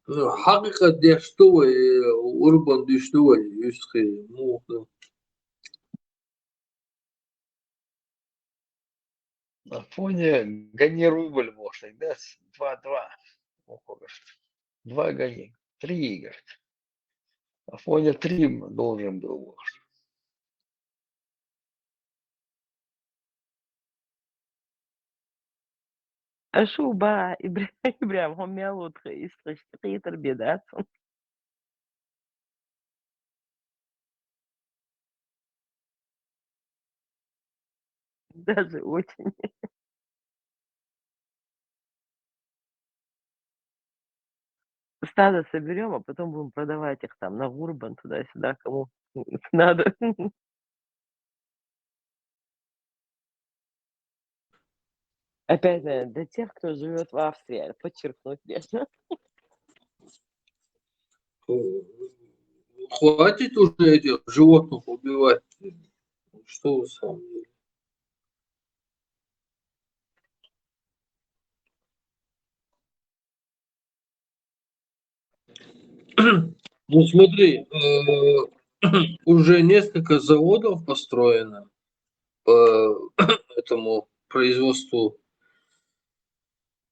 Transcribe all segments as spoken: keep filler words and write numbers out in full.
Ну, хьакъикъат деш ду вай, урбан дуьйш ду вай, юьстхи, муха. Афоня, гони рубль, может, да? Два, два. Охо, говорит. Два гони. Три, говорит. Афоня три должен был, говорит. Ашу ба, Ибра-, Ибрахим, хьо мел ву тхо, истраш кхетар бедац. Даже очень. Стадо соберём, а потом будем продавать их там на Гурбан туда-сюда, кому надо. Опять, наверное, для тех, кто живёт в Австрии, подчеркнуть, конечно. Хватит уже этих животных убивать. Что вы, в самом деле? Ну, смотри, э, уже несколько заводов построено по этому производству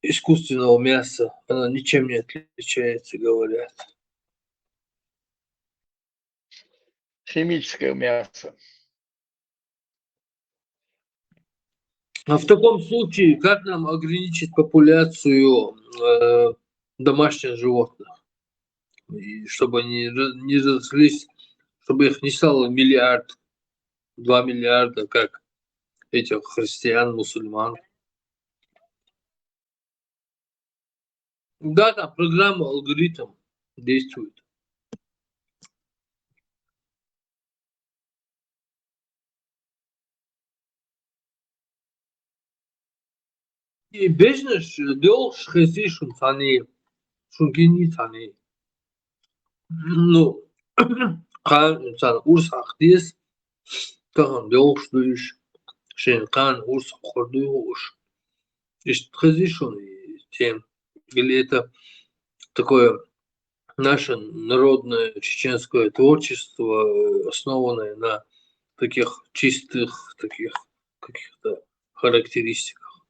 искусственного мяса. Оно ничем не отличается, говорят. Химическое мясо. А в таком случае, как нам ограничить популяцию, э, домашних животных? И чтобы они ра-, не разрослись, чтобы их не стало миллиард, два миллиарда, как этих христиан, мусульман. Да, там программа, алгоритм действует. И бежнаш делш хези шун цани, шун гини цани. Ну, кхана цан урс хьахдес, тахан делш дуйш, шин кхана урс хьордуй уш. Ишт хези шун и тем. Или это такое наше народное чеченское творчество, э, основанное на таких чистых, таких каких-то характеристиках.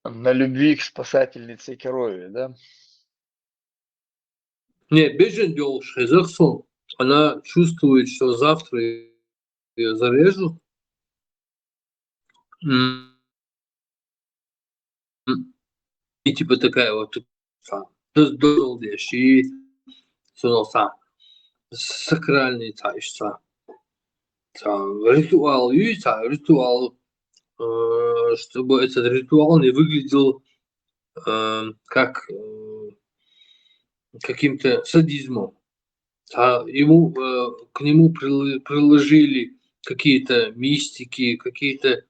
На любви к спасательнице Кирове, да? Не, бежен делш хезахсон. Она чувствует, что завтра её зарежут. М. И типа такая вот, ца, доз-, дозалдеш, и сунал ца, сакральный ца, иш ца. Ца, ритуал, и ца, ритуал, э, чтобы этот ритуал не выглядел, э, как, э, каким-то садизмом. Ца, ему, э, к нему прилы-, приложили какие-то мистики, какие-то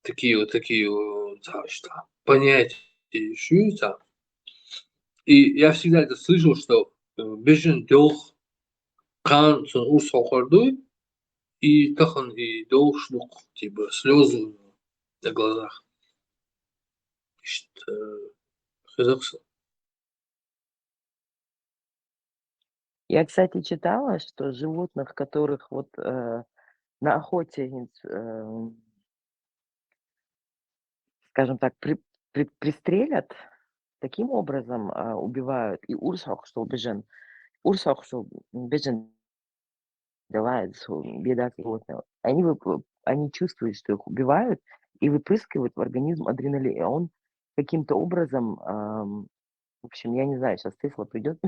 такие вот, такие вот, ца, иш ца, понятия, иш ца. И я всегда это слышал, что, э, бежен делх кхана цун урс хьордуй, и тахан и делш дук, типа, слёзы на глазах. Ишт, э, хезахсон. Я, кстати, читала, что животных, которых вот, э, на охоте, э, скажем так, при-, при-, пристрелят, таким образом, а, убивают. И урс хьокху бежен, урс хьокху бежен делает, что бедные животные. Они вып-, они чувствуют, что их убивают, и выпрыскивают в организм адреналин. И он каким-то образом, ам, в общем, я не знаю, сейчас Тесла придёт,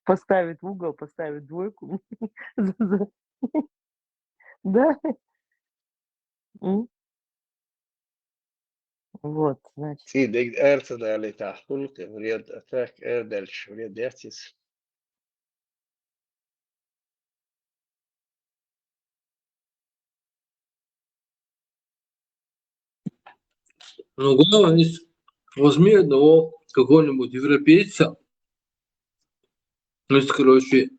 поставит в угол, поставит двойку. За, за. Да. М. Вот, значит. Ци дег эрца дали тахкул, ке вред атак, эр дальше вред дерцис. Ну, главное, если возьми одного какого-нибудь европейца, ну, если, короче,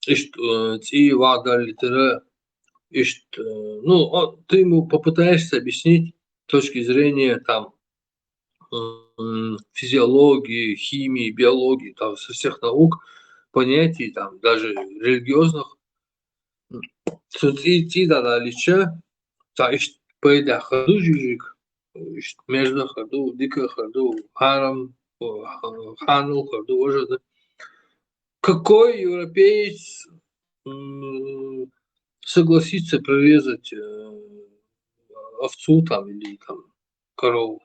ишт, э, ци вадали тера, ишт, э, ну, а ты ему попытаешься объяснить, точки зрения там, м, физиологии, химии, биологии, там, со всех наук, понятий, там, даже религиозных. Цу цӀий, цӀий далалича, цхьа иштта пайда хир ду жижиг, иштта мерза хир ду, дика хир ду, хьарам, хьанал хир ду, важа да. Какой европеец, м, согласится прирезать, э, овцу там или там корову?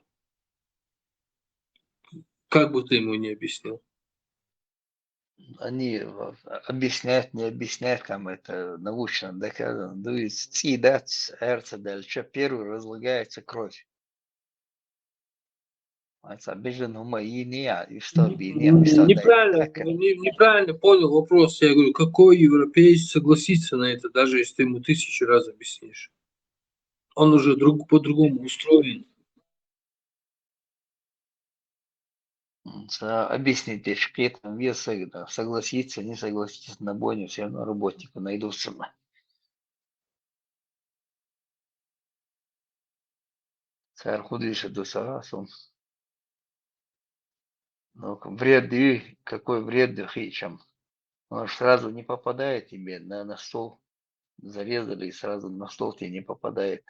Как бы ты ему не объяснил? Они в- объясняют, не объясняют, там это научно доказано. Ну, из цӀий дац, эрца дальше первый разлагается кровь. А это обижен ума и не, и что объединял, и что отдает, Неправильно, как- не- неправильно понял вопрос. Я говорю, какой европеец согласится на это, даже если ты ему тысячу раз объяснишь? Он уже друг, по-другому устроен. М, са- Объясните, что там вес, э, да, согласиться, не согласиться, на бойне все равно работники найдутся. Цар худыша до сарасом. Ну, к- вред и какой вред хичам. Он ж сразу не попадает тебе на, на стол. Зарезали и сразу на стол тебе не попадает.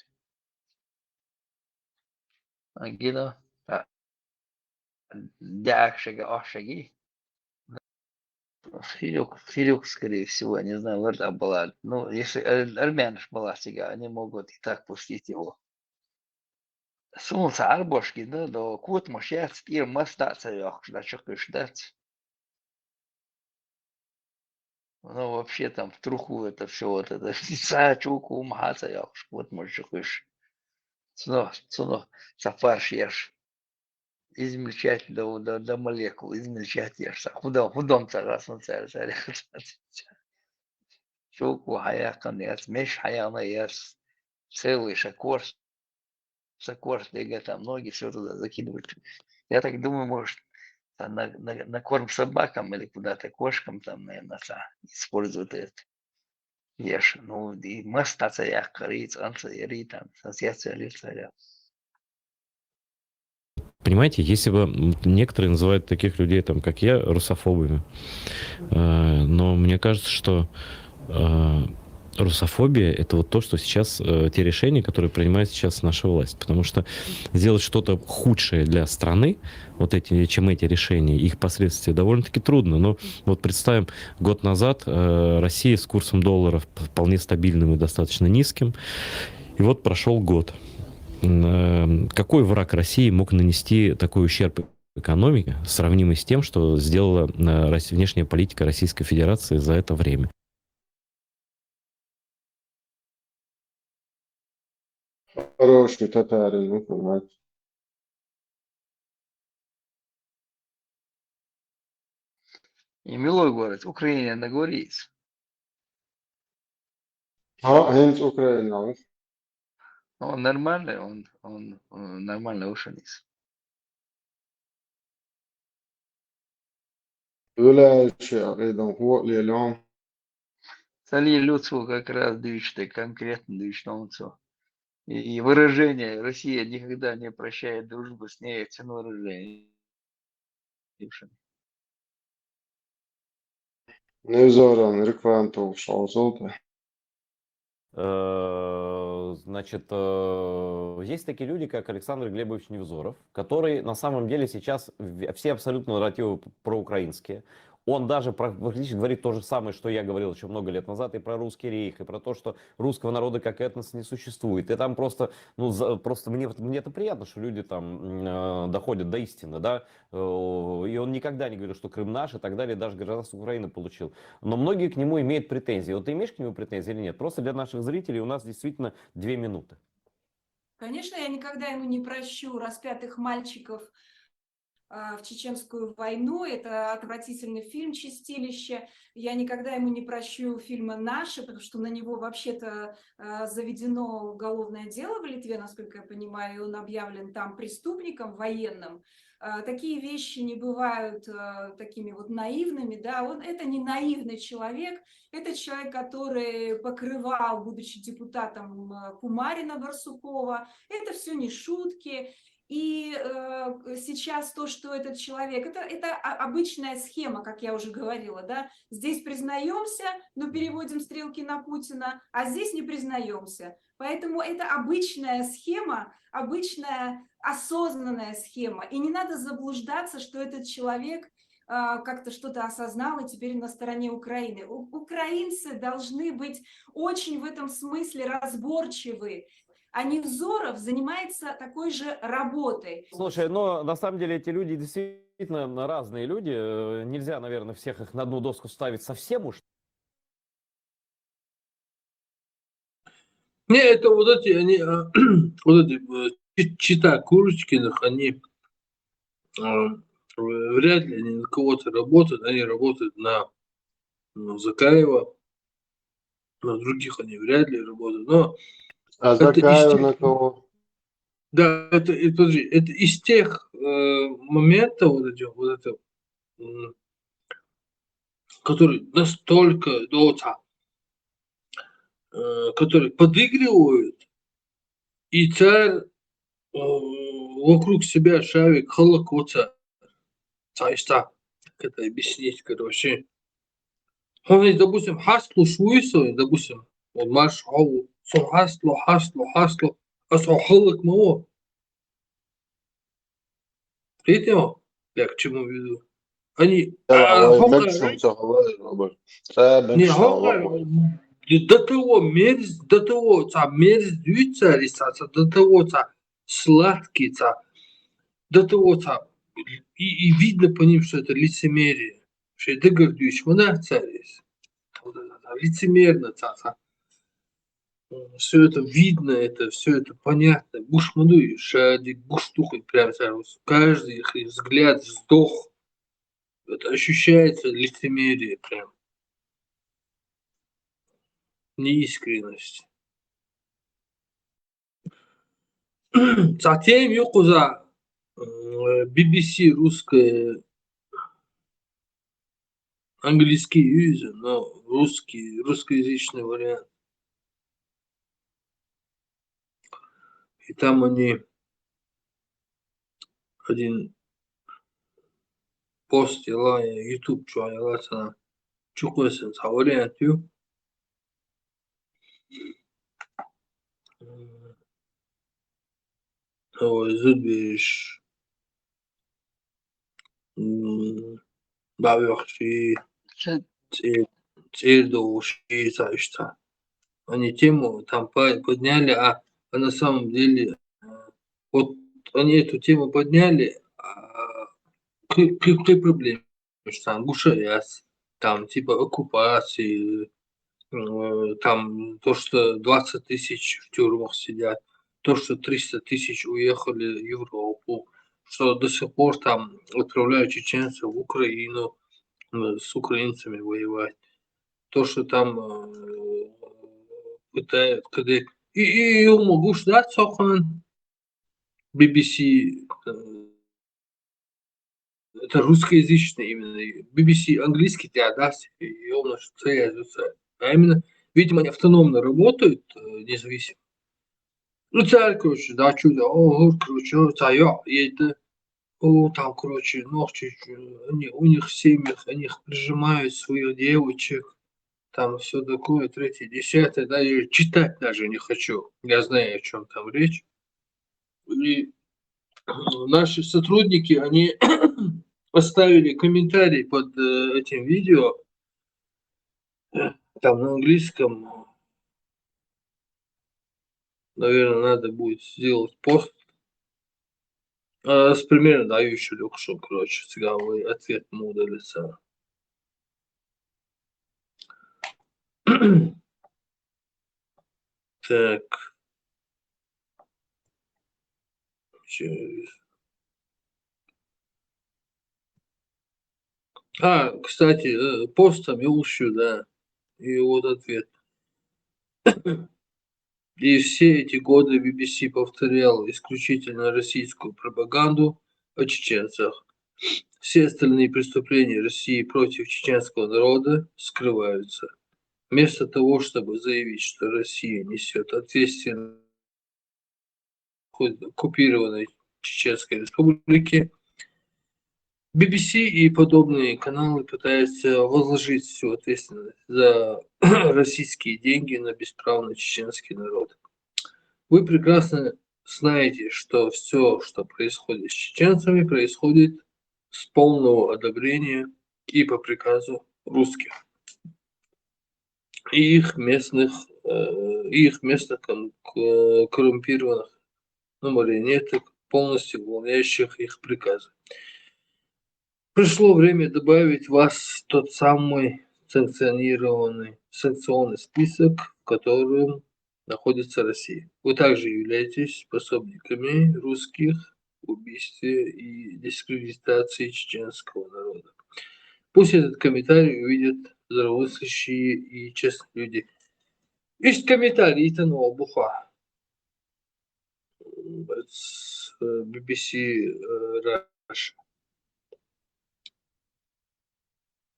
Ангина. А, дякшага, ошаги. Филюк, Филюк, скорее всего, я не знаю, вот была. Ну, если ар- армянаш была сега, они могут и так пустить его. Солнце арбошки, да, да, кот мошец, и маста царёх, да, чё кыш дать. Ну, вообще там в труху это все, вот это, са чуку, маха царёх, кот мошец. Цуно, цуно, сафарш еш. Измельчать до, до, до молекул, измельчать еш. Са худом, худом царас, ну, царь, царь. Чуку хаяхан ес, меш хаяна ес. Целый шакорс. Шакорс, где там ноги все туда закидывают. Я так думаю, может, там на, на, на корм собакам или куда-то кошкам там, наверное, са используют это. Еш, ну, и маста царя, кори, цанца, яри там, сосед царя, царя. Понимаете, если бы м, некоторые называют таких людей, там, как я, русофобами, э, но мне кажется, что э, русофобия — это вот то, что сейчас, э, те решения, которые принимает сейчас наша власть. Потому что сделать что-то худшее для страны, вот эти, чем эти решения, их последствия, довольно-таки трудно. Но вот представим, год назад э, Россия с курсом доллара вп- вполне стабильным и достаточно низким. И вот прошел год. М, э, Какой враг России мог нанести такой ущерб экономике, сравнимый с тем, что сделала э, Рос- внешняя политика Российской Федерации за это время? Хороший татарин, ну, понимаете. И милой говорит, Украина на говорит. А, хинц Украина. Он нормальный, он, он э, нормально ушанис. Виляющий, а, идан хуа лелям. Цали люцу как раз дыште, конкретно дыште он цо. И, и выражение «Россия никогда не прощает дружбы с ней», это выражение. Невзоран, реквантов, шалзолта. Э, Значит, э, есть такие люди, как Александр Глебович Невзоров, который на самом деле сейчас в- все абсолютно нарративы п- проукраинские. Он даже про- практически говорит то же самое, что я говорил еще много лет назад, и про русский рейх, и про то, что русского народа как этнос не существует. И там просто, ну, за- просто мне, вот- мне это приятно, что люди там м, э, доходят до истины, да. Э, И он никогда не говорил, что Крым наш и так далее, даже гражданство Украины получил. Но многие к нему имеют претензии. Вот ты имеешь к нему претензии или нет? Просто для наших зрителей у нас действительно две минуты. Конечно, я никогда ему не прощу распятых мальчиков а, в чеченскую войну. Это отвратительный фильм «Чистилище». Я никогда ему не прощу фильма «Наши», потому что на него вообще-то, а, заведено уголовное дело в Литве, насколько я понимаю, и он объявлен там преступником военным. А, такие вещи не бывают, а, такими вот наивными, да. Он, это не наивный человек, это человек, который покрывал, будучи депутатом, а, Кумарина Барсукова. Это все не шутки. И, э, сейчас то, что этот человек, это, это о- обычная схема, как я уже говорила, да, здесь признаемся, но переводим стрелки на Путина, а здесь не признаемся. Поэтому это обычная схема, обычная осознанная схема. И не надо заблуждаться, что этот человек, а, как-то что-то осознал и теперь на стороне Украины. У- украинцы должны быть очень в этом смысле разборчивы. А Невзоров занимается такой же работой. Слушай, но на самом деле эти люди действительно разные люди. Э, Нельзя, наверное, всех их на одну доску ставить совсем уж. Не, это вот эти, они, э, вот эти, э, чи- чита Курочкиных, они э, вряд ли они на кого-то работают, они работают на, ну, Закаева, на других они вряд ли работают. Но А это из Закаев тех- на кого? Да, это, это, подожди, это из тех э, моментов, вот эти, вот это, м, которые настолько, да, вот, а, э, которые подыгрывают, и царь э, вокруг себя шавик халак вот, царь, царь, как это объяснить, короче. Он, допустим, хаслу шуисо, допустим, он марш хау, сон хаслу, хаслу, хаслу, а сон халак маво. Видите, я к чему веду? Они, Царь а, Аллах, хокка- бен шунца Аллах, Роберт. Царь бен не, шунца хокка- Аллах. до того мерз, до того, царь мерз, царь, царь, до того, царь сладкий, царь, до того, царь, и, и видно по ним, что это лицемерие. Что это гордюсь, мана царь есть. Вот это, да, лицемерно, царь, царь. Все это видно, это все это понятно. Гушману и шади, гуштухи, прям сразу. Каждый их взгляд сдох. Это ощущается лицемерие прям. Неискренность. Затем юкуза э, би би си русская, английский use, но русский, русскоязычный вариант. И там они один пост яла, YouTube чуа яла, цана чукъвесен, цхьа вариант ю. Ой, зудбеш. М, бавехши, Ше- цӀер-, цӀердовши, цаишта. Они тему там по- подняли, а, а на самом деле, э, вот они эту тему подняли, а, к, к, к проблеме, что там гушаяс, там типа оккупации, э, там то, что двадцать тысяч в тюрьмах сидят, то, что триста тысяч уехали в Европу, что до сих пор там отправляют чеченцев в Украину, э, с украинцами воевать. То, что там э, пытают, когда... И, и, и могу ждать, сохан, би би си, э, это русскоязычный именно, би би си английский, да, да, и он что я, а именно, видимо, они автономно работают, э, независимо. Ну, царь, короче, да, чудо, о, короче, о, царь, это, о, там, короче, ночи, э, они, у них в семьях, они их прижимают, своих девочек, там все такое, третье, десятое, да, я читать даже не хочу, я знаю, о чем там речь. И наши сотрудники, они оставили комментарий под э, этим видео, э, там на английском, наверное, надо будет сделать пост. А, с примером, да, еще легче, короче, цигавый ответ ему удалится. Так. Через- А, кстати, э, пост там и ушью, да. И вот ответ. И все эти годы B B C повторял исключительно российскую пропаганду о чеченцах. Все остальные преступления России против чеченского народа скрываются. Вместо того, чтобы заявить, что Россия несет ответственность оккупированной Чеченской Республики, B B C и подобные каналы пытаются возложить всю ответственность за российские деньги на бесправный чеченский народ. Вы прекрасно знаете, что все, что происходит с чеченцами, происходит с полного одобрения и по приказу русских и их местных, э, и их местных ком- к- коррумпированных, ну, марионеток, полностью выполняющих их приказы. Пришло время добавить вас в тот самый санкционированный, санкционный список, в котором находится Россия. Вы также являетесь пособниками русских в убийстве и дискредитации чеченского народа. Пусть этот комментарий увидят здравомыслящие и честные люди. Есть комментарий, это нового буха. С, э, B B C, э, Russia.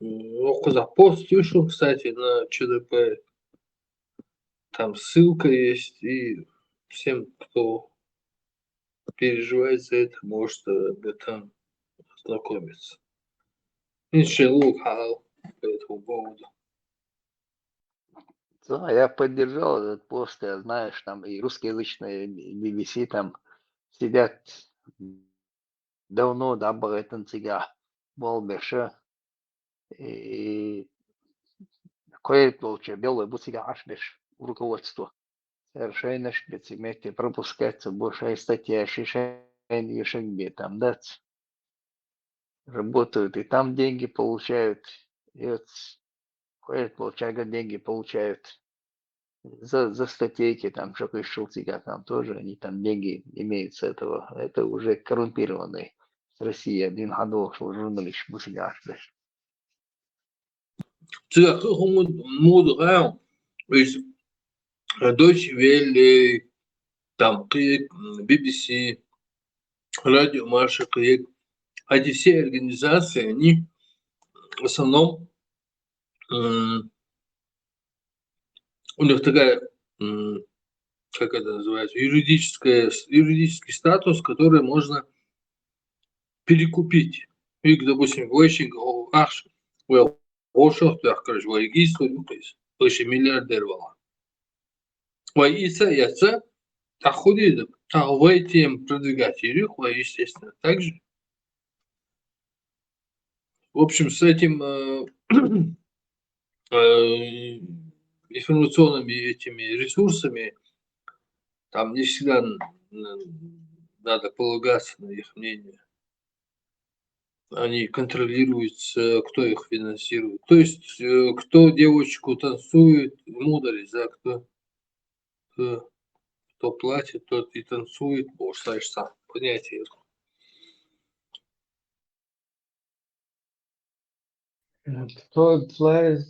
М, ну, куда пост вышел, кстати, на Ч Д П. Там ссылка есть, и всем, кто переживает за это, может, э, об этом ознакомиться. Иншаллах, по этому поводу. Да, я поддержал этот пост, я знаю, что там и русскоязычные B B C там сидят давно, да, об этом цига, мол, беша. И кое получше белое бу цига аш беш руководство. Совершенно шпецимете пропускается большая статья, шишен ешенге там, да, работают, и там деньги получают, и вот кое получага деньги получают за, за статейки, там, что пришел цига, там тоже они там деньги имеют с этого. Это уже коррумпированный с России один ходов журналист бу цига аш беш. Цыгакы хумуд мудга, то есть Deutsche Welle, там, кыек, B B C, Радио Маршал, кыек. Эти все организации, они в основном, м, у них такая, м, как это называется, юридическая, юридический статус, который можно перекупить. И, допустим, вейшинг аш, well, ошох, так, короче, вай гис, вай миллиардер вала. Вай иса яца, так худи, так вай тем продвигать, вай, естественно, так же. В общем, с этим, э, э, информационными этими ресурсами, там не всегда н- н- надо полагаться на их мнение. Они контролируются, кто их финансирует. То есть, э, кто девочку танцует, мударь, за кто, кто, кто платит, тот и танцует, бо знаешь сам. Понятие. Вот, кто платит,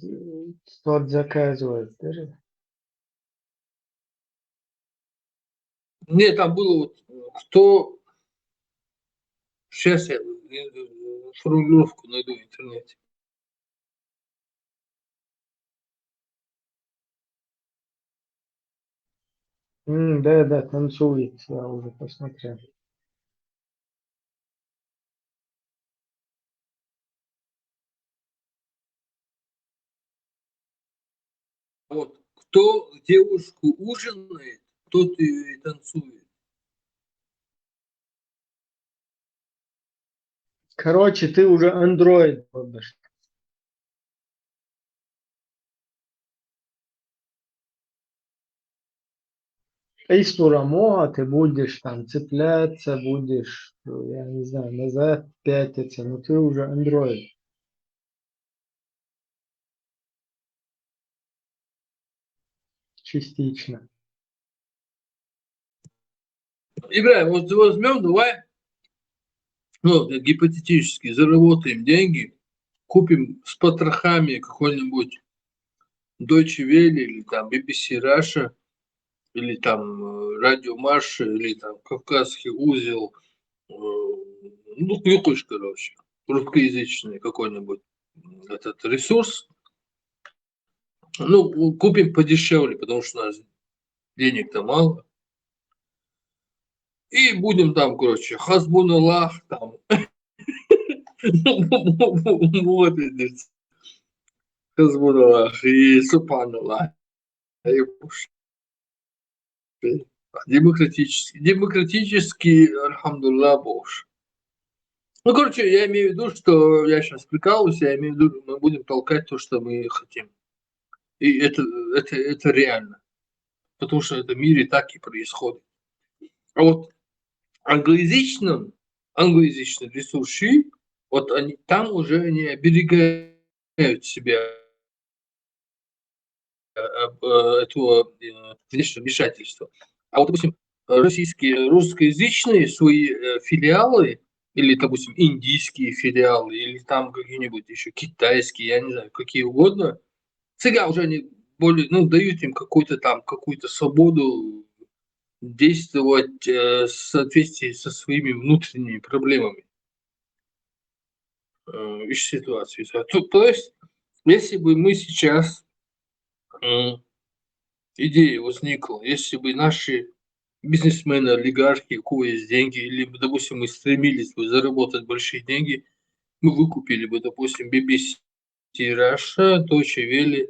тот заказывает, да? Нет, там было вот, кто... Сейчас я э, формулировку найду в интернете. М, да, да, танцует, я уже посмотрел. Вот. Кто девушку ужинает, тот и танцует. Короче, ты уже андроид будешь. Из Турамоа ты будешь там цепляться, будешь, я не знаю, назад пятиться, но ты уже андроид. Частично. Ибрагим, вот возьмем, давай, ну, гипотетически, заработаем деньги, купим с потрохами какой-нибудь Deutsche Welle или там B B C Russia, или там э, Радио Марши, или там Кавказский узел, э, ну, юкуш, короче, русскоязычный какой-нибудь этот ресурс. Ну, купим подешевле, потому что у нас денег-то мало. И будем там, короче, хасбуналлах, там. Вот, видишь. Хасбуналлах и субханаллах. И демократический, демократический, альхамдулиллах, боже. Ну, короче, я имею в виду, что я сейчас прикалываюсь, я имею в виду, мы будем толкать то, что мы хотим. И это, это, это реально. Потому что это в мире так и происходит. А вот англоязычным, англоязычные ресурсы, вот они, там уже они оберегают себя э, э, этого э, внешнего вмешательства. А вот, допустим, российские, русскоязычные свои э, филиалы, или, допустим, индийские филиалы, или там какие-нибудь еще китайские, я не знаю, какие угодно, всегда уже они более, ну, дают им какую-то там, какую-то свободу действовать э, в соответствии со своими внутренними проблемами э, из ситуации. То, то есть, если бы мы сейчас э, идея возникла, если бы наши бизнесмены, олигархи, у кого есть деньги, или, допустим, мы стремились бы заработать большие деньги, мы выкупили бы, допустим, B B C Russia, Deutsche Welle,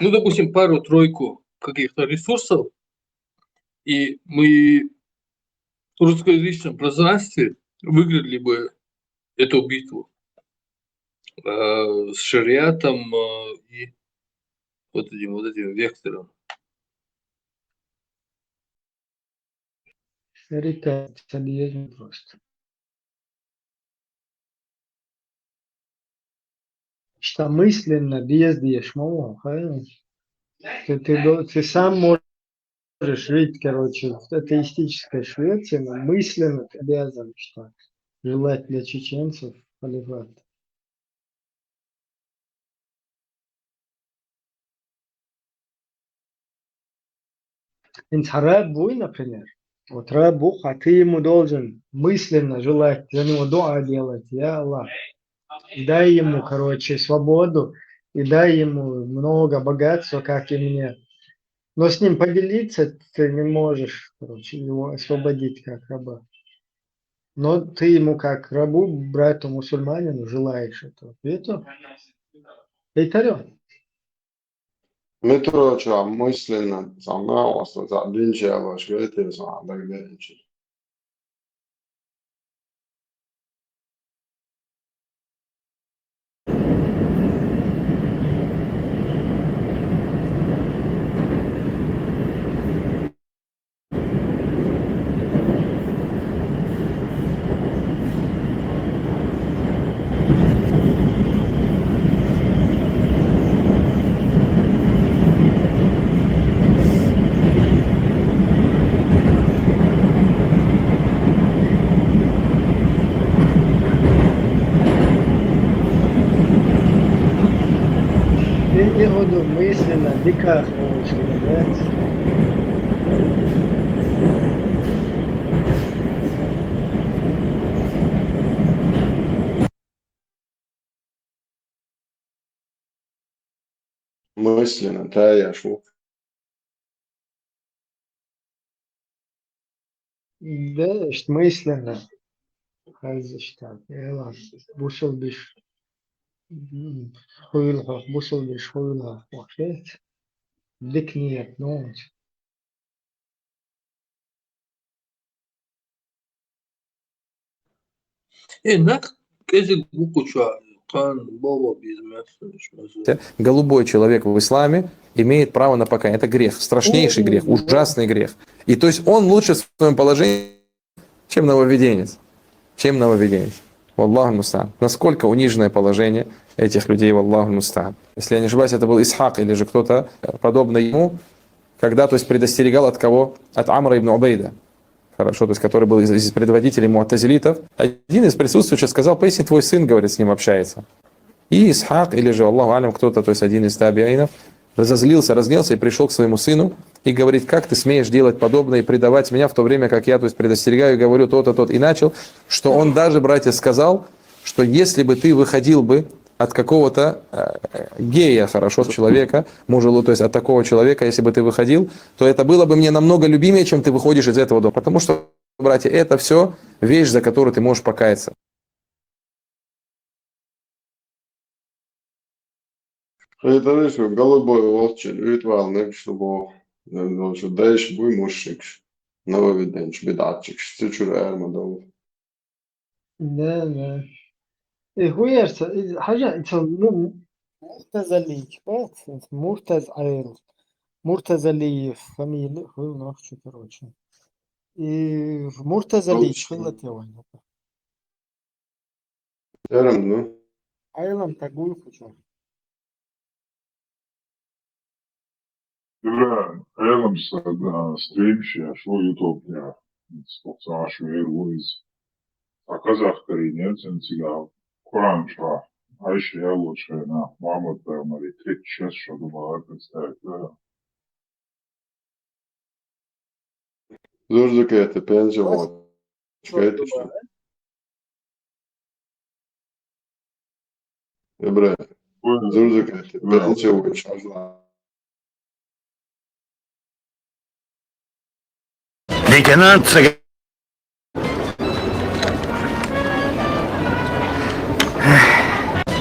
ну, допустим, пару-тройку каких-то ресурсов, и мы в русскоязычном пространстве выиграли бы эту битву э, с шариатом э, и вот этим, вот этим вектором. Шариат, это просто. Что мысленно без дешмового, ты, ты, ты сам можешь жить, короче, в атеистической Швеции, но мысленно ты обязан что желать для чеченцев халифат. Инц раб бу, например. Вот раб бу, а ты ему должен мысленно желать, за него дуа делать. Я Аллах, дай ему, короче, свободу и дай ему много богатства, как и мне. Но с ним поделиться ты не можешь, короче, его освободить как раба. Но ты ему как рабу, брату мусульманину желаешь этого. Это Эйтарё. Метро чуа мысленно, сама остаться динча ваш ветер сама дагденчи. Ты не году мысленно диках получили, да? Мысленно, да, я шел. Да, мысленно. Хазыштан. Эла, бушул биш. Хуйлха, бушул биш, хуйлха. Вообще. Дик нет, ну. Э, нак, кэзиг букуча, кан, баба, без мяса. Голубой человек в исламе имеет право на покаяние. Это грех, страшнейший грех, ужасный грех. И то есть он лучше в своем положении, чем нововведенец. Чем нововведенец. Валлаху мустаан. Насколько униженное положение этих людей, валлаху мустаан. Если я не ошибаюсь, это был Исхак или же кто-то подобный ему, когда, то есть, предостерегал от кого? От Амра ибн Убейда. Хорошо, то есть, который был из, из предводителей муатазилитов. Один из присутствующих сказал: «Поистине твой сын, говорит, с ним общается». И Исхак, или же, Аллаху алям, кто-то, то есть один из табиинов, разозлился, разгневался и пришёл к своему сыну и говорит: «Как ты смеешь делать подобное и предавать меня, в то время как я, то есть, предостерегаю, говорю то-то, то-то». И начал, что он даже, братья, сказал, что если бы ты выходил бы от какого-то э, гея, хорошо, человека, мужелу, то есть от такого человека, если бы ты выходил, то это было бы мне намного любимее, чем ты выходишь из этого дома. Потому что, братья, это всё вещь, за которую ты можешь покаяться. Хетариш, голубой волчи, ритуал некшнубо, дальше дальше буй мушикш, нововиденч, бедатчикш, цучур эрмадов. Да, да. И хуярца, и хажа, и цо, ну, Муртазалич, вот, Муртаз Айл. Муртазалиев фамилия, хуй нахчу, короче. И Муртазалич, хуй латевай. Эрем, ну. Айлам тагуй хочу. Ибра, Айлам са, да, стрим сейчас, что YouTube я. Спокойно, что я из. А казах коренец, он цыган. Куранча. Айша я лучше на. Мама твоя, Мари, третий час, что думала, представь, да. Зурзукете, пензилот. Чекайте, что. Ибра, зурзукете, пензилот. Лейтенант Цыган.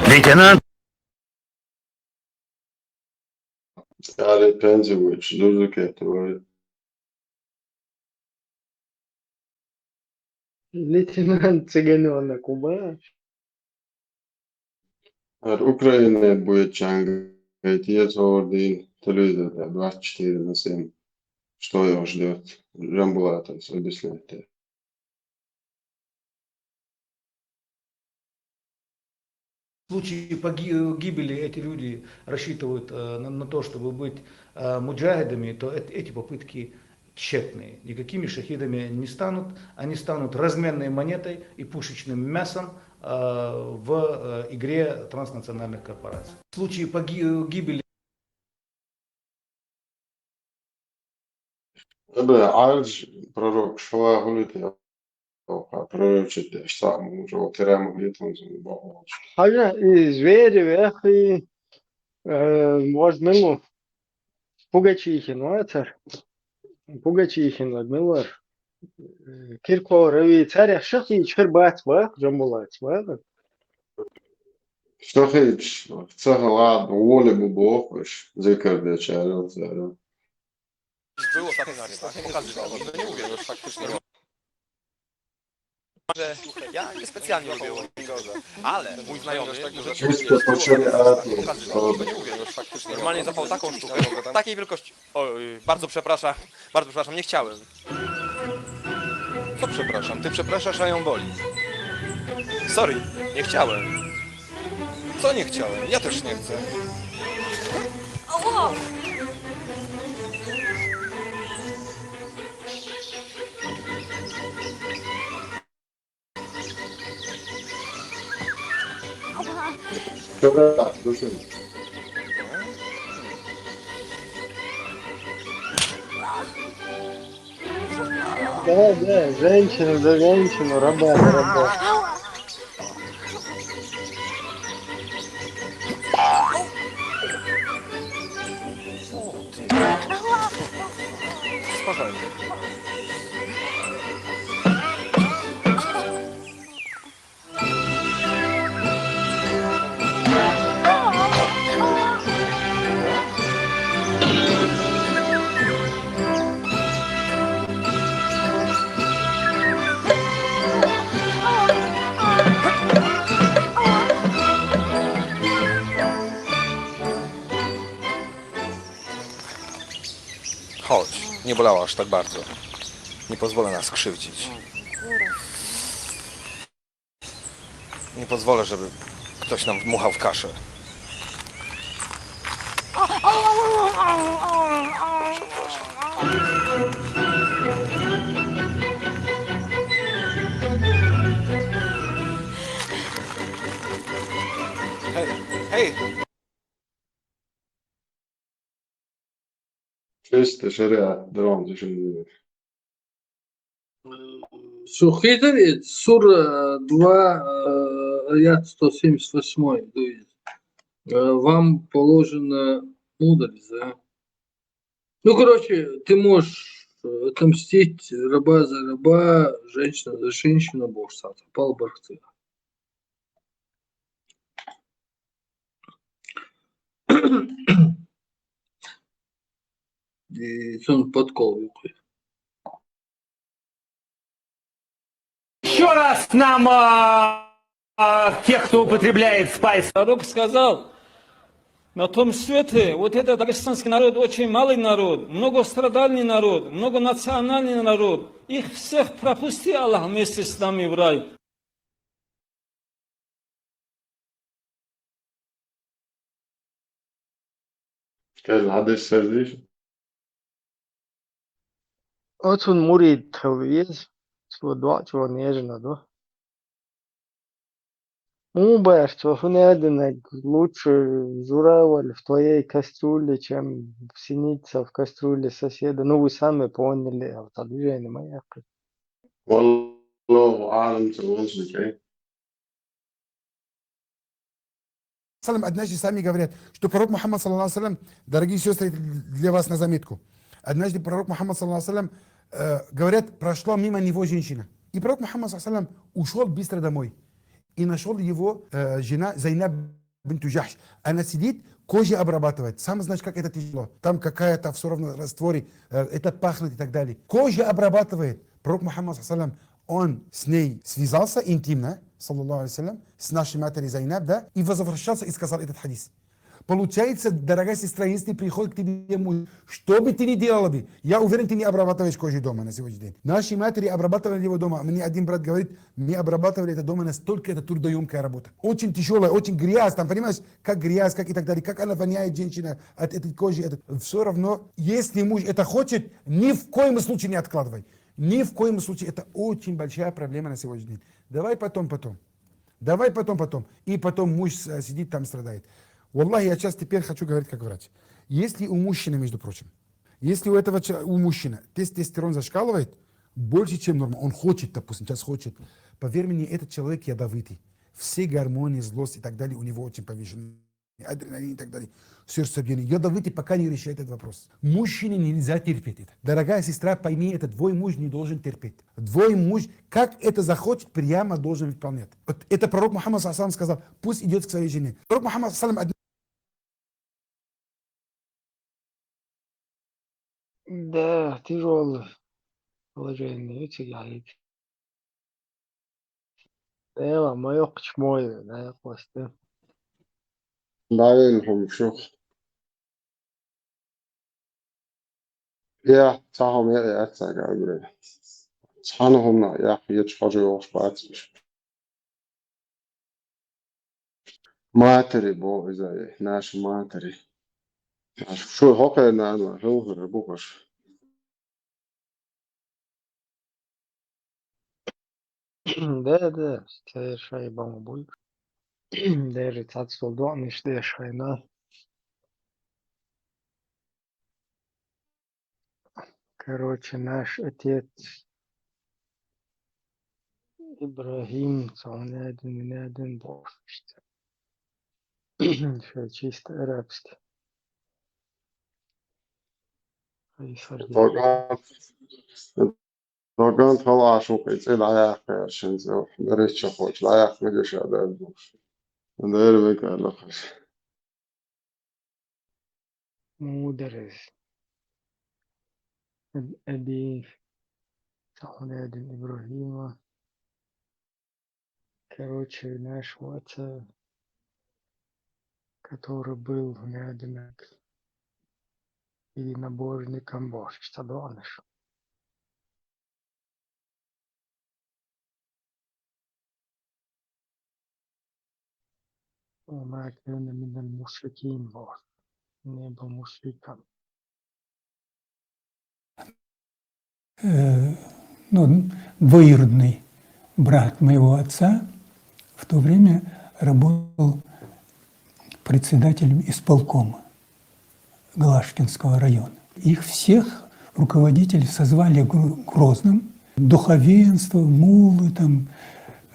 Лейтенант. Ари пензилот, зурзукете, вари. Лейтенант Цыганёнок, уба. Ар Украина будет чанга, эти я ордин, телевизор, да, двадцать четыре на семь. Что его ждёт? Жамбулатов, объясняйте. В случае поги- гибели эти люди рассчитывают э, на, на то, чтобы быть э, муджахидами, то эт- эти попытки тщетные. Никакими шахидами они не станут, они станут разменной монетой и пушечным мясом э, в э, игре транснациональных корпораций. В случае поги- гибели Ибра, Ардж, пророк, шла хулите, пророчите, что мы уже вот теряем летом, Хажа, и звери, вехи, э, возьмелу. Пугачихин, вацар. Пугачихин, возьмелу. Киркоров, и царя шахи, чхер бац, ва, жамбулац, ва. Что хич, в целом, ладно, воли бы Бог, уж, зикр для чарел, зара. Było tak na rybach, pokazywał mi, no nie mówię już faktycznie. Że ja niespecjalnie lubię Łomigorza, ale mój znajomy, że Wszystko potrzebne, a tu, pokazywał mi, no nie mówię już faktycznie. Normalnie zapał taką sztukę, takiej wielkości. O, y, bardzo przepraszam, bardzo przepraszam, nie chciałem. Co przepraszam? Ty przepraszasz, a ją boli. Sorry, nie chciałem. Co nie chciałem? Ja też nie chcę. Dobra, tak, do czynienia. Да, да, женщину за женщину, раба за раба. Spokojnie. Chodź, nie bolało aż tak bardzo. Nie pozwolę nas skrzywdzić. Nie pozwolę, żeby ktoś nam dmuchał w kaszę. Hey. Чисто шариат, дрон, ты что не видишь? Шо хетар эт, сура два, э, аят сто семьдесят восьмой, то есть, э, вам положена мудрость, да? Ну, короче, ты можешь, э, отомстить раба за раба, женщина за женщину, бо сата пал бархты. И сон подкол юкъуй. Еще раз нам, а, а, тех, кто употребляет спайс. Пророк сказал: «На том свете вот этот дагестанский народ очень малый народ, многострадальный народ, многонациональный народ. Их всех пропусти, Аллах, вместе с нами в рай». Кел, хьадис сардиш? Оцун мурид хьал вез, цо дуьхьа чӀоагӀа нежно ду. Мун баьрчо, хӀун аьлла, лучше журавль в твоей кастрюле, чем синица в кастрюле соседа. Ну, вы сами поняли, а вот движение моя. Валлаху аълам, ца валсун кай. Салам, однажды сами говорят, что пророк Мухаммад, саллаллаху алейхи ва саллям, дорогие сестры, это для вас на заметку. Однажды пророк Мухаммад, саллаллаху алейхи ва саллям, э, говорят, прошла мимо него женщина. И пророк Мухаммад, саллаллаху алейхи ва саллям, ушел быстро домой. И нашел его, э, жена Зайнаб бинту Джахш. Она сидит, кожа обрабатывает. Сам знаешь, как это тяжело. Там какая-то все равно растворы, э, это пахнет и так далее. Кожа обрабатывает. Пророк Мухаммад, саллаллаху алейхи ва саллям, он с ней связался интимно, саллаллаху алейхи ва саллям, с нашей матерью Зайнаб, да, и возвращался и сказал этот хадис. Получается, дорогая сестра, если приходит к тебе муж, что бы ты ни делала бы, я уверен, ты не обрабатываешь кожу дома на сегодняшний день. Наши матери обрабатывали его дома. Мне один брат говорит, мы обрабатывали это дома, настолько это трудоемкая работа. Очень тяжелая, очень грязь, там, понимаешь, как грязь, как и так далее, как она воняет, женщина, от этой кожи. Это... Все равно, если муж это хочет, ни в коем случае не откладывай. Ни в коем случае. Это очень большая проблема на сегодняшний день. Давай потом, потом. Давай потом, потом. И потом муж с-, сидит там, страдает. Валлахи, я сейчас теперь хочу говорить как врач. Если у мужчины, между прочим, если у этого ча-, у мужчины тестостерон зашкаливает больше, чем норма, он хочет, допустим, сейчас хочет, поверь мне, этот человек ядовитый. Все гормоны, злость и так далее у него очень повышены. Адреналин и так далее. Сердцебиение. Ядовитый, пока не решает этот вопрос. Мужчине нельзя терпеть это. Дорогая сестра, пойми это, твой муж не должен терпеть. Твой муж, как это захочет, прямо должен выполнять. Вот это пророк Мухаммад, саллаллаху алейхи ва саллям, сказал, пусть идет к своей жене. Пророк Мухаммад, саллаллаху алейхи ва саллям, од- Да, тяжёлое положение, видите, говорит. Эва, ма йоккхуш мо ю, да, йоккхуш ду. Давай, хӀума шух. Я, цхьа хӀума яц цаьрга, Ибрай. Цхьана хӀума яхь ечу хьожа йогӀуш бац уьш. Матери боху иза, наша матери. Аша шу хӀокхерна ма хьуьлхара бу аша. Да, да, церан шайн бан буй. Дерри цхьаццул доӀанаш деш хьайна. Короче, наш отец Ибрагим, цхьа хӀума аьлла, хӀума аьлла бохуш. Шо чисто арабский. Хай саби. Доган, доган хала ашу кхин цӀе дӀаяьккхи шен цӀе, берричча кхочу дӀаяьккхи мегаш а даьлла бохуш. Дера векъа лахаш. Мударас. Аб-, Аби, цхьа хӀума аьлла Ибрагима. Короче, наш ваца, который был, хӀума аьлла, единобожником бохуш, цхьа доӀанаш. وما كان من المشركين бохуш. Не был мушриком. Э, ну, двоюродный брат моего отца в то время работал председателем исполкома Глажкинского района. Их всех руководители созвали в Гро-, Грозном. Духовенство, муллы, там,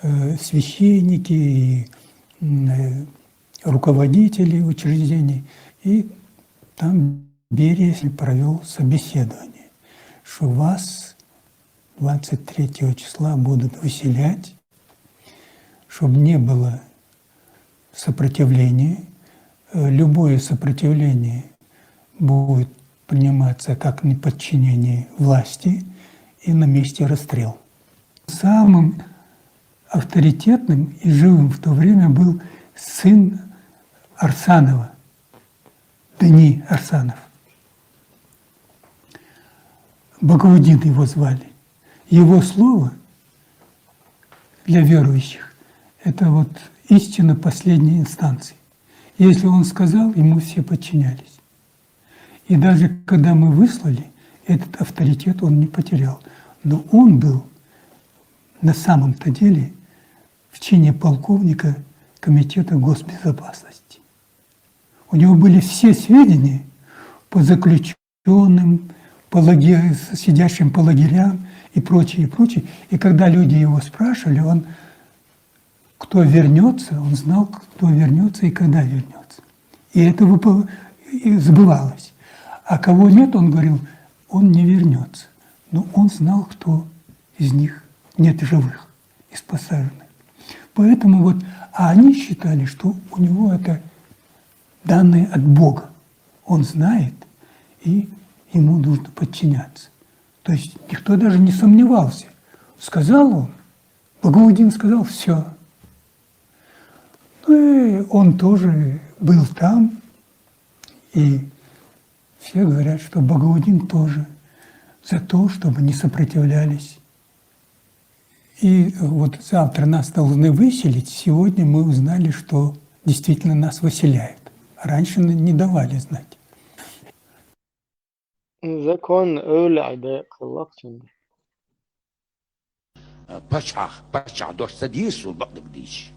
э, священники и, м, э, руководители учреждений. И там Берия провёл собеседование, что вас двадцать третьего числа будут выселять, чтобы не было сопротивления. Э, любое сопротивление будет приниматься как неподчинение власти и на месте расстрел. Самым авторитетным и живым в то время был сын Арсанова, Дени Арсанов. Багаудин его звали. Его слово для верующих — это вот истина последней инстанции. Если он сказал, ему все подчинялись. И даже когда мы выслали, этот авторитет он не потерял. Но он был на самом-то деле в чине полковника Комитета госбезопасности. У него были все сведения по заключённым, по лаге-, сидящим по лагерям и прочее, и прочее. И когда люди его спрашивали, он, кто вернётся, он знал, кто вернётся и когда вернётся. И это выпо-, и сбывалось. А кого нет, он говорил, он не вернётся. Но он знал, кто из них нет живых из посаженных. Поэтому вот, а они считали, что у него это данные от Бога. Он знает, и ему нужно подчиняться. То есть никто даже не сомневался. Сказал он, Багаудин сказал, всё. Ну и он тоже был там, и все говорят, что Багаудин тоже за то, чтобы не сопротивлялись. И вот завтра нас должны выселить. Сегодня мы узнали, что действительно нас выселяют. Раньше н-, не давали знать. Закон ӧвлай декъаллахчун. Паччахь, паччахь дош ца дийшал бакъдерг дийцача.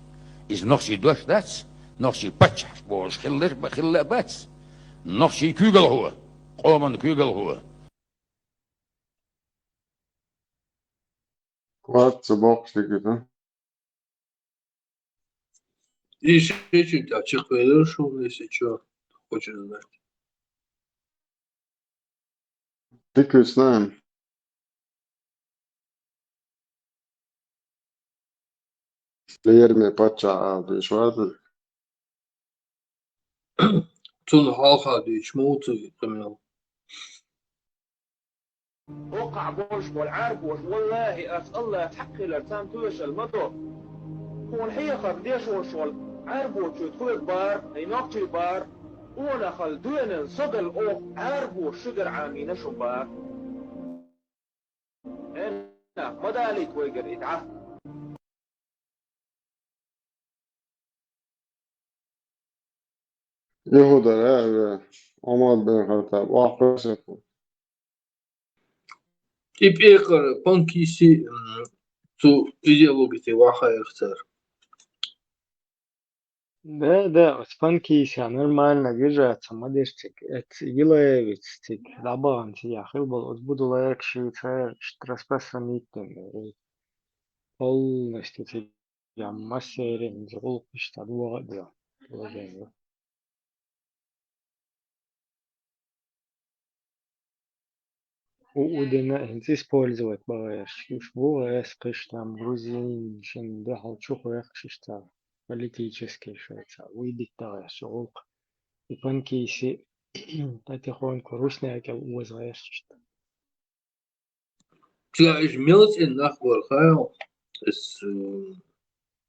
Иза нохчий дош дац, нохчий паччахь бохуш хилла а бац, нохчий куьйгалхо, къоман куьйгалхо. Вац ца боккхуш дика ду. Иши чу тӀа чекхвелира шуна, если чё, хочешь знать. Дика висна. Лераме паччахь ала дийш вац. Цунна хьалха дийцаш ма ву цу къамел. Окхахь болуш болу Ӏаьрбоша, валлахӀи, ас АллахӀ хьакъ хилар царна тоьшалла ма до. Тхуна хьехарх деш волуш волу Ӏаьрбочуьра тхоьга бахара, хӀай нохчий бахара, къонахалла доьналла со дала оха Ӏаьрбоша шуьгара Ӏамийна шун бахара. Ӏена, ма далийта вайгара и дӀа. Юхудара а, Ӏумар бин Хаттаб, охьа кхоьсург ву. И пекъар Панкиси, м, цу идеологи тӀе вахьа яхцара. Да, да, оцу Панкиса нормально держаться ма деш цига, эцу Елаевица цига дӀабахана цига хилла болу оцу Будулаевка шица распространить дина. Полностью цига массеран иза гӀуллакхаш дӀадогӀа а догӀу положение. У, у дина хӀинца использовать бан гӀерташ уьш бу, гӀескхаш там грузин, шина дуьхьал чу хьоькхуш иштта политический шайца, вуй дитта гӀерташ гӀуллакх. И Панкиси потихоньку Руснакел оза гӀерташ иштта. Цигахь уьш мел цӀена нах бара хаьий, эс, э,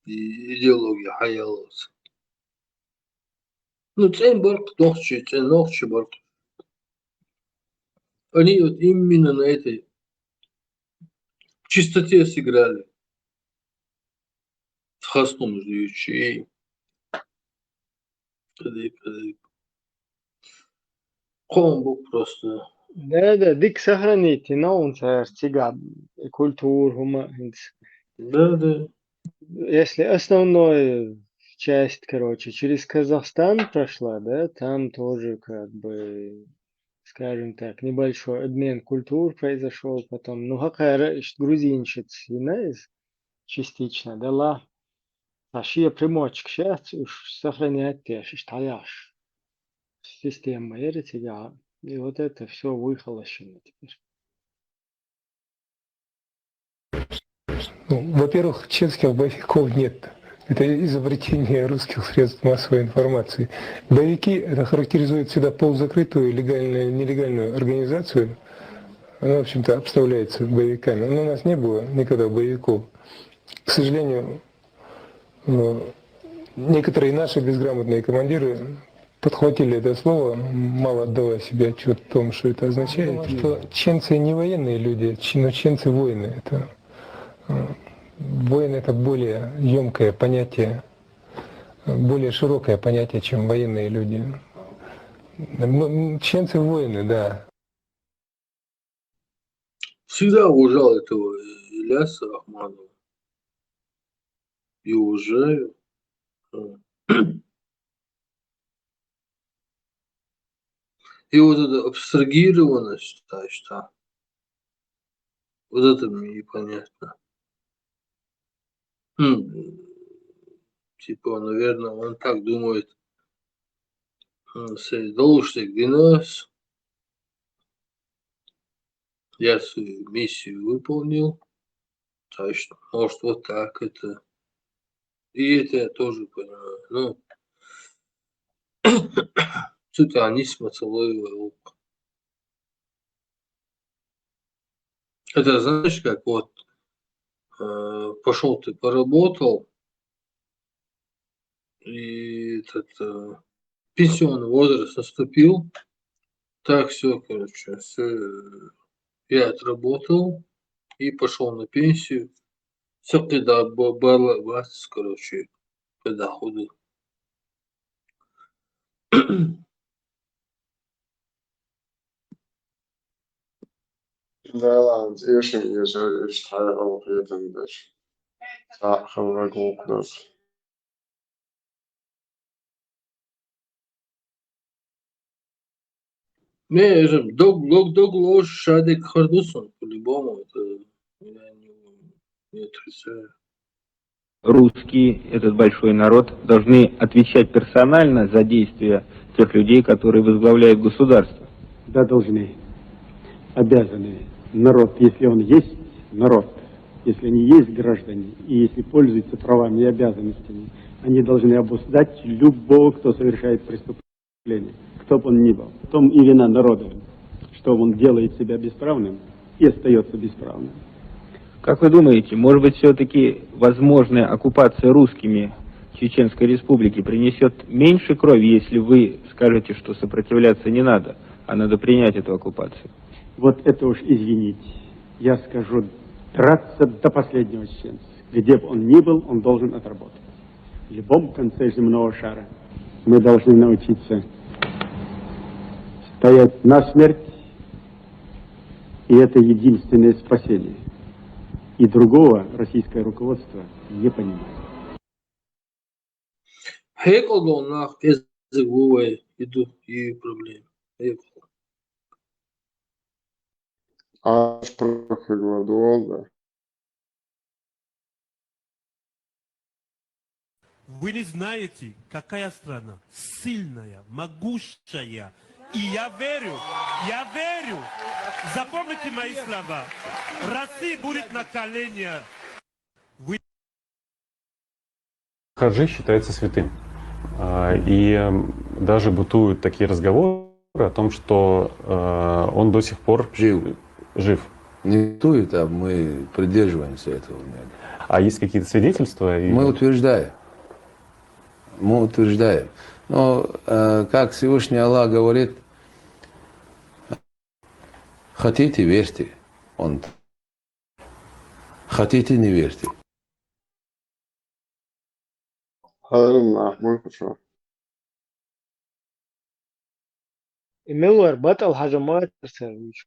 и идеология хьаяллалц. Ну, цӀена бара-кх нохчий, цӀена нохчий бара-кх. Они вот именно на этой чистоте сыграли. Хастумаш дуьйцуш и. Кхин, кхин. Кхоам бу просто. Да, да, дика сохранить йина хӀума цара цигахь и культура, хӀума хӀинца. Да, да. Если основной часть, короче, через Казахстан прошла, да, там тоже, как бы, скажем так, небольшой обмен культур произошёл потом. Ну, хӀара ишт грузинщица йина из частично, да, ла. А ши примочка сейчас уж сохранять деш, ишт хьаяш. Система яра цигахь. И вот это всё выхолощено теперь. Ну, во-первых, чеченских боевиков нет. Это изобретение русских средств массовой информации. Боевики — это характеризует всегда полузакрытую, легальную, нелегальную организацию. Она, в общем-то, обставляется боевиками. Но у нас не было никогда боевиков. К сожалению, э, некоторые наши безграмотные командиры подхватили это слово, мало отдавая себе отчет в том, что это означает, что чеченцы не военные люди, че-, но чеченцы воины. Это, э, воины — это более ёмкое понятие, э, более широкое понятие, чем военные люди. Ну, чеченцы воины, да. Всегда уважал этого Ильяса Ахмадова. И уважаю. И вот эта абстрагированность, да, что вот это мне непонятно. М, Типа, наверное, он так думает. М, Се долуштек динас. Я свою миссию выполнил. То есть, может, вот так это. И это я тоже понимаю. Ну, цутанис мацалоева. Это знаешь, как вот э, пошел ты поработал, и этот э, пенсионный возраст наступил. Так, все, короче, все, я отработал и пошел на пенсию. Все, когда бала вас, короче, когда худу. Да ладно, эшим еш, еш тхьай алхетан даш. Цхьаъ хавраг гӀулакх. Не, эшим, дог, дог, дог лош шадик хардусон, по-любому, это я не, не отрицаю. Русские, этот большой народ, должны отвечать персонально за действия тех людей, которые возглавляют государство. Да, должны. Обязаны. Народ, если он есть народ, если они есть граждане, и если пользуются правами и обязанностями, они должны обуздать любого, кто совершает преступление, кто бы он ни был. В том и вина народа, что он делает себя бесправным и остается бесправным. Как вы думаете, может быть, все-таки возможная оккупация русскими Чеченской Республики принесет меньше крови, если вы скажете, что сопротивляться не надо, а надо принять эту оккупацию? Вот это уж, извините, я скажу, драться до последнего чеченца. Где бы он ни был, он должен отработать. В любом конце земного шара мы должны научиться стоять насмерть, и это единственное спасение. И другого российское руководство не понимает. Хекъалгъон нах кӀезиг ву вай, иду и проблема. Хекъал. Аш прохигла дуалда. Вы не знаете, какая страна сильная, могущая. И я верю, я верю, запомните мои слова, Россия будет на колени. Вы Хаджи считается святым. А, И м, даже бытуют такие разговоры о том, что э, он до сих пор Жив. Жив. Не бытует, а мы придерживаемся этого мнения. А есть какие-то свидетельства? И- Мы утверждаем. Мы утверждаем. Но, э, как Всевышний Аллах говорит, хотите, верьте. Он хотите, не верьте. Хьарам нах муй кху. Имел вар батӀал хьажа ма ацар цар вуьйцу.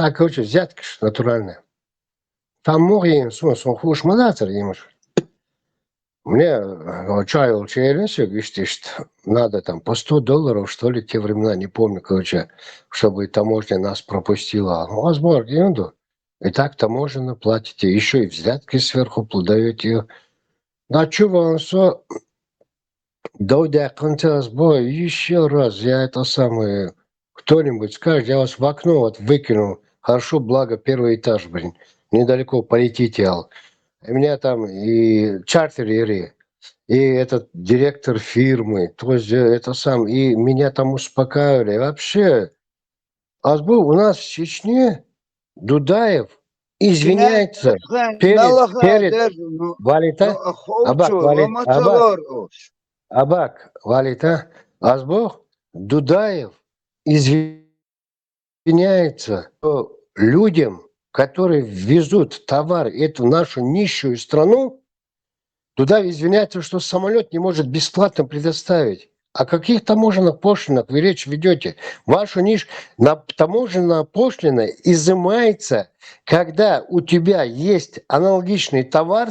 Так, короче, взятка ж натуральная. Там мог им, сун, сун хуш мадатор им. Мне, э, чай, чай, все, говорит, что надо там по сто долларов, что ли, те времена, не помню, короче, чтобы таможня нас пропустила. Ну, возможно, ерунду. И так таможня платите, еще и взятки сверху пл- даете. Да чего вам все? Да, да, контент, бой, еще раз, я это самое, кто-нибудь скажет, я вас в окно вот выкину. Хорошо, благо первый этаж, блин, недалеко полетите, ал. У меня там и чартереры, и этот директор фирмы, то есть э, это сам, и меня там успокаивали. Вообще, Азбу, у нас в Чечне Дудаев извиняется перед, перед... Валита, Абак, Валита, Абак, Абак, Валита, Азбу, Дудаев извиняется людям, которые везут товар, эту нашу нищую страну, Дудаев извиняется, что самолет не может бесплатно предоставить. О каких таможенных пошлинах вы речь ведете? Вашу ниш на таможенная пошлина изымается, когда у тебя есть аналогичный товар,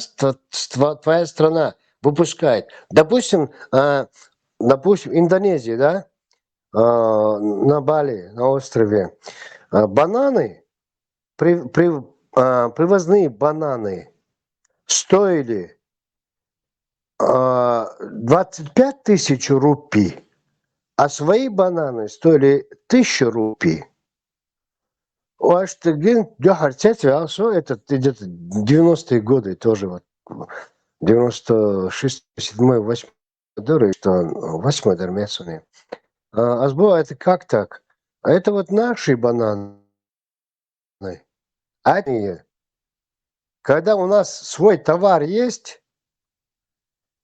твоя страна выпускает. Допустим, а, допустим, Индонезия, да, а, на Бали, на острове, а, бананы, при, при, а, привозные бананы стоили а, двадцать пять тысяч рупий, а свои бананы стоили тысячу рупий. Уаштыгин дёхар цецве, а что это где-то девяностые годы тоже вот. девяносто шестой, седьмой, восьмой дыры, что восьмой дырмесуни. А, Азбу, это как так? А это вот наши бананы. Они, когда у нас свой товар есть,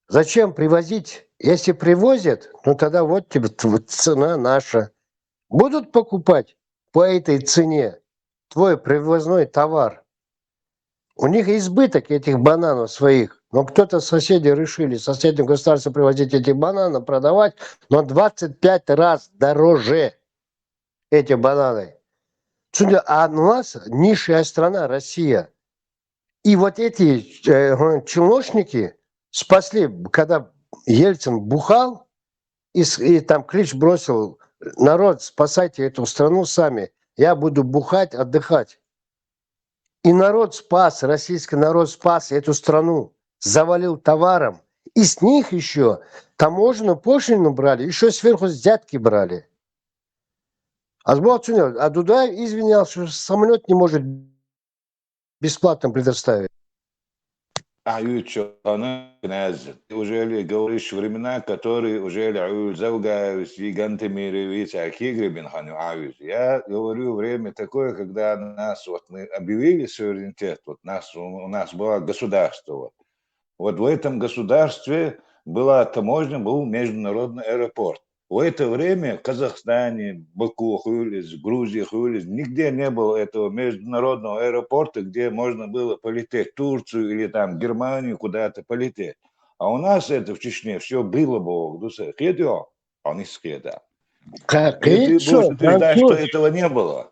зачем привозить? Если привозят, ну тогда вот тебе цена наша. Будут покупать по этой цене твой привозной товар. У них избыток этих бананов своих. Но кто-то соседи решили, соседнее государство привозить эти бананы, продавать, но двадцать пять раз дороже эти бананы. А у нас нищая страна Россия. И вот эти э, челночники спасли, когда Ельцин бухал, и, и там клич бросил: «Народ, спасайте эту страну сами, я буду бухать, отдыхать». И народ спас, российский народ спас эту страну, завалил товаром. И с них еще таможенную пошлину брали, еще сверху взятки брали. А Дудаев извинялся, что самолет не может бесплатно предоставить. А ючо, она князь. Ты уже ли говоришь времена, которые уже ли Ауль Завгаевич, Гантемирович, Акигребин, Ханю Авич. Я говорю время такое, когда нас, вот мы объявили суверенитет, вот нас, у нас было государство. Вот. Вот в этом государстве была таможня, был международный аэропорт. В это время в Казахстане, Баку, Хулис, Грузии, Хулис, нигде не было этого международного аэропорта, где можно было полететь в Турцию или там в Германию куда-то полететь. А у нас это в Чечне все было бы, а не скеда. Как это, что этого не было.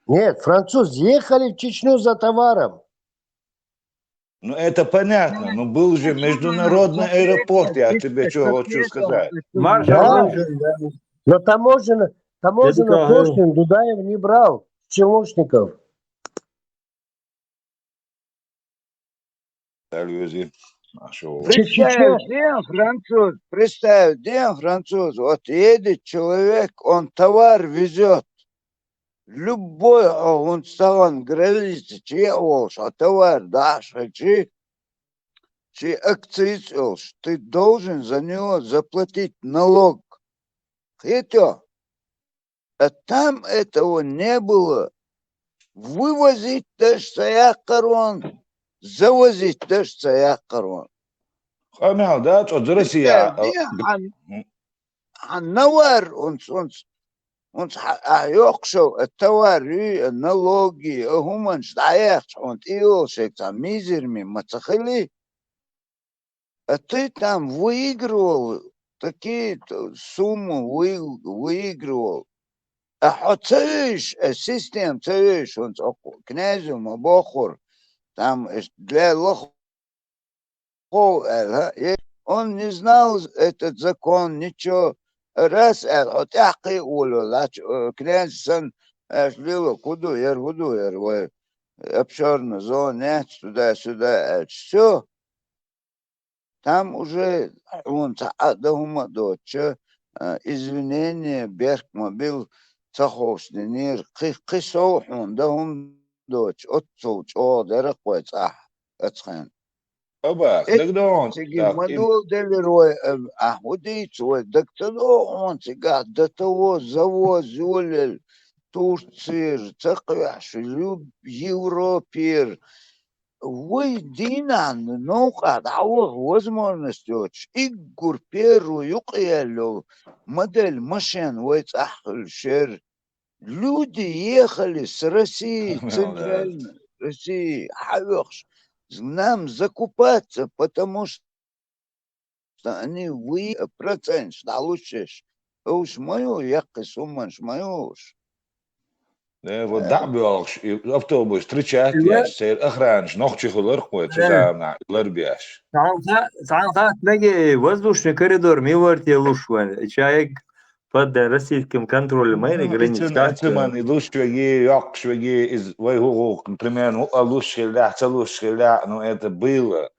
Нет, французы ехали в Чечню за товаром. Ну, это понятно, но был же международный аэропорт, я тебе что хочу сказать. Маршал. Да, но таможенный, таможенный пошлин Дудаев не брал с челночников. Представь, где француз, представь, где француз, вот едет человек, он товар везет. Любой, а он стал границы, чьи волш, а товар, да, шачи, чьи акциз, ты должен за него заплатить налог. Хитё. А там этого не было. Вывозить дашь саяхарон, завозить дашь саяхарон. Хамял, да, что Россия. А навар, он, он, он, а ёкшо, а товары, а налоги, а хуманш, да, я, он, и ол шек, там, мизер ми, мацахали. А ты там выигрывал, такие суммы выигрывал. А хьо ца веш, а система ца веш, хӀунца окху князю ма бохура, там, э, для лохов аьлла, э, он не знал этот закон, ничего. Раз аьлла, хьо тӀаьхьа кхин а волавелла, лач, э, князь санна, аьлла, лело, хӀун ду, яра, хӀун ду, яра, вай, обширная зона яц, туда-сюда, аьлча, всё. Там уже хьуна цхьа а дан хӀума а доцуш, а, извинение берк ма билла, ца ховш динера, кхи-, кхин сов хьуна дан хӀума доцуш, оццул чӀогӀа дара-кх вай цӀахь, ацхьана. Аба, Эц дагадогӀун, цига так, ма им- доладелира вай, а, а хӀун дийца вай, дага ца догӀу хьуна цигахь, до того завозёлел, Турцера, ца кхоьхьуш, люб-, Европера, вай дийнахь новкъахь дӀаваха возможность йоцуш, уггар первый юкъаяьлла йолу модель машен вай цӀахь хуьлуш яра. Люди ехали с России, центральной России, хьаоьхуш, нам закупаться, потому что они вы проценташ дӀалуш еш. Уьш ма ю, яккхий сумманаш ма ю уьш. Э, вот дӀа а боьлхуш, и автобус встречать а еш, церан охранаш нохчий хуьлура-кх вай цу заманахь, ларбеш. Цхьаьна ха-, цхьаьна хатта мега, воздушный коридор мила вара те луш вайн? Человек под российским контролем, майна граница. Ну, и цу-, и цу ман и луш веге, йоккхуш веге, иза вай хӀу гӀуллакх, примерно, хӀуъа луш хиллехь, ца луш хиллехь, ну, это было.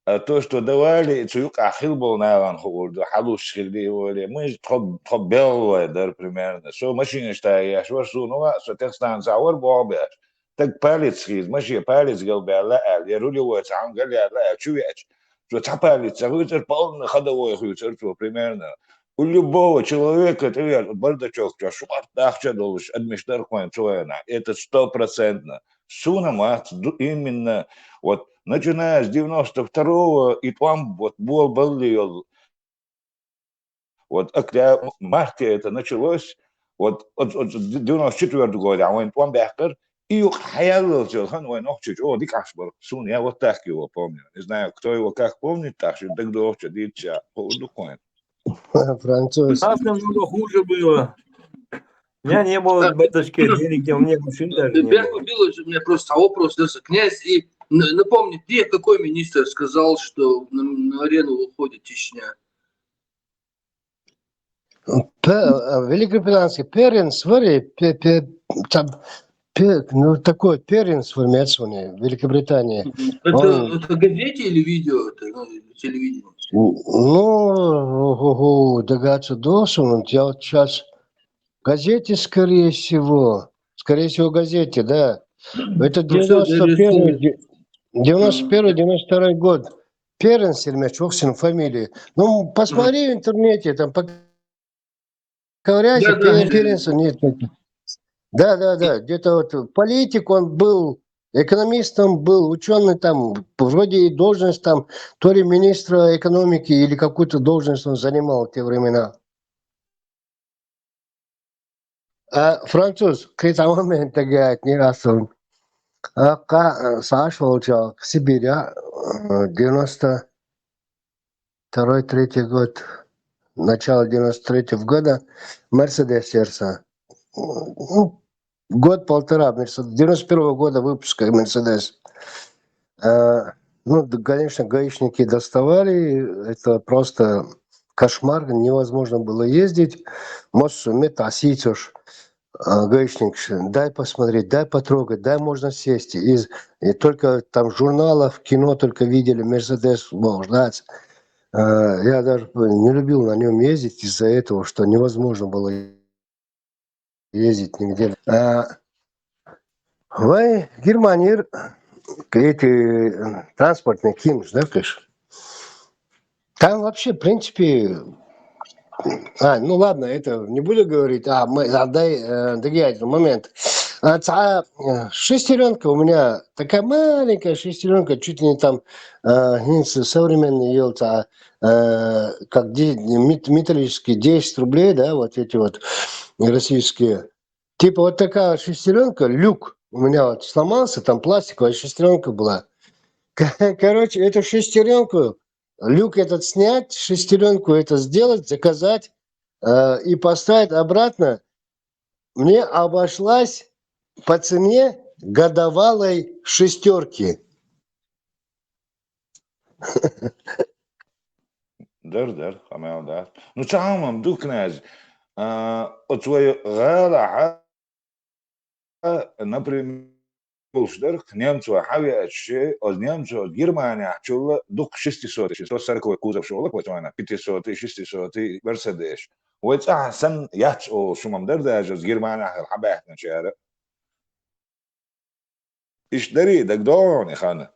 А то, что давали, и цу юкъахь хилла болу нахана хуур ду, хьалуш хилла а вале. Мы же тхо, тхо белхалой дара, примерно. Со машинаш тӀехь еш вара, суна ваьа, со техстанцехь вара болх беш. Стаг палец хеза, машен палец галбаьлла аьлла, я рулевой цхьаьна галъяьлла аьлла, чу веача. Цо цхьа палец ца хуьйцура, полный ходовой хуьйцура цо, примерно. У любого человека, тӀевер, бардачок чохь, шуьгахь ахча долуш, адамаш дара-кх вайн цу вайнахь. Это стопроцентно. Суна мац, ду-, именно, вот, начиная с девяносто второго и тӀом, вот, болабалле йолу. Вот, октябрь, марте это началось, вот, от, от девяносто четвёртого года вайн тӀом баьккхира, и юкъа хьаяллалц йолу хан вайн нохчий чӀогӀа дика Ӏаш бара. Суна, я вот так его помню. Не знаю, кто его как помнит, так что дагадогӀучу дийцича, хуур ду-кх вайн. Француз. У нас намного хуже было. У меня не было, батюшки, денег, у меня машин даже не было. Бяху било же, у меня просто вопрос, Лёша, князь, и н-, напомни, где какой министр сказал, что на, на арену выходит Чечня? Пе-, а, великобританский первенство, или пе-, пе-, там, пе-, ну, такой первенство имеется у них, Великобритания. Мгм. Это, он это газете или видео, это, ну, телевидение? Ну, ого, догадаться должен, вот я вот щас в газете, скорее всего, скорее всего, в газете, да. Это Ну, всё, девяносто первый, де-, девяносто первый, девяносто второй год. Первенство имеется, вот фамилия. Ну, посмотри в интернете, там, поковыряйся, Да, да. пе-, первенство нет. Да, да, да, где-то вот политик он был, экономистом был, учёный там, вроде и должность там, то ли министра экономики или какую-то должность он занимал в те времена. А, француз, кхин цхьа момент дагахь не асун. А, кха, э, Саша волчал, Сибиря, э, девяносто второй, третий год, начало девяносто третьего года, Мерседес Серса. Ну, год-полтора, Мерседес, девяносто первого года выпуска Мерседес. Э, ну, д-, конечно, гаишники доставали, это просто кошмар, невозможно было ездить. Мос мета сийцуш, а, гаишник, ш-, дай посмотреть, дай потрогать, дай можно сесть. Из, и только там журналов, кино только видели, Мерседес, бог знает. Э, я даже не любил на нём ездить из-за этого, что невозможно было ездить нигде. А, вай, Германия, эти, э, транспортные кинус, да, кыш? Там вообще, в принципе, а, ну ладно, это не буду говорить, а, мы, а, дай, э, дагадогӀу момент. А, ца-, э, шестерёнка у меня, такая маленькая шестерёнка, чуть ли не там, э, не с-, современный йолу, ца-, э, как де-, мет-, металлические десять рублей, да, вот эти вот российские. Типа вот такая шестерёнка, люк у меня вот сломался, там пластиковая шестерёнка была. Короче, эту шестерёнку, люк этот снять, шестерёнку это сделать, заказать, э, и поставить обратно. мне обошлась по цене годовалой шестерки. Дара, дара, къамаьл дац. Ну, цхьа хӀума ду, князь. А, оцу вай гӀалахьа, например, болуш дара, немцой хьавеача, оцу немцой Германехь чул дукха шестисотый, сто сороковой кузов шу олу вай цхьана, пятисотый, шестисотый Мерседес. Вай цӀахь санна яц олуш хӀума дара даже оцу Германехь хьабаьхначара. Иштта дарий, дагадогӀу хьуна и хан?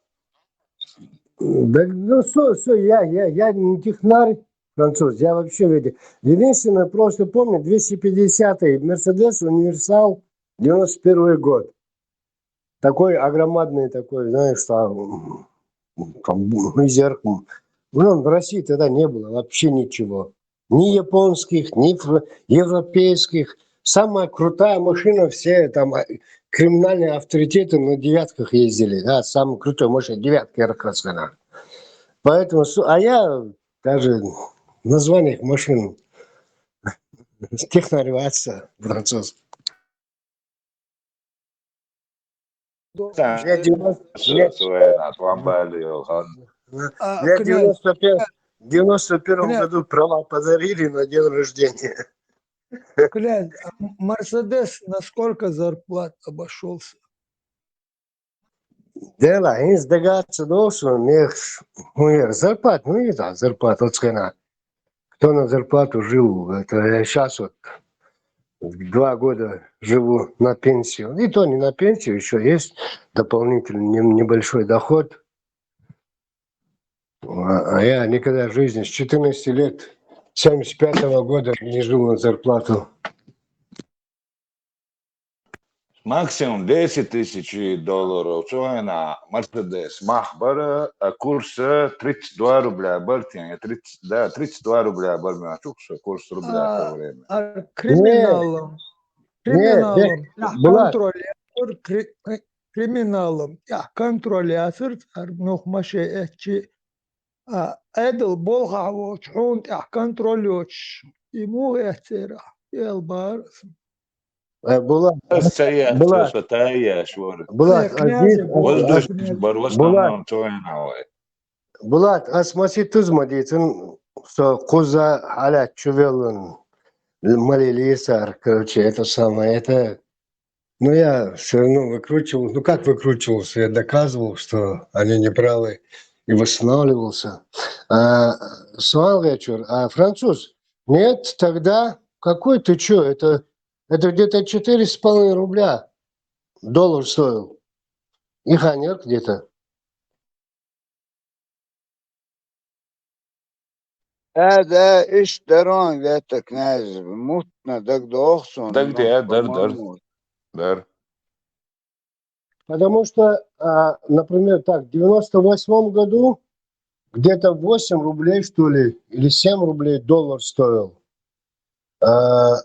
Да, ну, со, со, я, я, я не технарь, француз, я вообще в эти. Единственное, просто помню, двести пятидесятый Мерседес Универсал, девяносто первый год. Такой огромадный, такой, знаешь, там, там, ну, зеркало. Ну, в России тогда не было вообще ничего. Ни японских, ни фр-, европейских. Самая крутая машина, все там, а, криминальные авторитеты на девятках ездили, да, самая крутая машина, девятка, я как раз сказал. Поэтому, су-, а я даже в названиях машин технарь вац, француз. Я девяносто, я, я девяносто первом, девяносто первом году права подарили на день рождения. Князь, а м-, Мерседес на сколько зарплат обошёлся? Дела, хӀинца дагадогӀу суна, мехаш, хӀун яра, зарплата, ну, и да, зарплата оцу хенахь. Кто на зарплату жил, это я щас вот два года живу на пенсию. И то не на пенсию, ещё есть дополнительный нем-, небольшой доход. А, а я никогда в жизни с четырнадцати лет, семьдесят пятого года не жил на зарплату. Максимум десять тысяч долларов. Цу хенахь Мерседес мах бара, а курс тридцать два рубля бара, тен, я тридцать, да, тридцать два рубля бара, муьлха ю со курс рубля в то время. А криминалом, криминалом, Булат, контроль, кри-, кри-, криминалом, я контроль яцар цара, нух машен эцчи, а, Ӏедал болхахь воцуш, хьуна тӀехь контроль йоцуш, и муха эццера, эл бара аса. Э, Булат, ас ца еш, Булат, со тай еш вара. Булат, э, князь, Азиз, Булат, воздушный бар, в основном, Булат, цу хенахь вай. Булат, ас масийтта ма дийцина, со кхуза хьалаьцна чу веллан, мали лийсар, короче, это самое, это, ну, я всё равно выкручивал, ну, как выкручивался, я доказывал, что они не правы, и восстанавливался. А, суал вечер, а француз? Нет, тогда какой ты чё, это Это где-то четыре с половиной рубля доллар стоил. И ханер где-то. Да, да, иштта дара, вета князь, мутна дагадогӀу суна, дагадеа, ну, дар, дар, по-моему. Дар. Потому что, а, например, так, в девяносто восьмом году где-то восемь рублей, что ли, или семь рублей доллар стоил. А,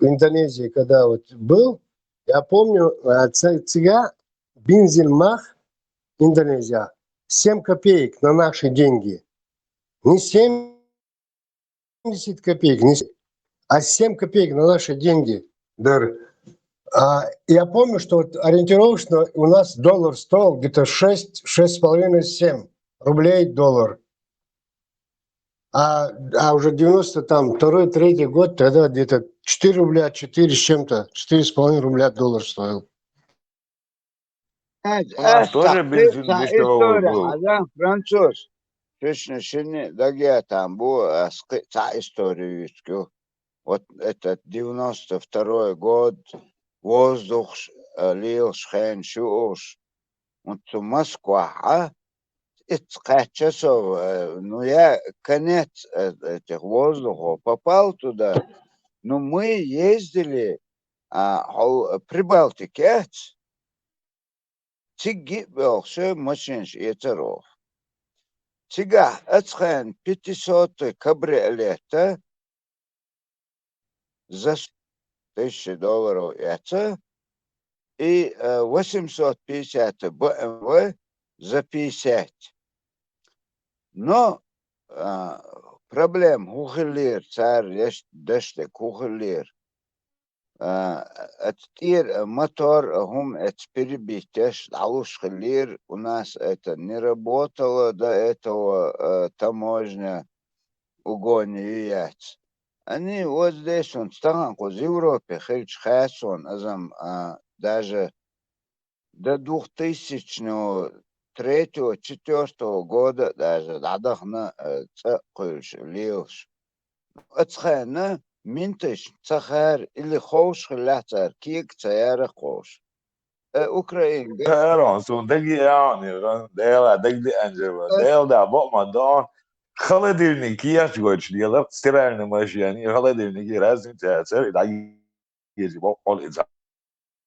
в Индонезии, когда вот был, я помню, а, ц-, цигахь бензин мах, Индонезия, семь копеек на наши деньги. Не семьдесят копеек, не с-, а семь копеек на наши деньги. Дар. А, я помню, что вот ориентировочно у нас доллар стоил где-то шесть, шесть с половиной, семь рублей доллар. А, а уже девяносто, там, второй, третий год, тогда где-то четыре рубля, четыре с чем-то, четыре с половиной рубля доллар стоил. У нас тоже бензин дешёвый был. Хьажа, француз, шуьшинна шинна дагахь там бу, ас кхин а цхьа история юьйцург ю. Вот этот девяносто второй год, воздух, э, лелаш хенаш ю уж. Вот цу Москвахь, а, Ицца кхаьчча со, э, ну, я конец, э, этих воздухов попал туда. Ну, мы ездили, а, хьо-, Прибалтике, цига а боьлхуш машинаш эцар оха. Цигахь ацхьана пятисотый кабриолета за с-, тысяча долларов эца, и, э, восемьсот пятьдесят бэ эм вэ за пятьдесят. Но, э, проблема хӀун хиллера, цара еш-, деш дерг хӀун хиллера? А, это тӀера мотор, а, хӀума, это перебить еш, дӀалуш хилира. У нас это не работало до этого, э, таможня, угони ю яц. Они вот здесь, он стахан кхуза Европе хилча хассон, азам, а, даже до двухтысячного третьего, четвёртого года даже дӀадахана, э, цӀа кхуьйлуш, лелаш. Оцхьана минташ ца хара или ховш хилла цара, кега ца яра ховш. Э, Украинга. Аарон, сун даги яон, Дела даги анжева. Дела да бо ма дон. Холодильник яш гойч дела, стиральный машина, холодильник разница, цари даги ези бо ол иза.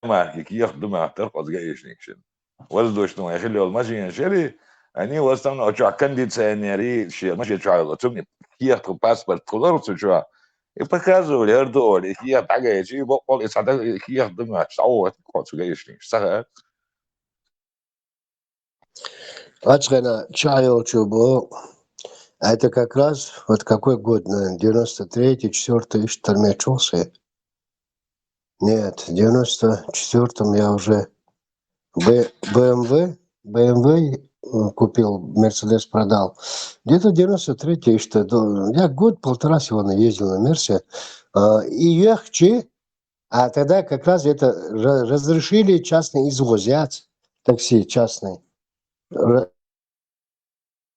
Марки киях ду махтар, хозга ишник шин. Воздушный хилёл машина шери, они в основном, а чё, кондиционери, ши, машина чё, вот у меня киях паспорт кулар, цу чё. И показывали, ардуоли, киях тагайчи, бо ол и сада киях ду махтар, а вот, хозга ишник, саха. Ацхена чайолчу бу. Это как раз, вот какой год, наверное, девяносто третий, четвёртый, ишт тармечулся. Нет, в девяносто четвёртом я уже Б-, Б М В, Б М В, э, купил, Мерседес продал. Где-то девяносто третий, что до-, я год-полтора всего на ездил на Мерсе. А, и ехчи, а тогда как раз это ра-, разрешили частный извозец, такси частный. Ра-,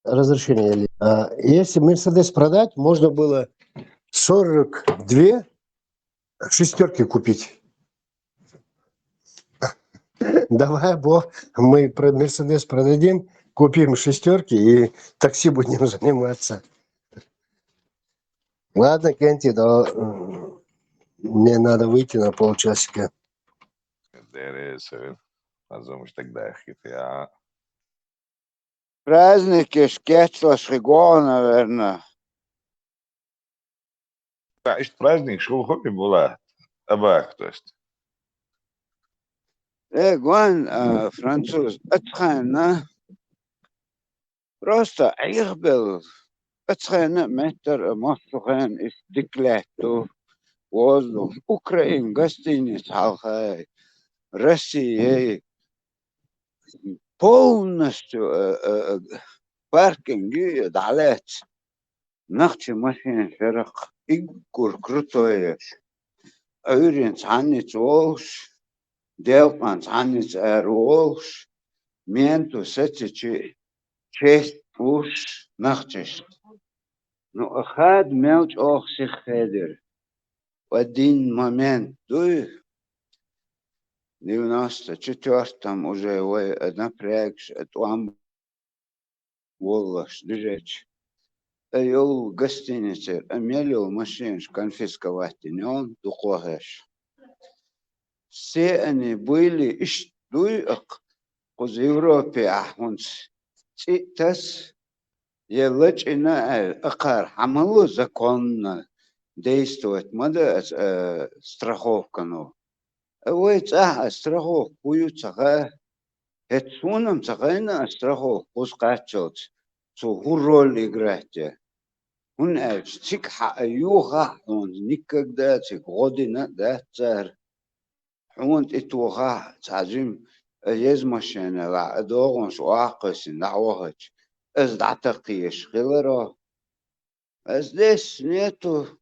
разрешение. А, если Мерседес продать, можно было сорок две шестерки купить. Давай, бо, мы про Мерседес продадим, купим шестерки и такси будем заниматься. Ладно, Кенти, да, м, мне надо выйти на полчасика. There is, uh, азом уж тогда хит, я. Праздник еш кечлаш хи го, наверное. Та ишт праздник шул хуби була, абак, то есть. Э, гуан, а, француз, ацхана. Просто айхбел, ацхана меттер, а, моссухен иш диклетту, воздух, Украин гостиниц халхай, Россия, полностью, э, э, э, паркинги далец. Нахчи машин шерах иггур крутоеш. Ойрин цхьанниц волш, делкъан цхьанниц эр волш, менту сацичи честь пуш нахчиш. Ну, а хад мел чӀох сих хедир. В один момент дуй, девяносто четвёртом уже вай, э, напрягш, э, тӀом воллаш дижеч. Э, йол гостиницер, э, мел йол машинаш конфисковать динён, дукхохеш. Все они были иш дуй ак, кхуз Европе ахунц цӀитас, е лачӀина, э, акхар хьамалу законно действовать ма да, э, страховка ну. Э, вай цӀа а страховка хӀу ю ца ха, хӀет сунам ца хайна а страховка кхуз кхаччалц, цу хӀу роль играть я. ХӀун аьлча, цига хьа а юха хьуна никогда цига гӀодина дац цар. Хьуна тӀе тоха цхьа жим, а, еза машина ла, а, догӀунаш ваккхийсина дӀавахача, аз дӀатакхъеш хиларо. А здесь нету.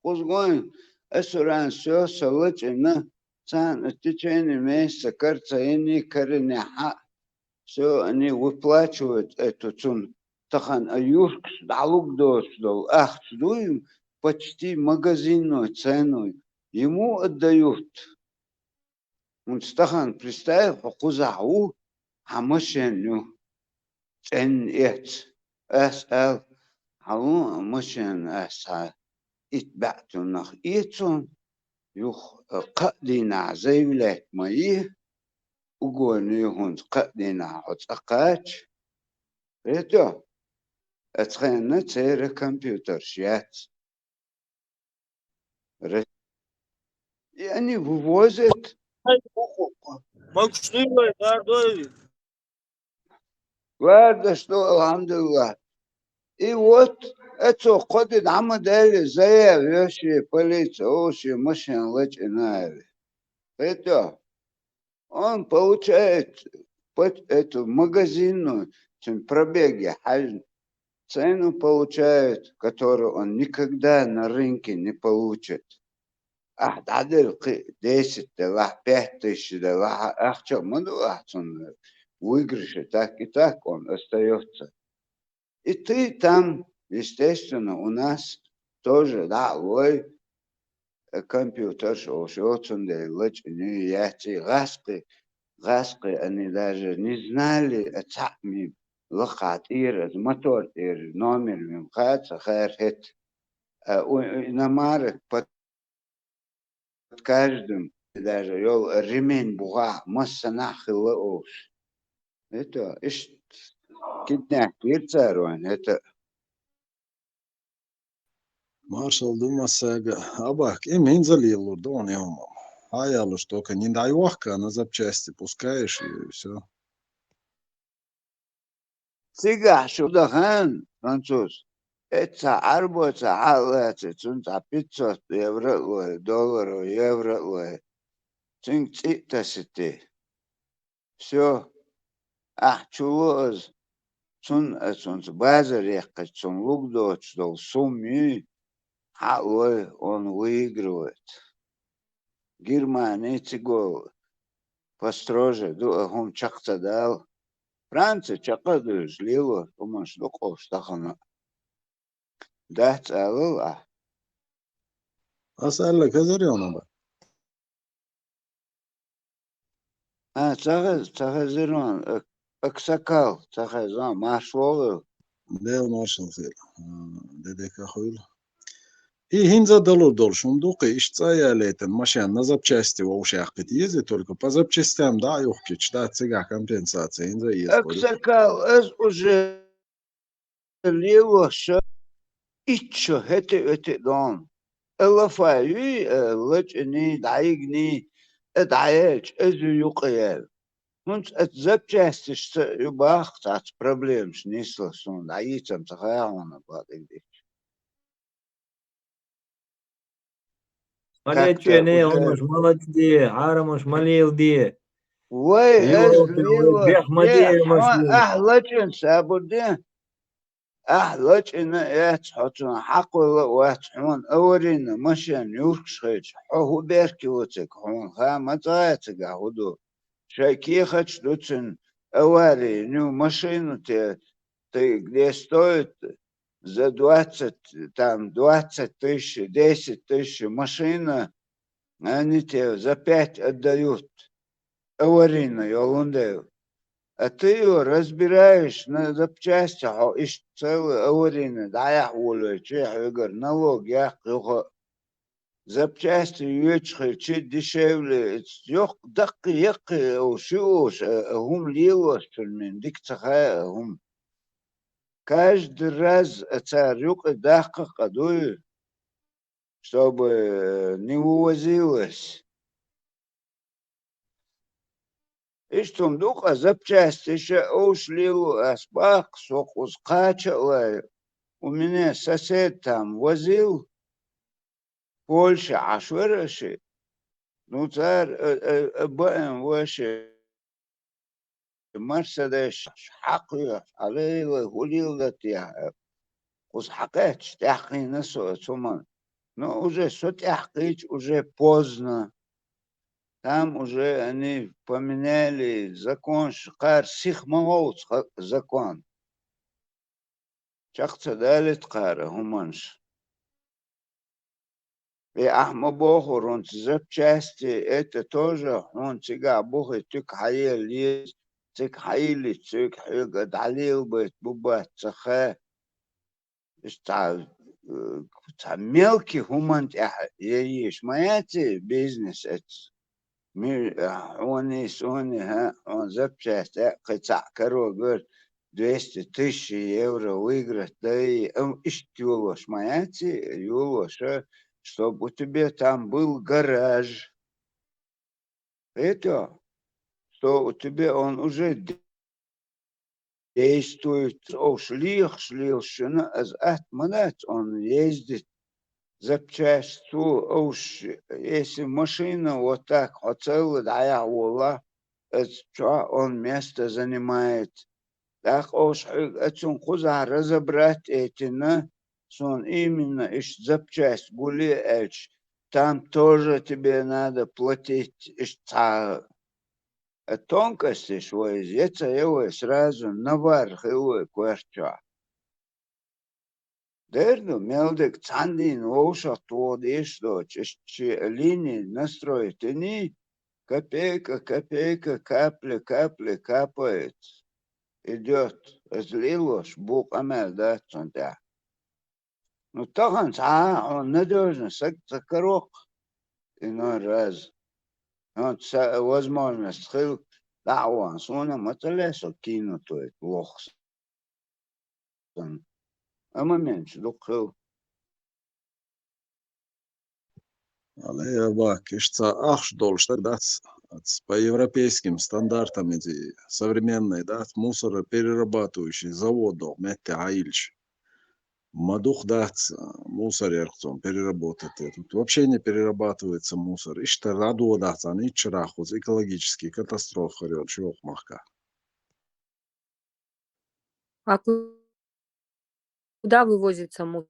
Кхузгойн асуранс йоса лачӀина, царна в течение месяца карца йини карине хьа, всё, они выплачивают эту цун. Тахан а юркс дӀалуг доцу долу ахча дуй, почти магазинной ценой ему отдают. ХӀунца тахан, представь, хьо кхузахь ву, хьан машен ю, цӀенна эц. Ас аьлла, хьан ву машен, ас хьан итт баьӀ цунах эцун, юха, э, кхаа дийнахь заявлять ма е, угони хӀунца кхаа дийнахь хьо цӀа кхача. Хето? Ацхенна церан компьютерш яц. Ре-, и они вывозят. Максуй, гардой. Гварда, что, алхьамдулиллах. И вот, Эцо кхо ди дӀа ма даьлли, заяв йо ший полице, о, ший машен лачкъийна аьлла. Хетий? Он получает, пот-, эту магазинную, цун пробеге хьажа, цену получает, которую он никогда на рынке не получит. Ахь дӀаделла кхы десять делахь, пять тысяч делахь, ахча ма ду ахь цунна, выигрыше так и так он остаётся. И ты там, естественно, у нас тоже, да, лой, э, компьютер шоу, шо цундела лачкъийна яц и гӀаскхи, гӀаскхи они даже не знали, а цхьаъ мим лакха тӀера, мотор тӀера номер мим хаца хар хет. А у, у иномарок под каждым даже йол ремень буха массанахь хилла олуш. Это, иштта киднеппийра цара вайн, это. Маршалла ду массаьрга. Абахка, и хӀинца а лелор ду хьуна и хӀума. Хьаялуш только не дӀайохка на запчасти, пускаешь её, и всё. Цигахь шу дахана, француз, эцца Ӏарбоца хьалаца, цунна цхьа пятьсот евро а лой, долларо, евро а лой. Цуьнга цӀе а тасийти. Всё. Ахь чу ло аза. Цунна а цунца базар яьккхича, цунна луг доцуш долу сумма юй, хьа а лой, он выигрывает. Германи цига построже ду, а хӀума чекх ца дала. Франци чекх а дуьйлуш лело, хӀуманаш ду къовш тахана. Дац алал ахь. Аса аьлла, хезар йона бан. А, ца хеза, ца хезира ван, ак-, аксакал, ца хеза, марш вогӀийла. Дела маршалла хила. А, де дика хуьйла. И хӀинца а далур долуш хӀума ду кхин, иштта цӀа а ялийтина, машен на запчасти вовшах кхин еза, только по запчастям дӀа а юхкича, дац цигахь компенсация, хӀинца а еза кхо ю. Аксакал, ас уже лелоша итт шо хӀетте а, хӀетте а догӀна. Э, лафа юй, э, лачкъийний, дӀайигний, э, дӀаяьлча, эзу юкъа яьлла. ХӀунца оцу запчастишца ю бахка цхьацца проблемаш нисло суна, дӀайийцам ца хаьа хьуна, бакъдерг дийцича. Ма лечкъийне, хӀумаш ма лачкъаде, хьарамаш ма леладе. Вай, ас лело, бех ма де, хьуна ахь лачкъийна сабур де. Ахь лачкъийна а яц, хьо цунах хьакхуьйла а вац, хьуна аварийна машен юхкуш хилча, хьо хӀун бехке ву цига, хьуна ха ма ца гӀаьа цигахь хӀун ду. Шайн кехаташ ду цуьнан, аварийна ю машина те, ты где стоит за двадцать, там, двадцать тысяч, десять тысяч машина, они тебе за пять отдают. Аварийна йолун дела. А ты его разбираешь на запчасти, хьо иштта целый аварийна дӀаяхьа волавелча, хьоьгара налог яккха юха а. Запчасти йоьчу хилча дешевле, йоккха даккхий, яккхий олуш ю олуш, а, а хӀума лелош цуьнан дика ца хаьа а хӀума. Каждый раз а цара юкъа даккха а къа дуй, чтобы не увозилось. Иштта хӀума ду-кх, а запчастиш а овш лело ас баккха, со кхуза кхача а лай. У меня сосед там возил, Польша Ӏаш вара ши. Ну, цара, э, э, э, Б М В ши, Мерседес хьакхоьхьуш, хьалайла, хӀулийла датехьа, кхуза хьакхаьчча, тӀаьхкхийна со оцу хӀуманна. Но уже со тӀаьхкхийча, уже поздно. Там уже они поменяли закон, кхара сиха ма ховца ха-, закон. Чекх ца далийта кхара хӀуманаш. И ахь ма бохура хӀунца запчасти, это тоже хьуна цигахь бухий туька хьаела еза, цига хьайиллича, цуьнга хьоьга дӀалелабайта бу бац ца хаьа. Иштта цхьа, э, цхьа мелкий хӀуманна тӀехь яйеш ма яций бизнес эцу. Ми-, а, хьоний, соний, хӀа, хьуна запчасти а кхин цхьаъ каро гар, двести тысяч евро выиграть дай, ам иштта йолош ма яций, йолоша, чтоб у тебя там был гараж. Это, что у тебя он уже д-, действует, овш лехаш лелаш шуна, аз атта ма дац он ездить запчасть цу овш, если машина вот так хьо цалла дӀаяхьа волла, аз чу он место занимает. ТӀаккха овш хьоьга ацун кхузахь разобрать этина, сон именно иш запчасть гуле аьлча, там тоже тебе надо платить, иш цхьа а тонкостиш вай, я ца я вай, сразу навар хила вай коьртачохь. Дер ду, мел дерг цхьанна дийна вовшах тоха деш доцуш, иштта шен линия настроить йиний, копейка, копейка, капля, капля капает. Идёт, аса лелош бу къамел дац цунна тӀехь. Ну, тахана цхьа а хьуна надёжный саг ца каро-кх, иной раз. Хьуна ца возможность хила дӀа а вахана, суна ма ца ле со кино тойту лоху сан. Амма менчу дукха хила. Алло, Абак, иштта ахча долуш стаг дац, по европейским стандартам иза современный дац, мусороперерабатывающий завод догӀу метте хьайилча. Ма дукха дац, а, мусор ярх цунна переработать. Тут вообще не перерабатывается мусор. Иштта дӀадодац царна иччарах кхуза экологический катастрофа хир йолчу йоккха махкахь. А ку-, куда вывозится мусор?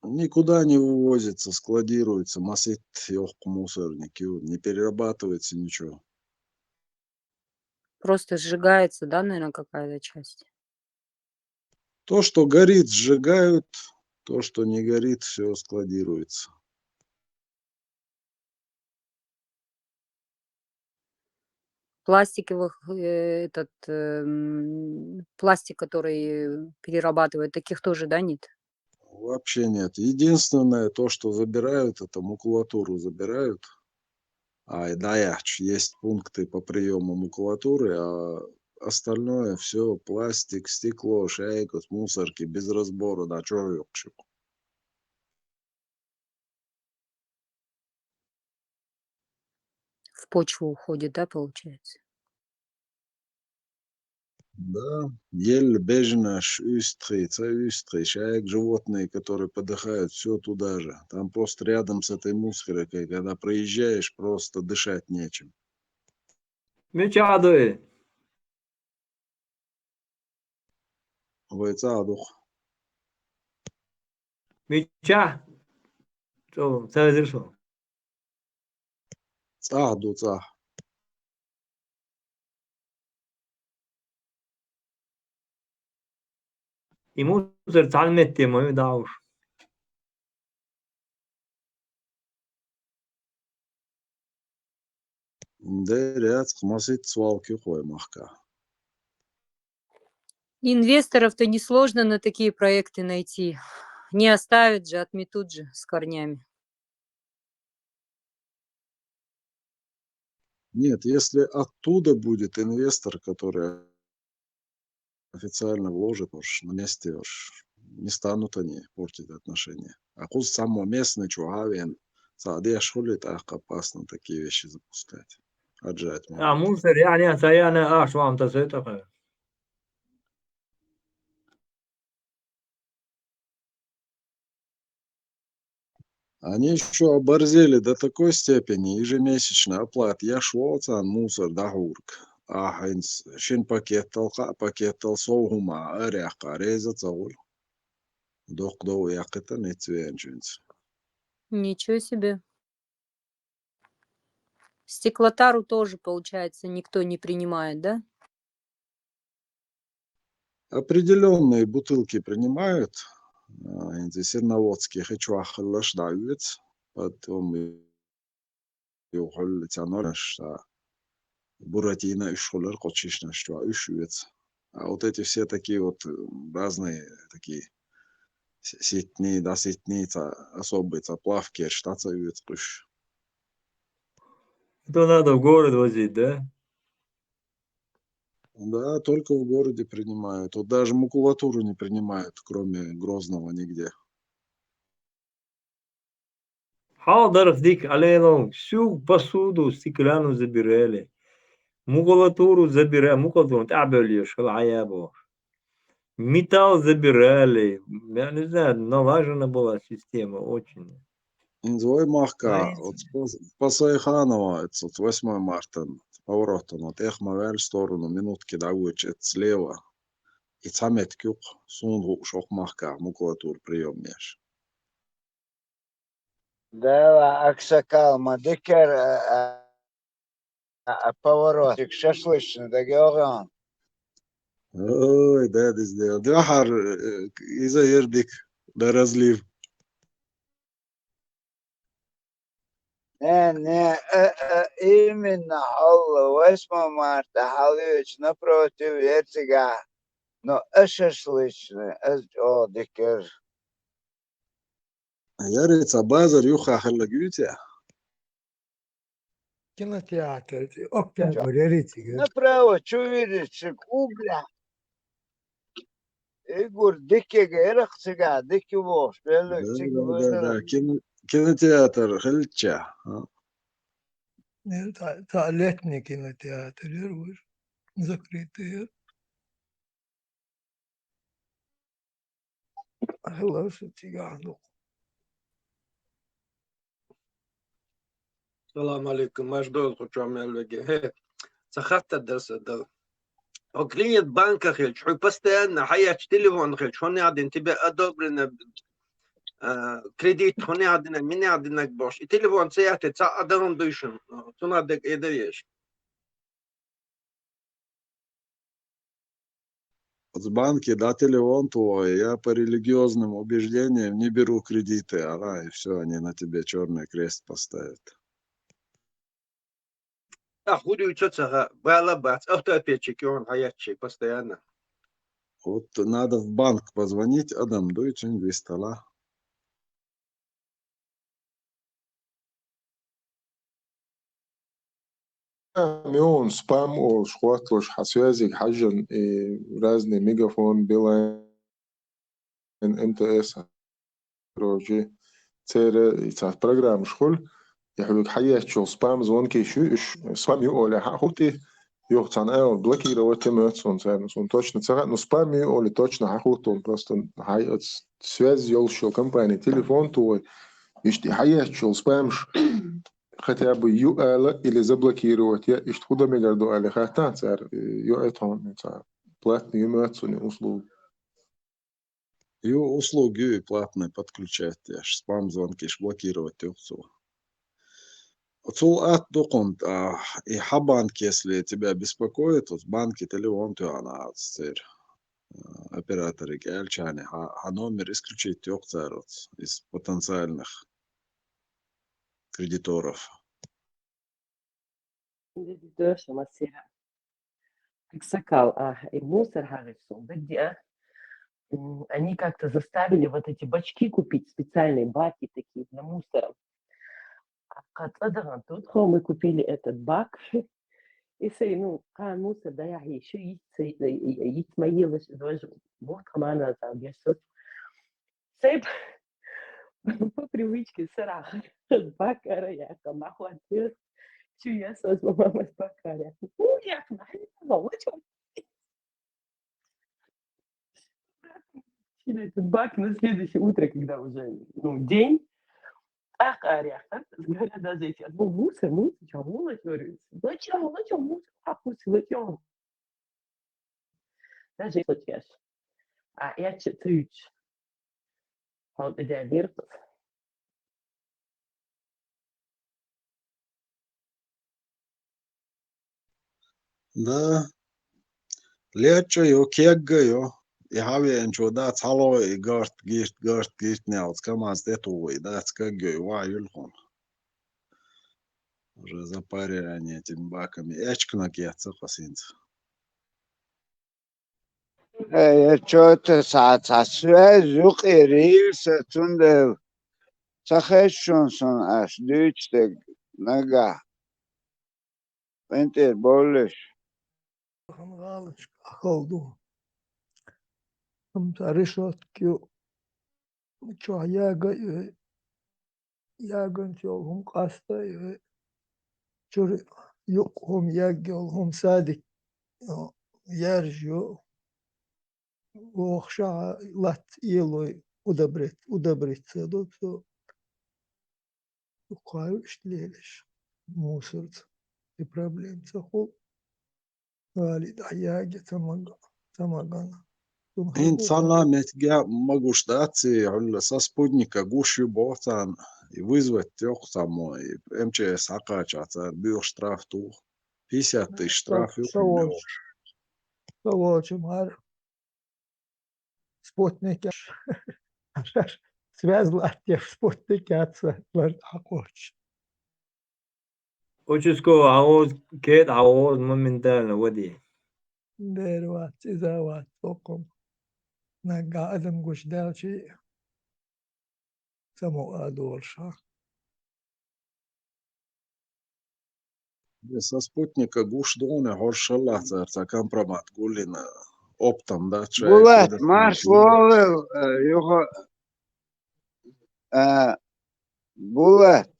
Никуда не вывозится, складируется. Масит йоккха мусорник, ю-, не перерабатывается ничего. Просто сжигается, да, наверное, какая-то часть? То, что горит, сжигают, то, что не горит, всё складируется. Пластиковых, э, этот, эм, пластик, который перерабатывают, таких тоже, да, нет? Вообще нет. Единственное, то, что забирают, это макулатуру забирают. А, да, я ч-, есть пункты по приёму макулатуры, а остальное всё пластик, стекло, шайкус, мусорки без разбора, да, чё её к чему? В почву уходит, да, получается? Да, ель, бежнаш, уьстхи, ца уьстхи, шайга животные, которые подыхают, всё туда же. Там просто рядом с этой мусоркой, когда проезжаешь, просто дышать нечем. Мича ду и? Вай цӀа а ду-кх. Мича? ЦӀа, ца везира со. ЦӀахь ду, цӀахь. И мусор цхьана метте ма ю дӀа уьш. Дера яц-кх, масийтта свалка ю-кх вай махкахь. Инвесторов-то несложно на такие проекты найти. Не оставят же, отметут же с корнями. Нет, если оттуда будет инвестор, который официально вложит, уж на месте уж не станут они портить отношения. А кхуза цхьаммо местный чу хьа а веана, цхьа а деш хуьлий, тӀаккха опасно такие вещи запускать. Отжать могут. А мусор яхьна, ца яхьна, ахча вахана тасуьйту ахьа. Они ещё оборзели до такой степени, ежемесячно оплата еш воцу царна мусор дӀахьург. Ахьа хӀинца шина пакеттал, кхаа пакеттал сов хӀума араяккха реза а ца хуьлу. Доккха дов яьккхийтина ницкъ веанчуьнца. Ничего себе. Стеклотару тоже, получается, никто не принимает, да? Определённые бутылки принимают, а, хӀинца серноводский хи чохь хилларш дӀаоьцу, потом юха хьуьллуца нораш, а, Буратино уьш хуьлура кху чешнаш чохь, уьш оьцу. А вот эти все такие вот, м, разные такие с-, ситтний, дӀаситтний, цхьа особый, цхьа плавкерш дӀа ца оьцу кхуьш. Это надо в город возить, да? Да, только в городе принимают. Вот даже макулатуру не принимают, кроме Грозного, нигде. Хьал дарх дика, Алена, всю посуду стеклянную забирали. Макулатуру забира-, макулатуру тӀехбевлла еш хила Ӏа я бохуш. Металл забирали, я не знаю, налажена была система очень. ХӀинца вай махка, Ай. оцу Пас-, Пасайханова, оцу восьмой мартан, поворотан, тӀех ма ваьлла сторону, минутки дӀавоьдуш, оцу слева. И цхьа метка юкъа, суна хууш, окху махкахь макулатура приём еш. Дала, аксакал, ма дикер, а, а, а, поворотик шашлычный дагайогӀу. Ой, да, дизде. Дуьхьал, э, иза ердик, да разлив. Не, не, э, э, именно хьалла, восьмой марта хьалвечу напротив яра цигахь, но а шашлычный, аса чӀогӀа дикер. Яра ца базар юххехь хилла гуьйцу я? Кинотеатр, октябрь, яра цига. Направо, чу вирзичиг угла. Игур дикига, эрах цигахь дики вохуш, веллиг Да, цига да, да, вазара. да. Кино-, кинотеатр хилча. А. Э, та, та летний кинотеатр, яра вуж. Закрытый, яра. Хилла шу цигахь ду. Салам алейкум, марш дойла кху чохь мел веге. ХӀе, ца хаттар дара сан дала. Хьо клиент банка хилча, хьоьга постоянно хьаетташ телефон хилча, хьуна яхь дина тебе одобрено, а, кредит, хьуна яхь дина, мина яхь дина бохуш. И телефон ца еттий, цхьа а дан дуй шуна, цунах дерг эда еш. Оцу банке дӀателефон туху, я по религиозным убеждениям не беру кредиты, ала, и всё, они на тебе чёрный крест поставят. А хӀун дуьйцу ца хаьа, бала бац, автоответчик ю хьуна хьаетташ постоянно. Вот надо в банк позвонить, адам дуй, цуьнга вистала. Миллион спам олуш, хӀотталуш, хьан связига хьажжан, и разный Мегафон, Билайн, МТС, короче, церан и цхьа программаш хуьлу, и хьоьга хьаетташ йолу спам звонкаш ю, уьш спам ю олий хьан хӀуттий, юха цхьана аьлла блокировать я моьтту суна царна, суна точно ца хаьа, ну, спам ю олий точно хьан хӀутту, просто хьайн оцу связь йолуш йолу компани телефон туху, иштта и хьаетташ йолу спамаш хотя бы ю ала или заблокировать я, иштта хӀун дан мегар ду аьлла хаьттахь цара, ю а тхьуна цхьа платный ю моьтту суна услуга. Ю услуга ю и платный подключать деш, спам звонкаш блокировать ю цо. Цул атта ду кхунна, а, и хьан банк, если тебя беспокоит, вот банке телефон тоьхна аца церан, а, операторе аьлча, хьан, хьан номер исключить йоккху цара оцу из потенциальных кредиторов. Дедидоша Масира. Аксакал, а, и мусор хьагӀир суна дагадеа. М, они как-то заставили вот эти бачки купить, специальные баки такие для мусора. А кхин цӀа дахана тхо, мы купили этот бак. И сай, ну, кхана мусор дӀаяхьа йиш ю, йиц, йиц ма елаш, даже бухт хамана зал гешсут. Сайн по привычке сарахь бакара яха, ма хӀоттийра. Чу ясалаш ма мамас бакара яха. Ну, яха, ма хӀоттийра. Чили этот бак на следующее утро, когда уже, ну, день, ах, а яха, сгоря даже эти, ну, мусор, мусор, чё, мусор, говорю. Зачем, зачем мусор? А, мусор, зачем? Даже если чеш. А я читаю. Хьо де дирхас. Да. Лечча йо, кегга йо. И хьавеанчо дац хьало, и гарт, гирт, гарт, гирт нелц, КамАЗ тӀе туху, и дац кагга йо, и ваха юьлхуна. Уже запаривание этими баками. Эчканаг яц ца кхасинца. Э, я чё-то цхьа, цхьа связь юкъера йийла сан, цундела ца хеза шуна суна аш дуьйцу дерг нагахь. КъинтӀера бовллеш. Хан гӀалашка ахалла ду. Амма цхьа решетка ю. Чохь яга а йой, яганчу йолу хӀума къаста а йой, чуьра юкъ хӀума яггал, хӀума садик, а, яржа ю. Вохша латта иелой удобрит-, удобриться ду, цо. Дукха ю иштта лелаш. Мусорца. И проблема ца хул. Гали дӀаяги ца мага-, ца магана. Цунах ХӀинца хӀу- цхьана меттиге ма гуш дац, и хьула со спутника гуш ю боху царна, и вызвать йоккху цхьаммо, и М Ч С хьакхачахь цара буьйха штраф туху. Пятьдесят тысяч штраф ю со кхин волчу. Со волчу мара. Спутник. Связь латтеш спутник яц лар хьакхочуш. Участковый хьан вовза, кеда хьан вовза моментально ваде. Дера вац, иза вац, боккхам. Наггахь адам гуш даьлчи, самукъа а долуш хьан. Со спутника гуш ду хьуна, хӀорш шаллахь цара цхьа компромат гулйина, оптом дац шайн. Булат, марш вогӀийла, э, юха, э, Булат.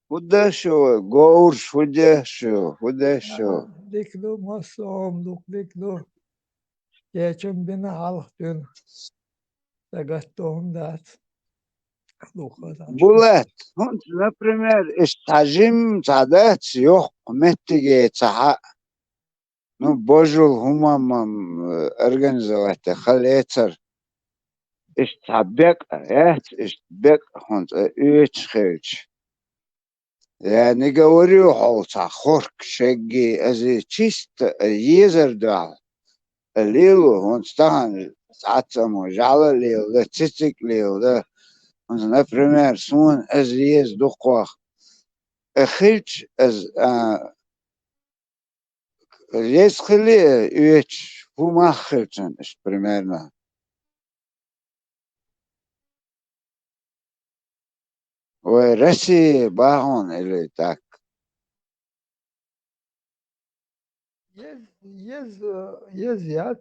ХӀун деш ю, говраш, хӀун деш ю, хӀун деш ю? Дика ду, массо а хӀума ду, дика ду. Кечам бина, хьалха дуьйна. Сагатта хӀума дац. Дукха дац. Булат, хӀунца, например, иштта цхьа жимма цхьа дац, йоккха меттиге цхьа хьа. Ну, божул хӀума-м, э, организовать хала яцара. Иштта цхьа бекъа яц, иштта бекъа хӀунца оьцуш хилча. Я не говорю, хьо цхьа хорк шегги, ази чисто, э, езар дуьхьал. Э, лело, хӀунца тахана цхьацца мо жӀала леладо, цициг леладо. ХӀунца, например, суна ази еза дукхох. Э, хилча, аз, а, Еза хили оьцуш, хӀун мах хилчан, иштта примерно. Вай Россия бахьун или так? Ез-, ез-, еза яц.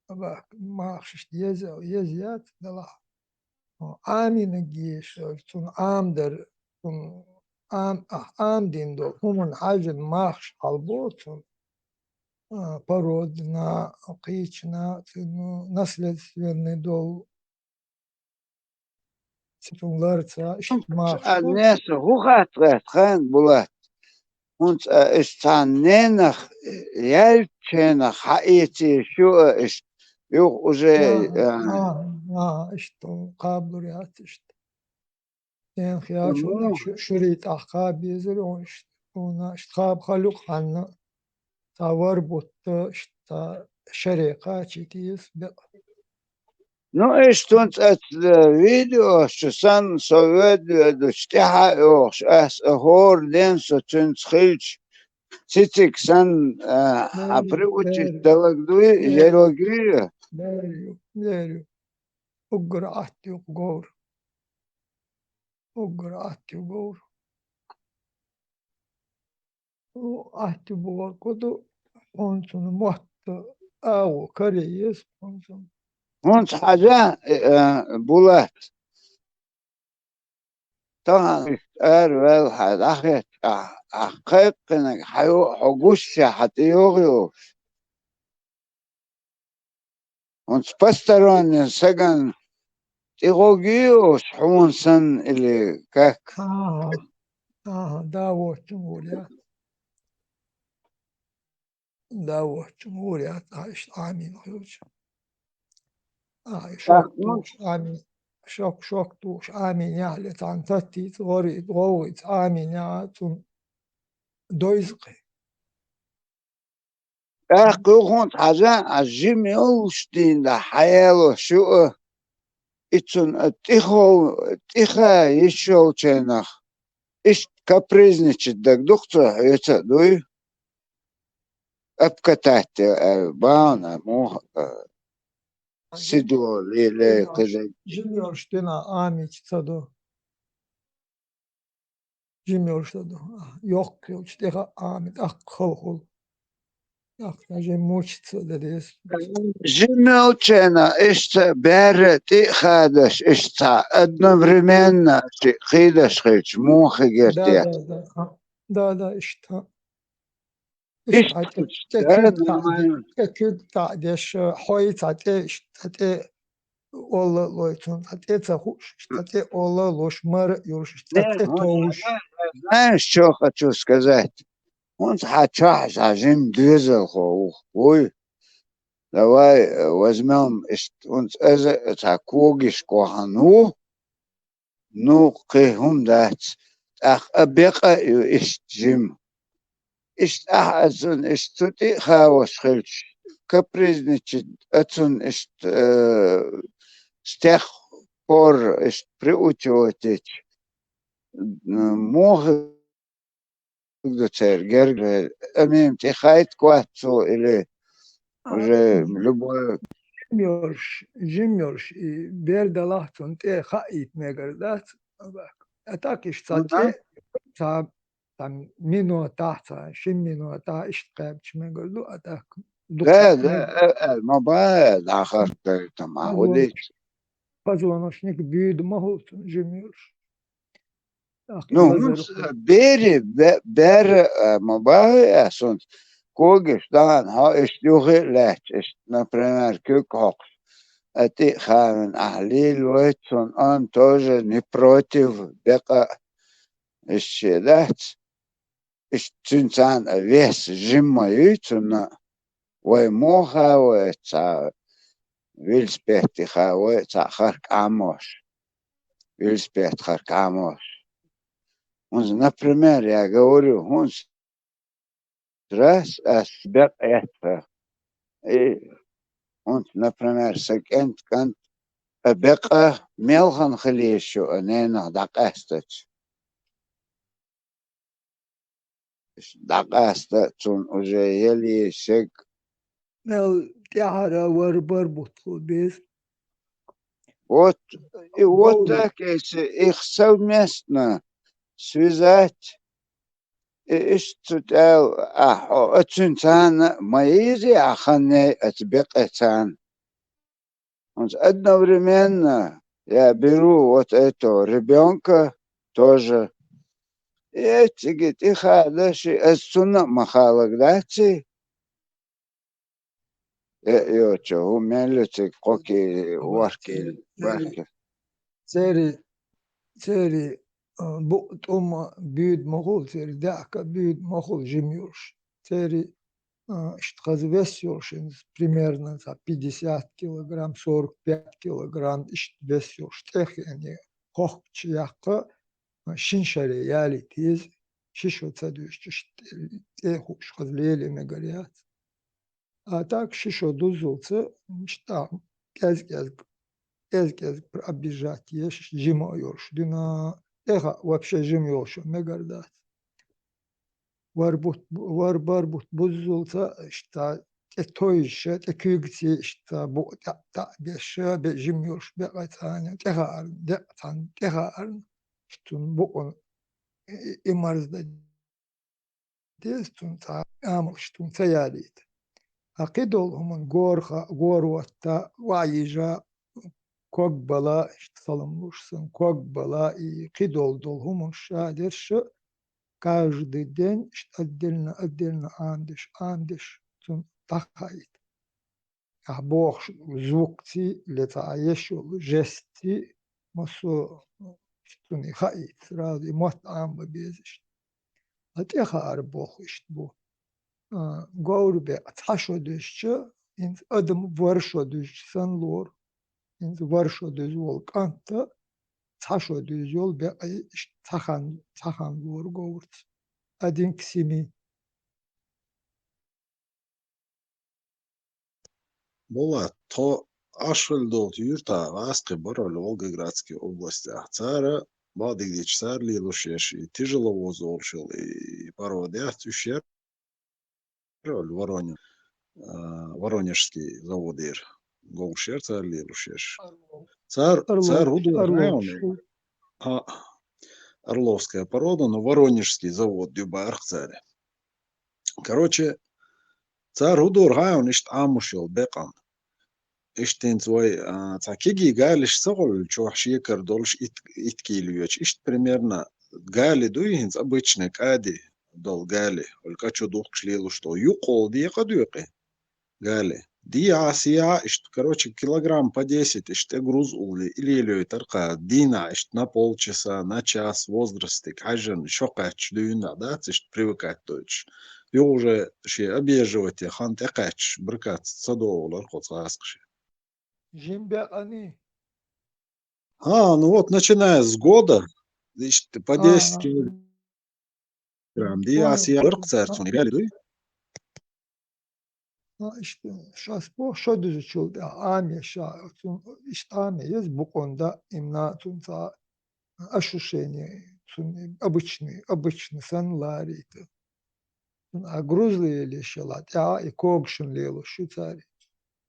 Аба, махаш иштта еза, еза яц, делахь. Ӏамийнарг еш, цунна Ӏамадар, цунна Ӏам-, а, Ӏамадина долу хӀуманна хьаьжжина махаш хьалабо цунна, а, породина, кхечина, цуьнан наследственный долу. Цуьнан ларца, иштта махаш. А, неса, хӀун хатта гӀерта ханна, Булат? ХӀунца а иштта цхьана ненах, яьллачу хенах хьаэца шу а иштта. Юха уже, аха, а, аха, аха, иштта кхабалур яц иштта. Ненах яьлча, ну, шу-, шуьрий тӀехь кхаба езар, хьуна иштта, хьуна иштта кхаба хала юкъа хьанна. Цхьа вар бутта, иштта шаре кхачийта еза бекъа. Ну, иштта хӀунца аца, э, видео чу санна, со воьду-воьдучу тӀаьхьа а йохуш, ас а хӀора ден со цуьнца хилча, цициг санна, э, хьан приучить далаг дуй, ялаг юй? Лер ю, лер ю. Уггар атта ю говр. Уггар атта ю говр. Ну, атта бохург ду, хьуна цунна мотт агӀо каре еза хьуна цунна. ХӀунца хьажа, э, э, Булат. Тахана ара ваьлла хьан дӀахӀетта, ахь, ахь кхайкхинарг хьан йо-, хьо гуш а хьан тӀейогӀу йолуш. ХӀунца посторонний сагана тӀегӀо гийо хьуна санна или как? Ага. Ага, да, воцчун вуьйр яц. Да, воцчун вуьйр яц, а, иштта Ӏамийна хилча. А, шок тухуш Ӏамийна, шок, шок тухуш Ӏамийна яхьле, цхьана таттийца, гӀорийца, гӀовгӀийца Ӏамийна яхьа, цунна дойза кхин. ТӀаккха юххунца хьажа, а жима йолуш дийнахь хьаяло шу а, и цунна а тӀехол-, тӀеха йиш йолчарнах, иштта капризничать дагадоккху цо хьоьца а дуй? Обкатать, э, бахьана, муха, э, седло леле, кхидерг. Жима йолуш дийнахь Ӏамийча ца до. Жима йолуш ца до. Йоккха йолчу тӀеха Ӏамий тӀаккха халахула. ТӀаккха жима мучиться дан деза. Жима йолчарна иштта баьрра тӀе а хадаш, иштта одновременно шиъ кхийдаш хилча, муха хир те? Да, да, да. Да, да, иштта. Иштта хьа тӀе, тӀе куьг таӀ де-, тӀе куьг таӀ деш, хьой цхьа тӀе, иштта тӀе олла лой цунна, цхьа тӀе ца хууш, иштта тӀе олла луш, мара а йолуш, иштта тӀе товш. Знаешь, что хочу сказать? ХӀунца хьан чохь жима доьзалхо ву, вуй? Давай, э, возьмём, иштта, хӀунца иза а цхьа когаш кохьан ву, ну, кхин хӀума дац, тӀаккха а бекъа а ю иштта жима. Иштта ахьа а цунна, иштта цу тӀе а хавош хилча, капризничать а цунна иштта, э, с тех пор иштта приучивать йича, м, муха ду церан гергара, амим тӀе хайта кхоьтту цо или уже любой. Жим йолуш, жим йолуш, и бер далахь цунна тӀе хаийта мегар дац. А так иштта цхьа тӀе, цхьа, цхьа минотахь, цхьа ши минотахь иштта кхаьбча мегар ду, а так дукха. Да, да, э, э, ма бан, дӀахарх дара там, а хӀун дийца? Позвоночник буьйда ма хуьлу цунна жим йолуш. Ну, хӀунца бери, бе-, бер, а, ма бахьи ас хӀунца. Когаш даьхна, хьо иштта юххе а лаьтташ, иштта, например, куьг хьокхуш, а тӀе а хавина ахьа лелавайта цунна, он тоже не против, бекъа а, иштта шен дац. Иштта цуьнан царна а вес жимма юй цунна, вай муха вай цхьа велосипедтиха вай цхьа харк Ӏамош, велосипед харк Ӏамош. ХӀунца, например, я говорю, хӀунца раз ас бекъ эцна. И хӀунца, например, сан кӀент-кӀант а бекъа мелхан хила еза шу а ненах дӀакъаьстача. ДӀакъаста цунна уже еле шег. Мел тӀаьхьара вара барбутт хила беза. Вот, и вот так, если их совместно связать, и иштта цу тӀел ахьо, а цуьнан царна а ма йийзи ахьа ханней аца бекъе царна. Одновременно я беру вот этого ребёнка тоже. И эцига тӀехадаши, ас цунна а ма хаалаг даци. Э, йо, чо, хӀу мел ю цига кхокили, ворхкили, бархкили. Церий, церий, а, бу-, тӀум буьйда ма хуьлу, церий даьӀахка буьйда ма хуьлу жим йолуш. Церий а, иштта хаза вес йолуш, примерно, цхьа пятьдесят килограмм, сорок пять килограмм, иштта вес йолуш тӀе а хиъна, хохкучу яккха, а, шина шаре ялийта еза, ши шо ца дуьсча, иштта тӀе а хууш хаза лело мегар яц. А так ши шо дуззалца, иштта кӀез-кӀезга, кӀез-кӀезга пробежать еш, жима а йолуш дуьйна, тӀеха вообще жима йолуш мегар дац. Вар бут-, вар барбутт буззалца, иштта тӀе тойша, тӀе куьйгаца, иштта букъ тӀаьӀ-тӀаьӀ беша, бе-, жим йолуш бекъа царна, тӀехаарна, декъа царна, тӀехаарна, иштта цунна букъана и, и марзда деза, цунна цхьа амалш цунна ца ялийта. Ткъа кхидолу хӀуманна горха-, гор ватта, ваӀ йижа, ког бала, иштта салам луш санна, ког бала, и кхидолу долу хӀуманаш ша дерш, каждый день иштта отдельно, отдельно Ӏамадеш, Ӏамадеш, цунна дӀахаийта. Ахь бохуш звукций, ле цхьа еш йолу жестций, массо а цунна хаийта, сразу и мотт Ӏамабан безаш. Ткъа тӀехаар боху иштта бу. А, говр бекъа цхьа шо дуьзча, хӀинца адам вара шо дуьзча санна лору. ХӀинца вара шо дуьзна волу кӀанта, цхьа шо дуьзна йолу бекъа иштта цхьа хан, цхьа хан лору говрца. Один к семи. Булат, тхо Ӏаш хилла долчу юьртахь гӀазкхи бара Волгоградский областехь. Цара бакъдерг дийцича, цара лелош еш и тяжеловозы олуш йолу и пародех, уьш яра Воронеж, а, Воронежский заводера. Говраш яра цара лелош еш. Цара, цара хӀун дора хьайна? А, Орловская порода, но Воронежский завод ю бахара цара. Короче, цара хӀун дора хьайна иштта Ӏамош йолу бекъана. Иштта хӀинца вай, а, цхьа кегий галиш ца хуьлу чохь шекара долуш ит, ит кийла йоьдуш. Иштта примерно гали дуй хӀинца обычный кади, долу гали, олу кӀа чу духкуш лелуш долу, юккъехула декъа а доькъий гали. ДӀа, сехьа, иштта, короче, килограмм по десять, иштта тӀе груз уллий, и лелойтар кхара дийнахь, иштта на полчаса, на час возрастиг хьаьжжина, шо кхаьчча дуьйна дац, иштта привыкать дойтуш. Юха уже шен объезживать хан тӀекхаьчча, баркат ца догӀулар кхо цхьа аскъа шен. Жин бекъаний? А, ну вот, начиная с года, иштта по А, десять килограмм, дӀа, понял. Сехьа, ларкъ цаьрца, А, цунна гали дуй? А, иштта, шас бо-, шо дуьзучул тӀаьхьа, Ӏаме ша, цун, иштта Ӏаме еза букъунда, имна цун цхьа ощущение, цун обычный, обычный санна ларийта. Цун а груз лелош яла, тӀаьхьа и когашна лелош ю цаьрца.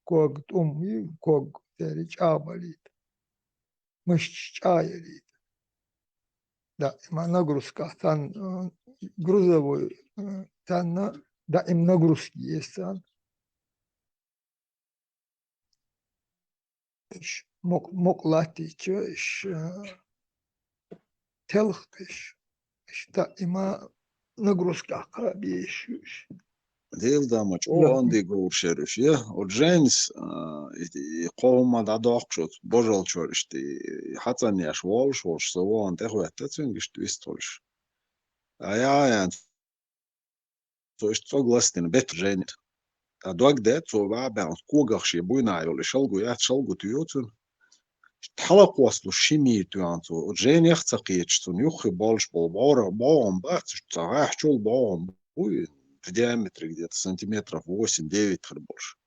Ког тӀум ю, ког цаьрца чӀагӀбалийта. Мышцаш чӀагӀъялийта. Даима нагрузка, царна, э, грузовой, э, царна даим нагрузка еза царна. Иш мукъ-, мукъ латтийча, иш, э, телхкъеш. Иш даима нагрузка кхаба езаш ю иш. Дела дама чӀогӀа онда говраш яра уьш, я? Оцу Женис, а, и, и кхо хӀума дӀадоккхуш оцу божалчор иштта, и хьацӀанъеш волуш волуш, со вон тӀехӀоьттина цуьнга иштта вистхуьлуш. А, я, я, цо иштта цӀог ластийна бетта Женис. Ткъа дог де, цо ваьӀ баьлла когах шен буйнахь йолу, и шалгу яц, шалгу туьйху цуьнан. Хьала кхоссалуш ши мийра тоьхна цо. Оцу Женех а ца кхеташ, цунна юххе болуш болу бӀора-, бӀогӀам бац, уьш цхьа гӀаьхчул бӀогӀам бу, и в диаметре где-то сантиметров восемь-девять хир болуш.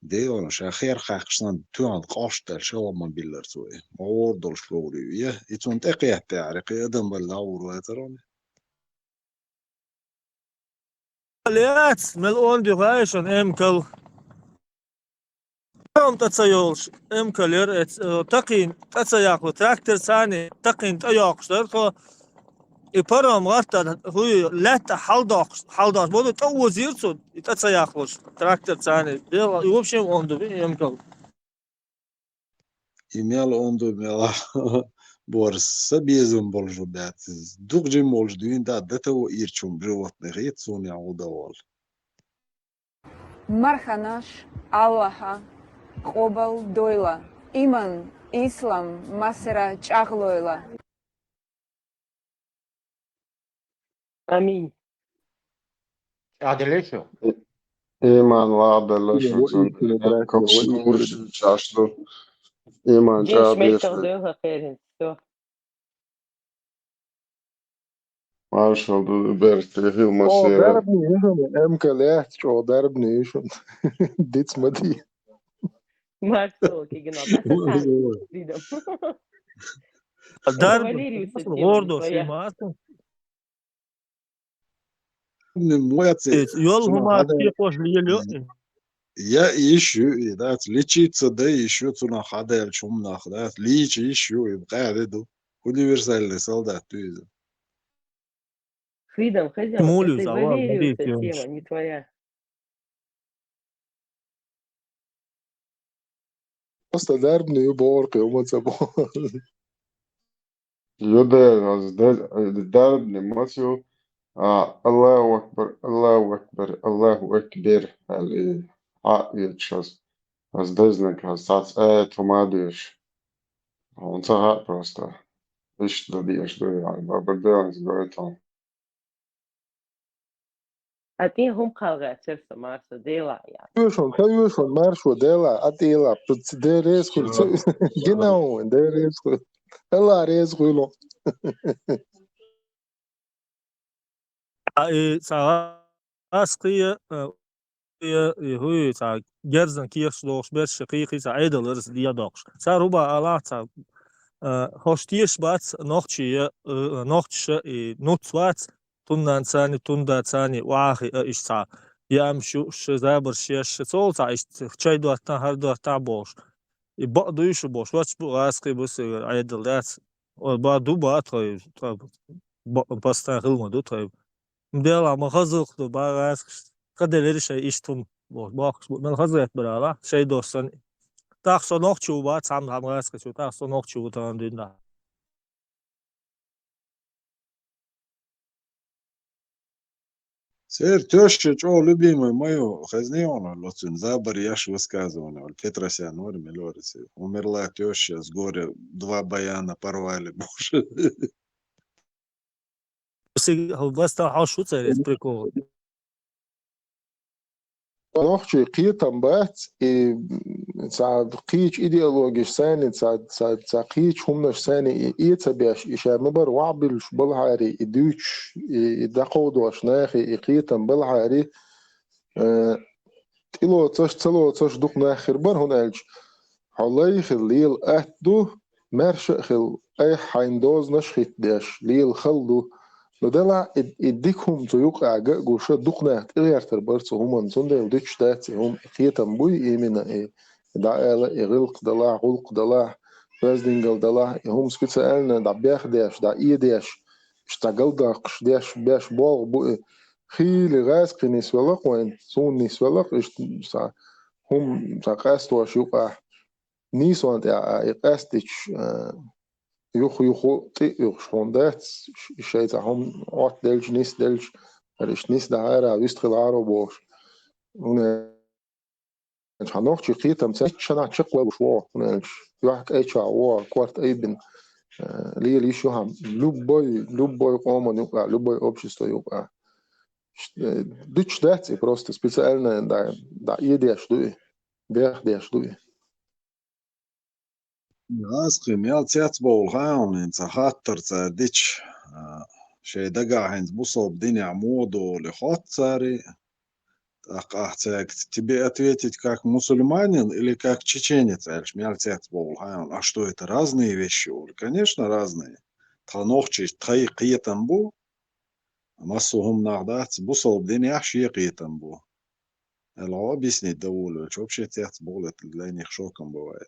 Делахь, ша хер хаьккхаш санна, тоьхна къовш даьлла шалха ма биллара цо и. МогӀор долуш ловр ю, я? И цунна тӀекхетта яхьара, кхин адам валла дӀагӀур вацара хьуна. Лаьц, мел онда ю хаьий шуна эмкал. Паром тӀе ца йолуш, эмкал яра эц-, э, такхийна тӀе ца яхло, трактор царний такхийна тӀе йоккхуш дара тхо. И паром гӀатта, хӀуй, лаьтта хьалдоккхуш, хьалдоккхуш. Боду тӀе озийра цунна, и тӀе ца яхлуш, трактор царний. Дела, и вообще онда ю эмкал. И мел онда, мел борз, са безам болуш бац иза. Дукха жима волуш дуьйна дац, ДТО ирча хӀума животных хета суна ян гӀуда волу. Марханаш Аллаха къобал дойла, иман, ислам масара чӀагӀлойла. Амин. Аделешо. Иман ладелла шу цун, кокш нур шу чашлу. Иман чабеш. Маршал ду берте хил масера. Дарбни ишун, эмкал яц, чо дарбни ишун. Диц ма ди. Маршал кигна. Дарбни. Гордо шимас. Йол хӀума кхетош лелайо. Я йиш ю и, дац, лечиться дан йиш ю, цунах хьадаьллачу хӀуманах, дац, лийча йиш ю и, бакъ де ду. Универсальный солдат ду иза. Freedom, хозяин, мулю это за вами, эволюция, Мария, тема не твоя. Просто дарбни ю бохург ю, ма ца боху. Ю де, аз де, дарбни мац ю, а, Аллаху акбар, Аллаху акбар, Аллаху акбар, али, а, ечас. Аз дезнак, аз цац, э, тумадеш. Он ца ха просто. Ишта деш ду, я, бабар де, он сгойтон. А тӀе хӀума кхалгӀа церса марса дела я. Юшун, ца юшун, маршо дела, а тӀела, ц-, дерез хуьлу, ца, гинау, дерез хуьлу. Алла рез хуьлу. А, и, ца, ас кхия, а, и, и, хӀуй, ца, герзан кехаш дохуш берш кхийкхий, ца, Ӏедал арз дӀадоккхуш. Цара хӀума ала, ца, а, хӀош теша бац, нохчий, а, нохчаша, и, нуц вац, туннан царни, тунда царни, вахи а иш цхьа. Ямаш ю, ш-, забарш еш, ш-, цол цхьа иш, чай доттан, хӀар доттан болуш. И бакъ дуй шу болуш, вач бу, гӀаскхий бу, с-, Ӏедал дац. О, ба ду, ба тхой, тхо, ба-, пастан хила ма ду тхой. Дела, ма хазух ду, ба гӀаскхаш. Каделери шай иш тун, бо-, бохуш бу. Мел хазух бара ала, шай дош сан. Тах со нохчу ба, цхьам, цхьам гӀаскхачу, тах со нохчу тан дин да. Церан теща чӀогӀа любимая моя, хезний хьуна, лоцун забар еш высказывание, вала Петросян вара, мила вара церан. Умерла теща, с горя два баяна порвали, боже. Баста хьош ву церан прикол. Нохчий кхетам бац, и ца кхечу идеологеш сайни, ца, ца, ца кхечу хӀуманаш сайни и эца беш, и ша ма бара вахьбиллуш балхьари, и дуьйцуш, и, и дӀакховдош нахи, и кхетам балхьари, э, тӀелоцаш, ца лоцаш дукха нах хир бара, хӀунда аьлча хьо лай хила лела атта ду, маьрша а хила, айхьа хьайна дозанаш а хӀиттадеш, лела хала ду. Ну, делахь, и, и дика хӀума цу юкъахь ган а гуш, дукха нах тӀегӀертар бара цу хӀуманна, цундела дуьтуш дац и хӀума, и кхетам буй, имина и, и дӀаала, и гӀиллакх далахь, гӀуллакх далахь, оьздангалла далахь, и хӀума специально дӀабехдеш, дӀаэдеш, иштта галдаккхуш деш, беш болх бу и. Хийла гӀазкхи нисвелла-кх вайн, суна нисвелла-кх, иштта цхьа хӀума, цхьа къастош юкъахь. Нийсонан тӀехь а и къаьстича, а, юха-юха тӀе а юхуш хьуна дац, ш-, шайн цхьа хӀума Ӏоттаделча, нисделча, хӀара иштта нисдахьара, вистхилахьара бохуш. ХӀунда аьлча хьан нохчий кхетам ца, итт шанахь чекхвеллуш вогӀу, хӀунда аьлча юьхь кӀайчохь вогӀу, корта айбина, а, лела йиш ю хьан любой, любой къоман юкъахь, любой общество юкъахь. Ш-, э, дуьтуш дац и, просто специально дӀа, дӀаэдеш ду и, бехдеш ду и. ГӀазкхи мел цецбовла хаьа хьуна, хӀинца хаттар цара дича, а, шайн дагахь хӀинца бусалба динехь муха ду олий хотту цара, тӀаккха ахь цаьрга: «Тебе ответить как мусульманин или как чеченец?» аьлча, мел цецбовла хаьа хьуна. А что, это разные вещи олий? Конечно, разные. Тхан нохчий тхайн кхетам бу, массо а хӀума нах дац, бусалба динехь шен кхетам бу. Аьлла, хьо объяснить дан волавелча, вообще цецбовла, это для них шоком бывает.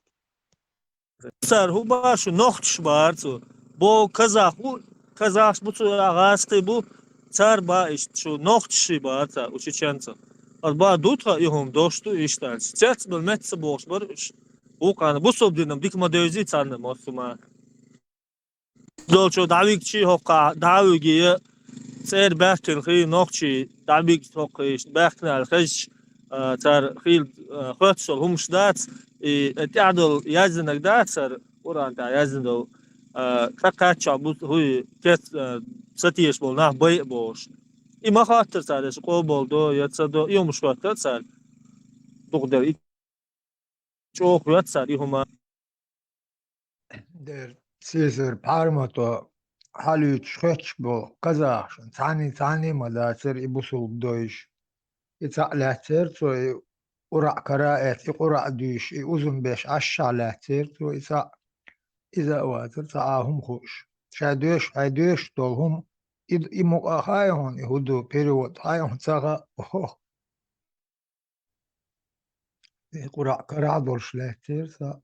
Цара хӀун боху, нохчаш боху цо. Боху казах ву, казахаш бу цо, гӀазкхий бу. Цара боху иштта, шу нохчаш боху цара, у чеченцах. Аса боху, ду тхан и хӀума, дош ду иштта аьлча. Цецбала меттах ца бохуш бара уьш. Вукхана бусалба динан дика ма девзий царна массо а. Долчо дӀавигчий хӀокхахь, дӀа а вигий, цӀера баьхкина хи, нохчий дӀабигча хӀокху иштта баьхкина аьлла хезча, а, цара хийла, а, хоьттуш долу хӀумаш дац, и тӀаьхьа долу яздинарг дац цара, Къуръан тӀехь яздина долу, а, цкъа кхаччахь бу, хӀуй, кец, а, ца тешаш болу нах байа а бохуш. И ма хоттура цара, аша къобалдо я ца до, и хӀумаш хоттура цара. Дукха дерг и чӀогӀа хоьтту цара и хӀума. Дер, Цезарь Пхьармато хьалуьйтуш хоьттуш болу казахашна цхьаьнний, цхьаьнний а ма дацара и бусалба дойуш. И цхьаъ лаьццара цо, и Къуръан кара а эцна, и Къуръан дуьйш, и узун беш Ӏаш а лаьццара цо, и цхьаъ, иза а вацара цхьа а хӀума хууш. Ша доьшуш, хьайн доьшуш долу хӀума, и, и мукъа хаьа хьуна, и хӀун ду, перевод хаьа хьуна, ца хаьа. Охо. И Къуръан карахь долуш лаьттера цхьаъ.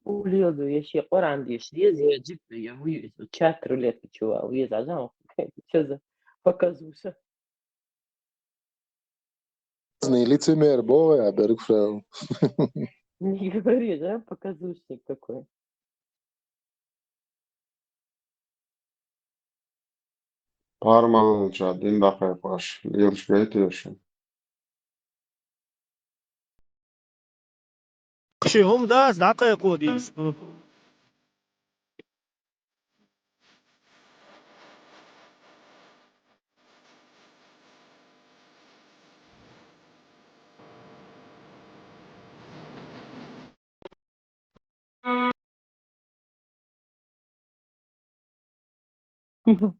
Улел ду, я шен Къуръан деш деза, я джипа, я вуьйзу, чат рулетка чувал, веза, а жан, чё за показуха? Разные лицемеры богу, я беру фрау. Не говори, да, показушник какой. Пармалча дин дакъайкъаш, лелаш гайтеша. Ши хӀума дац, дакъайкъо дийш.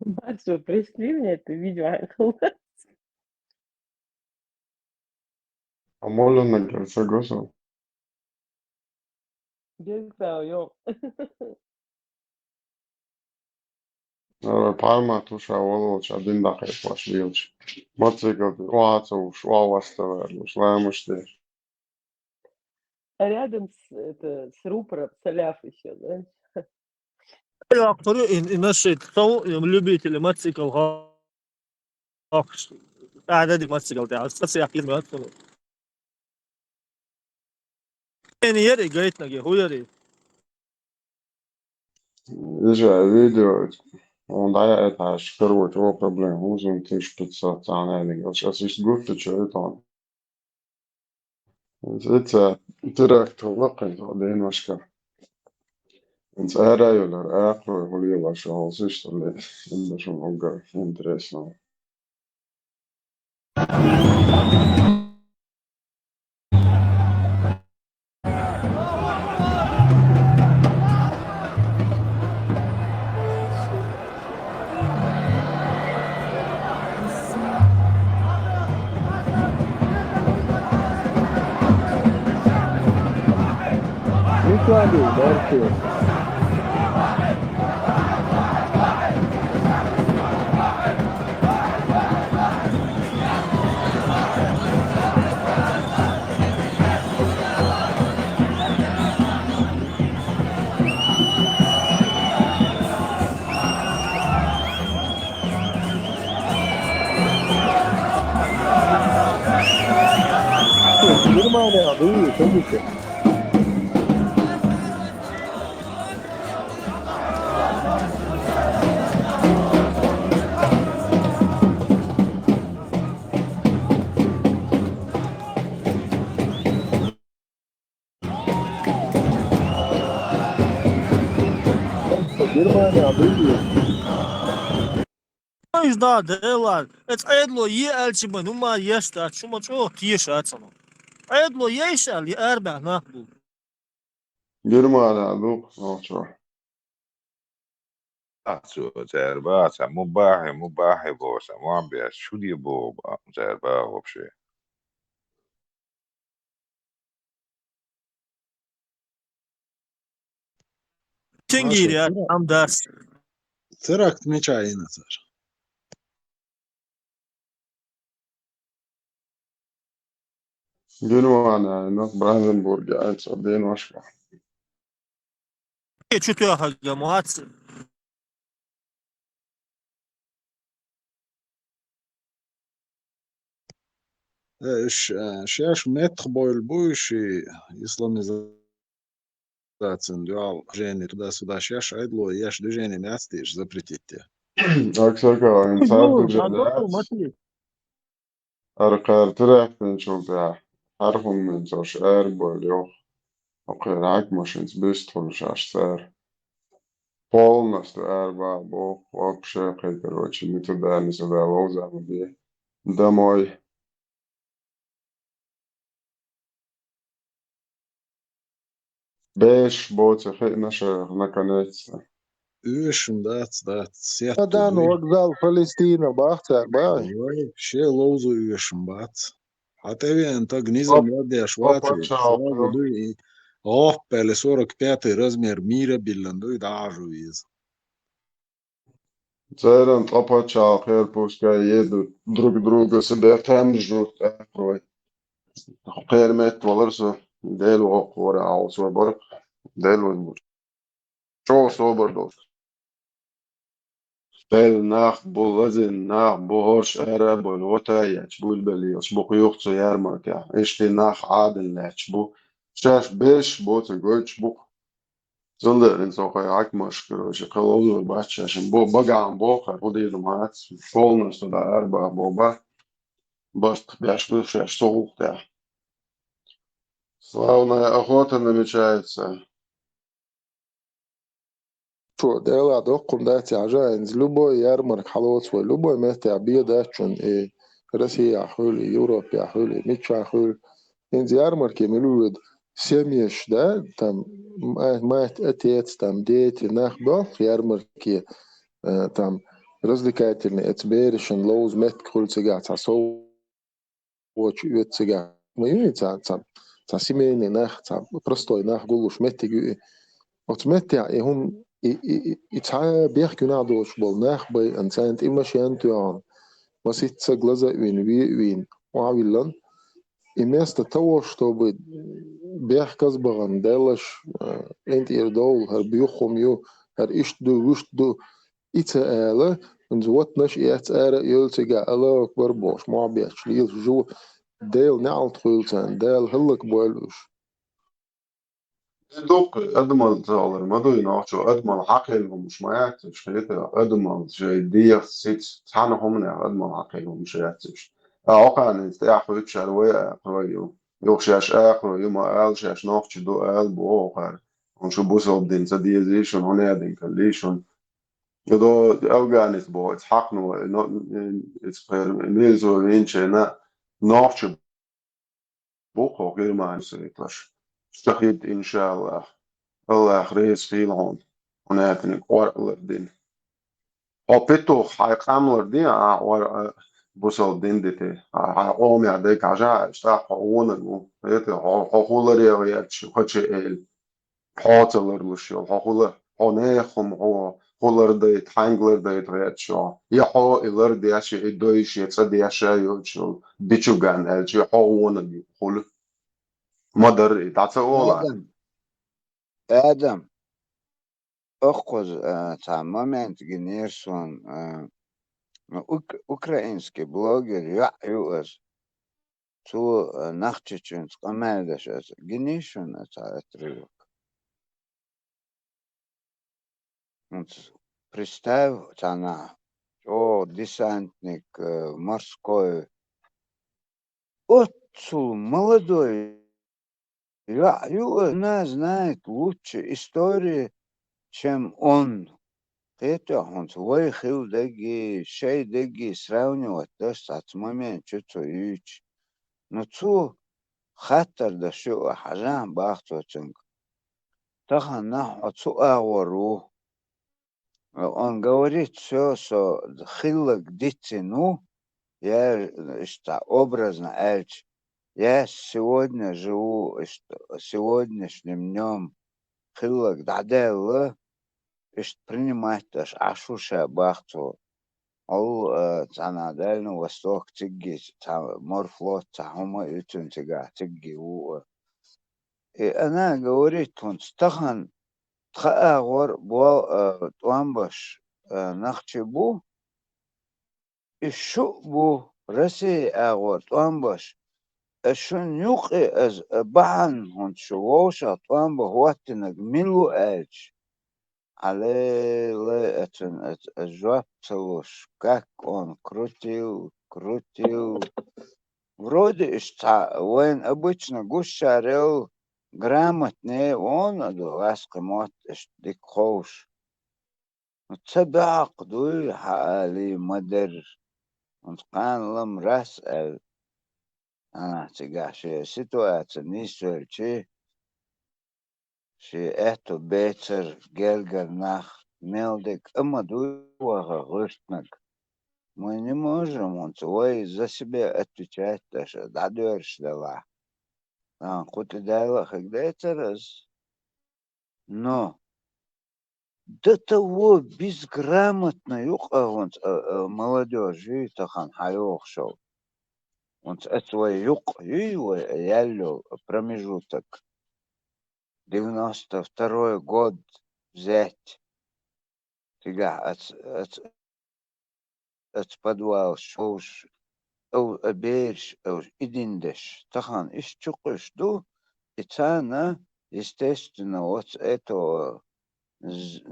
Барсу, пришли мне это видео. А моллана герца госо? Герца, йо. Э, парма туша волча дин дакъайкъаш лелаш. Мацигал ди, оаца уш, оа ваставар уш, ламаш деш. А рядом с, это, с рупором саляф ещё, знаешь? Йоккхур ю и, и наши тхов, и любители мотоцикл хо-, хоккхуш. ТӀаьхьа ди мотоцикл тӀехь, аса ца яхкина мотоцикл. Эн яри гайтнаги, хӀу яри? Иза видео. Хьуна дӀаяхьа тхьаьш каро чӀогӀа проблема хӀума зун тыщ пятьсот цхьаьнниг йолуш. Ас иштта гуттачу ю тхьуна. Иза ца теракт хилла кхин цхьа деношка. Иза ара йолар, акхарой хӀума лелаш хьовсуш, тӀе ин ду шуна уггар интересно. Николай, дальше. Германия, вы, помните? Германия, вы. Ой, да, Делан, эцу Ӏедало е аьлча ма, ну, ма еш дац, шу ма чӀогӀа теша ацану. Ӏедало ейша аьлла, е арабаьхна нах бу. Германия ду, нохчо. Ацо цара баха, ца му бахьи, му бахьи боху, ца му беш, шу де боху, цара баха вообще. Тингири, маша, ам дас. Теракт мича йина цара? Германия, ну, Бранденбурге, а, цо деношка. Э, чу тоьхаргам вац. Э, ш-, э, шаьш меттах бевлла бу уьш и исламизацин дуьхьал движение туда-сюда, шаьш Ӏедало еш движение яц те уьш запретить де. Аксака, ин цара Ну, движение а яц. Матвей. Ара кхара терактанчул тӀаьхьа хӀара хӀуманца уьш арабевлла йоху. Кхеран хьаькамашца бистхуьлуш Ӏаш цара. Полностью арабаха боху, вообще кхайкарочу, ни туда, ни сюда ловза ма бе. Домой. Беш боцу хиъна шайх, наконец-то. Оьшуш дац, дац. Сет Адан ду. Вокзал Палестина бах цара бай. Вай, ше ловзо оьшуш бац. Хьан тӀевеана таг низам Оп, ладеш оп, вац, пачхьалкх. Сразу дуй и гӀоппели сорок пятый размер мира биллан дуй, дӀажу виза. Церан ткъа пачхьалкх хер пускай едут друг друга себе там ждут, тӀаккха вай. Кхера метта валар со, Дела воккхавара, Ӏалсо баркх, Дела вайн бу. ЧӀогӀа собар долуш. Стел нах бу лазина, нах бу хӀорш ара а бевлла, гӀота а ечу, буьлбелла йолуш бу кхоьху цу ярмаркехь. Иштта нах Ӏадина лаьтташ бу. Шаьш беш боцург гойтуш бу-кх. Цундела со кхайн хьаькамашка, короче, кхин ловзор бац шаьш. Бо-, багахь боху, кхин хӀун дийр ма дац. Полностью да арабаха боху ба. Барт беш бу шаьш со гӀуллакх тӀехь. Славная охота намечается. Чо, Дела доккхун дац хьажа, хӀинца любой ярмарка хьалоцу вай, любой меттехь бен дац шуна, и Россехь хуьлу, и Европехь хуьлу, и миччахь хуьлу. ХӀинца ярмарке мила вуьду семьяш, да, там, ма-, мать, отец, там, дети, нах боху ярмарке, э, там, развлекательный, эца берашна ловза меттиг хуьлу цигахь цхьа сов вочу оьцу цигахь. Ма ю и цхьа, цхьа, цхьа семейный нах, цхьа простой нах гуллуш меттиг ю и. Оцу меттехь и хӀума, и, и, и, и цхьа бехк юьнахь доцуш болу нах байъина, царна тӀе машен тоьхна, масийтта саг лаза а вина, вен а вийна, охьавиллина. И место того, чтобы бехказбахана, деллаш, э, къинтӀера довла, хӀара буьйху хӀума ю, хӀара иштта ду, вуьшта ду, и ца ала, хӀинца вотнаш эцна ара а йолу цигахь, Аллаху акбар бохуш, мохь бетташ лелаш жу, Делан неӀалт хуьлу царна, Дала хӀаллакбойла уьш. И дукха адамал ца олар ма дуй, нохчо адамал хьакхел хӀумаш ма яц уьш, хетар, адамал шай дехьа сиц, цхьана хӀуманех адамал хьакхел хӀумаш яц уьш. А окхана иза тӀаьхьа хуьйцу шар вай акхарой ю. Юха шаьш акхарой ю, ма ала шаьш нохчи ду, ала боху окхара. Хьуна шу бусалба дин ца дезий шуна, хьуна яа дин каллий шуна. Юдо афганец боху, иза хьакхано, но, иза пхер, милзо винчена, нохчи бу кхо германцевиташ. Шахид, иншаллах. Аллах реза хила хьуна. Хьуна япиниг къоръалар дина. Хьо петух хьай къамлар дин, а, ор, а, бусал дин дите. А, хьай къомех дай кажа, штах хьо вонаг ву. Это хьо, хьо хулар я гӀерташ, хача эли. Хьо ца ларлуш йолу, хьо хӀула, хьо нехан хӀума хьо, хӀула лардайта, хьаьнга лардайта гӀерташ йо. Я хьо и лардеш, я и дойш, я цӀа деш а йоцуш йолу, бичуган аьлча, хьо вонаг ю, хуьлу. Ма-дарра и дӀа ца ола. Адам, Адам, оха кхуза, а, цхьа момент гинера суна, а, ну, ук-, украинский блогер йоӀ ю аса. Цо, а, Нохчийчуьнца къамел деш аса. Гиний шуна аса отрывок? ХӀинца представь, цхьана чӀогӀа десантник, э, морской. Оццул молодой йоӀ ю, она знает лучше истории, чем он. Кхетий хьуна, вай хила дагий, шай дагий сравнивать даш цхьацца момент чу ца юьйцу. Ну, цо хаттар даш ю, хьажахьа бах цо цуьнга. Тахана хьо цу агӀор ву. Он говорит, всё, со хилларг дицина ву, я, иштта образно аьлча, я сегодня живу, иштта, сегодняшним днём хилларг дӀадаьлла, иштта принимать даш Ӏаш ву ша бах цо. Хьал, а, цхьана Дальний Восток цигги, цхьа морфлот, цхьа хӀума а ю цуьнан цигахь, цигги ву, а. И она говорит, хӀинца тахана тхан агӀор бол, а, тӀом баш, а, нохчий бу, и шу а бу Россия агӀор тӀом баш. Ас шуна юкъе аса, а, бахьана хӀинца шу вовшах тӀом бан хӀоттинарг мила ву аьлча. Аллай, ацун ас, ас жоп ца луш, как он крутил, крутил. Вроде иштта цхьа вайна обычно гуш шарел грамотнее вон а ду, ваьсткъа мотт иштта дика ховш. Ну, ца баьхьакх дуй, хьан алий ма-дарра. ХӀинца кхана лам рас аьлла. Ана, цигахь шен ситуаци нийсвелчи, шен аьтту бецар, гергара нах, мел дерг а ма дуй ваха гӀуьртнаг. Мы не можем, хӀинца вай за себя отвечать даш, дӀадоьрзуш делахь. Ана, кху тӀе даьлла а хиг децара ас. Но до того безграмотно юкъа хӀинца, а, а, молодёжь юй тахана хьайогӀуш йолу. ХӀинца аса вай юкъа юй вай, а, яьлла йолу промежуток. Девяносто второй год взять. Цигахь ас, ас, ас подвалаш шовш, ов, а, бераш, ов, и дин деш. Тахана иштта чукхуьш ду, и царна, естественно, вот с этого з-,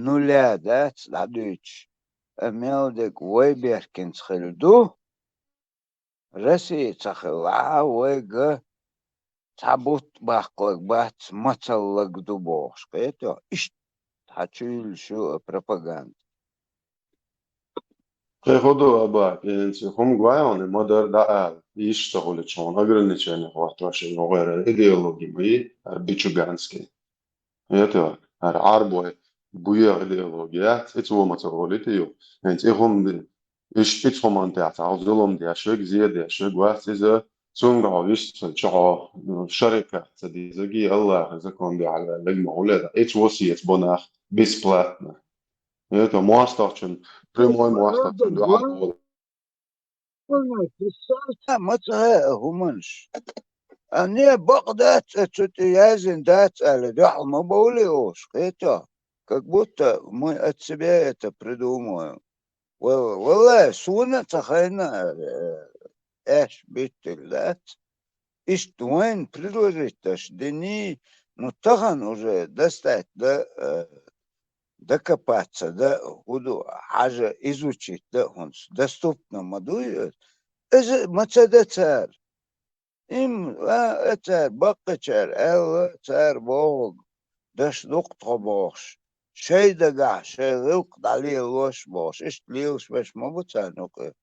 нуля, дац, дӀадуьйцуш, а мел дерг вай бехкинца хилла ду, Россия ца хилла, вайга цхьа бутт баккхалаг бац, мацаллаг ду бохуш, кхетий хьо? Иштта хьан чуьйлуш ю а пропаганда. Кхин хӀун ду, Аба, хӀинца хӀума гой хьуна, ма-дарра дӀаала, йиш ца хуьлучу хьуна ограничение хӀоттош, и гӀойра идеологи ма йий, хӀара бичуганский. ХӀета, хӀара Ӏарбой буьйху идеологи яц, и цо ма ца гӀолийта ю. ХӀинца и хӀума ди-, иштта и цхьа хӀуманна тӀехь цхьа зулам деш верг, зе деш верг вац иза, цуьнга хьо вистхилча хьо, ну, шарикат ца дезаги, Аллахьан закон дуьхьал ваьлларг ма хуьлу, и цо сецабо нах бесплатно. ХӀета мостагӀчун, прямой мостагӀчун дуьхьал волу. Ма ца хаьа хӀуманаш. А не, бакъ дац, а цу тӀе яздина дац аьлла, дуьхьал ма бовлий оша, кхетий хьо? Как будто мы от себя это придумываем. Валла-, валлай, суна а ца хайна, э, аьшпа биттиг дац. Иштта вайна предложить даш диний, Ну, тахан уже достать да, э, докопаться да, хӀу ду, хьажа изучить да хӀунца, доступно ма дуй, э, иза ма ца да цара. Им, а, а цара баккхачара аьлла, цара бохург, даш дукха тхо бохуш, шай дагахь, шай гӀиллакх дӀалелош бохуш, иштта лелаш берш ма бу царна юкъе.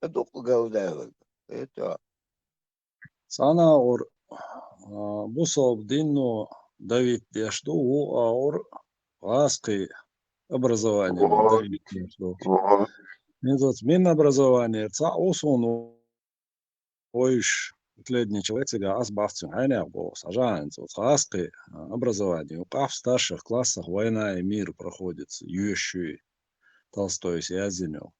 Дукха галдаьлларг. ХӀета. Цхьана агӀор, а, бусалба динно давить деш ду, ву агӀор гӀазкхи образование давить деш ду. Мин зац, мин образование цхьаъ ву суна вуйш, последний человек цигахь ас бац цуьнан хьенех боху, схьажахьанца оцу гӀазкхи, а, образование. Юкъахь старших классах «Война и мир» проходится, йоьшуй, Толстой язйина йолу.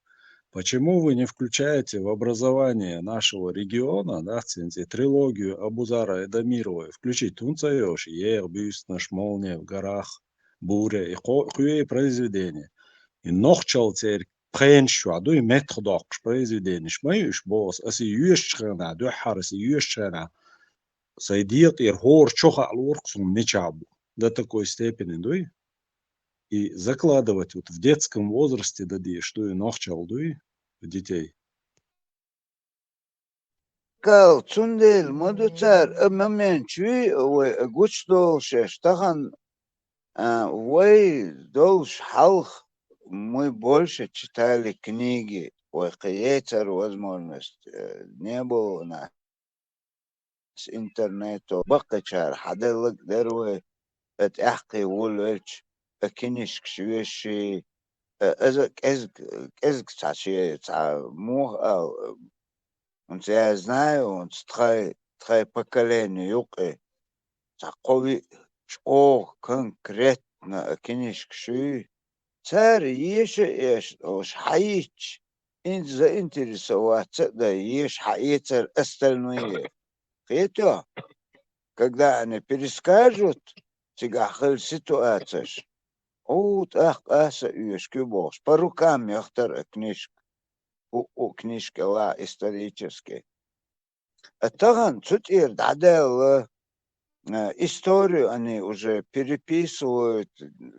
Почему вы не включаете в образование нашего региона, да, цуьнан цӀе трилогию Абузара Айдамировой включить хӀунда ца йоьшу, «Еха буьйсанаш», «Молния в горах», «Буря» и кхо-, кхоъ произведение. И нохчалла церан пхенаш чохь дуй, меттах доккхуш произведенеш ма ю уьш боху, ас и йоьшучу хенахь, дуьххьара ас и йоьшучу хенахь, сайн дегӀа тӀера хӀора чо хаа лору-кх суна мичахь бу. До такой степени дуй. И закладывать вот в детском возрасте дан дезаш дуй, нохчалла дуй, детей. Кал, цундела ма ду цара а момент чуьй, вай а гучудолу шаьш тахана, а, вай долуш хьалха мы больше читали книги, вай кхин яцара возможность, э, не было у нас интернето. Баккхачара хьаделлаг дара вай, э, тӀаьхкхе вулвелча, э, кинишкаш вешший, э, аза кӀезг-, кӀезг цхьа шен, цхьа муха ала, э, хӀунца я знаю, хӀунца тхай, тхай поколение юкъе, цхьа кхо-виъ чӀогӀа конкретно, э, кинишкаш юй, цара еша а эшна, оша хьаийцча, хӀинца заинтересоваться а дай, еша хьаэцар остальное. Кхетий? Когда они перескажут, цигахь хилла ситуацеш, хӀу, тӀаккха аса оьшуш ю бохуш, по рукам яхтара книжка, хӀуъу книжка ла исторический. А тахана цу тӀера дӀадаьлла, а, историю они уже переписывают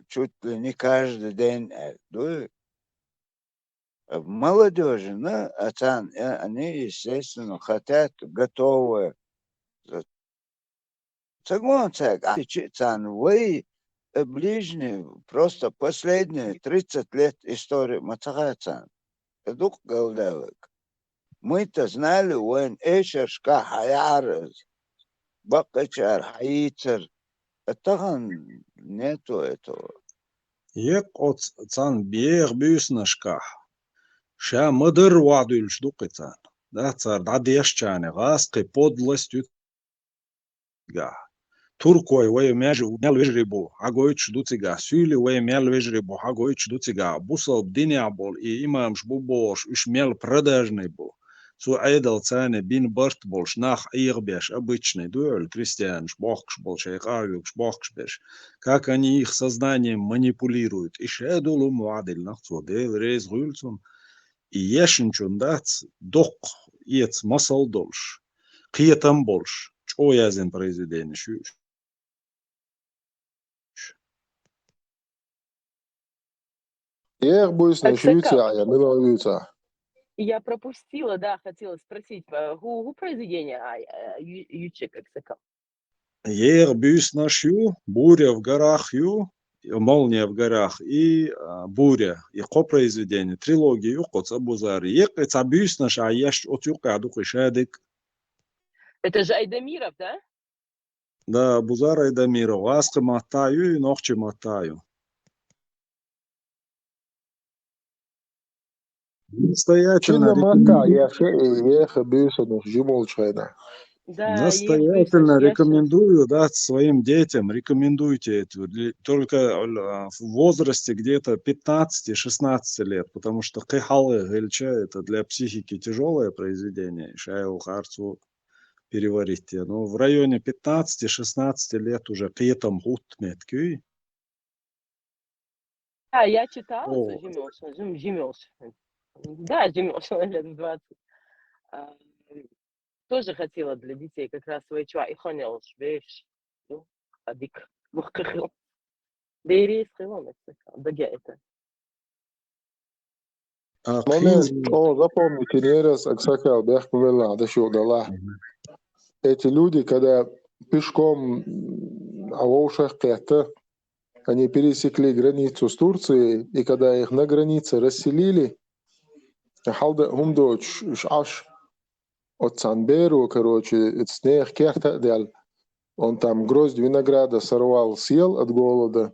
чуть ли не каждый день, э, дуй. А молодёжи, ну, а царна, э, они, естественно, хотят готовые. Ца гон цаьрга, а чу царна вай, э, ближние, просто последние тридцать лет истории ма ца хаьа царна. Э, дукха галдаьлларг. Мы-то знали, вайн эшаршкахь хьаяхьара, баккхачара хьаийцара. А тахана нету этого. Еккъа оцу царна беха буьйсанашкахь, ша ма-дарра охьадуьллуш ду кхин царна. Да, цара дӀадешчарна гӀазкхи подлость ю цигахь. Туркой вай мел вежарий бу, хьагойтуш ду цигахь. Суьйли вай мел вежарий бу, хьагойтуш ду цигахь. Бусалба динехь болу и имамаш бу бохуш, уьш мел продажный бу. Цу Ӏедал царна бина барт болуш, нах Ӏехабеш, обычный дуьхьал, крестьянаш бохкуш болу, шайн къахьоьгуш бохкуш берш. Как они их сознанием манипулируют. И ша долу ма ваӀдиллинах цо, Дела реза хуьлу цунна. И ешначун дац, доккха эца масал долуш, кхетам болуш, чӀогӀа яздина произведенеш ю уьш. Еха буьйсанаш юй цигахь, я мила юй цигахь? Я пропустила, да, хотела спросить, э, хӀу, хӀу произведение, а, э, ю-, ючек аксакал? Еха буьйсанаш ю, «Буря в горах» ю, «Молния в горах» и, а, «Буря». И кхо произведение, трилогия ю кхо цу Абузара. Еккъа цхьа буьйсанаш а еш, оцу юккъехь ду кхин шадерг. Это же Айдамиров, да? Да, Абузар Айдамиров, гӀазкхи маттахь ю, нохчи маттахь ю. Настоятельно рекомендую. Еха буьйсанаш жимолчу хенахь. Да, настоятельно рекомендую, да, своим детям, рекомендуйте это. Только, а, в возрасте где-то пятнадцати-шестнадцати лет, потому что кхин хьалха хилча, это для психики тяжёлое произведение, ша йолу харцо переварить. Ну, в районе пятнадцати-шестнадцати лет уже кхетам хӀутту меттиг ю. Да, я читала цу жимолчу, жим-, жимолчу. Да, жимолчу лет в двадцать. А, тоже хотела для детей как раз вай чохь и ханелш беш. Ну, а дика. Мухкихил. Дерис хилон, это, да, это. А, момент, о, запомните, не раз, аксакал, бехкувелла, да шо дала. Эти люди, когда пешком, м, а вовшах кета, они пересекли границу с Турцией, и когда их на границе расселили, халда хумдоч, шаш, оцан беру, короче, эцнех керта дел, он там гроздь винограда сорвал, съел от голода.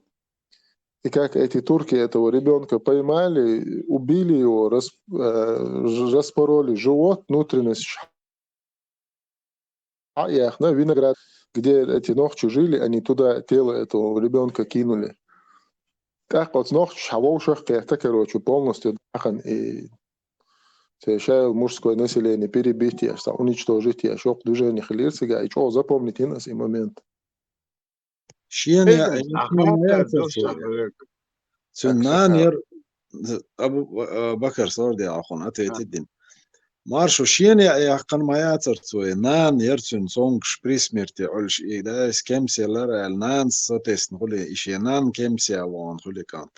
И как эти турки этого ребенка поймали, убили его, рас-, э, ж-, распороли живот, внутренность, а яхна виноград, где эти нохчи жили, они туда тело этого ребенка кинули. Так вот, нохчи шавовшах кета, короче, полностью дахан и цешайл мужское население перебить, я что, уничтожить, я шок движение хилирсига, и что запомнить инас и момент. Шен я, Эдем, я, ахмата шен я, дос цу-, абык. Цун Аксакал. Нан яр, Абу, а, Бакар сорди ахун, ответить дин. Маршу, шен я, я, кан маяцар цуй, нан яр цун сонгш при смерти, ольш, и да, с кем селар, аль нан, соответственно, хули, и шен нан кем ся вон, хули кант.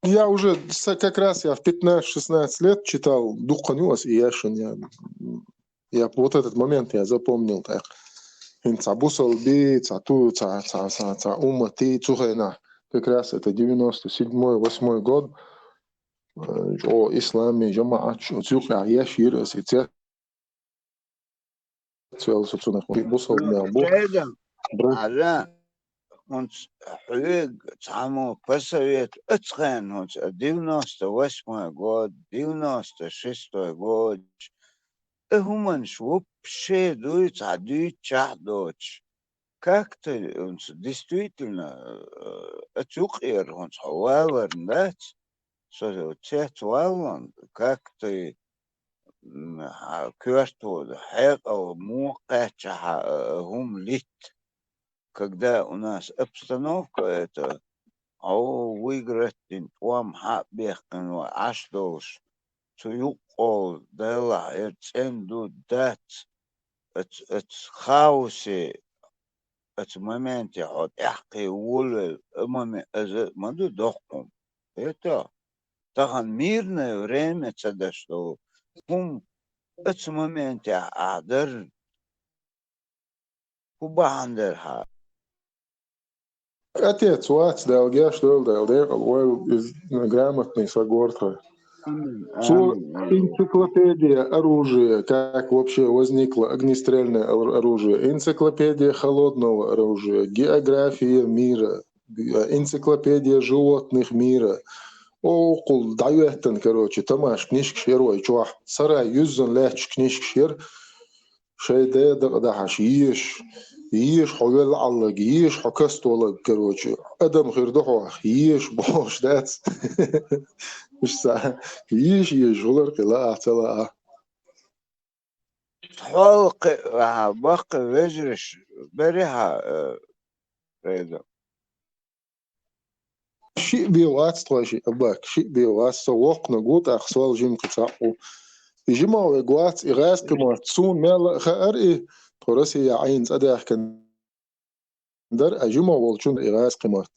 Я уже с-, как раз я в пятнадцать-шестнадцать лет читал Духанюас и Яшин. Я, я вот этот момент я запомнил так. Ин ца бусал би, ца ту, ца, ца, ца, ца умма ти, цухайна. Как раз это девяносто седьмой, восьмой год. Э, о исламе, жамаат, о цюк, а Яшир, а сеце. Цвел суксунах бусал мя бу. Шайдан, Бра- ала, хунц хьуиг цхьамо посовет, ацхен хунц, девяносто восьмой год, девяносто шестой год. Э, хуманш вообще дуй, ца дуй, чахдоч. Как-то хунц действительно, э, ацукъер хунц хьо валарн дац, со цец валлан, как-то м, хьа-, коьртода, хьекъал муха кхаьчча хьа-, э, хӀума литт. Когда у нас обстановка эта, хьо выиграть дин, тӀом хьа а бехкан ва Ӏаш долуш, цу юккъал Далла хьер цӀен ду дац, ац-, ац хаосе, ац моменте хьо тӀаьхкхе волавелла, а моме-, аза ма ду доккхум. Это тахана мирное время ца даш долу хӀума, ац моментехь ахь дар хӀун бахьана дара хьан? Отец вац, Дала геш дойла, Дала декъала войла, иза грамотный са гортха. Амин, Цо амин, амин. Энциклопедия оружия, как вообще возникло огнестрельное ор-, оружие, энциклопедия холодного оружия, география мира, энциклопедия животных мира. Оккхул дӀайоьттан, короче, тамаш книжкаш яр вай чохь. Сарай юьззан лаьтташ книжкаш яр. Шайн ден дакъа дахьаш, езаш, езаш хьо велла Ӏаллаг, езаш хьо каста валлаг, короче. Адам хир ду хьох, езаш бохуш дац. Иштта, езаш, езаш, гӀулар кхин лаа, ца лаа. Хьол кхи-, а, баккхий вежараш бере хьан, э, Фрейда? Шиъ бен вац тхойши, Абак, шиъ бен вац, со воккханиг ву, тӀаккха сол жимма кхин цхьаъ ву. И жима вега вац, и гӀазкхи мотт. Суна мел а хаьара и, тхо Россия Ӏийна цӀа даьхкина дара, а жима волчунна и гӀазкхи мотт.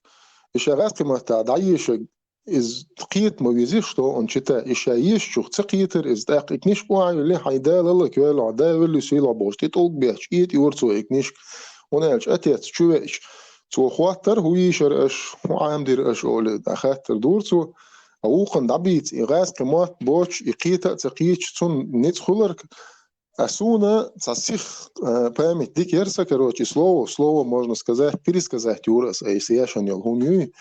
И ша гӀазкхи маттахь дӀаешаг, иза кхета ма веза, что он чита, и ша ешачух ца кхетара иза, тӀаккха и книжка охьайилли, хьайн да лаллак ваьлла, да велли сийлахь бохуш, тӀе тӀулг бехча, кхета юра цо и книжка. ХӀунда аьлча отец чу веача, цо хоттар, хӀун йийшар аша, хӀун Ӏамдира аша олий, дӀахаттар дура цо. А вукхунна дӀабийца и гӀазкхи мотт боцуш, и кхета а ца кхеташ, цунна ницкъ хуьлург. А суна цхьа сих, э, память дика яра сан, короче, слово, слово, можно сказать, пересказать юра аса, если яшан йолу хӀума юй.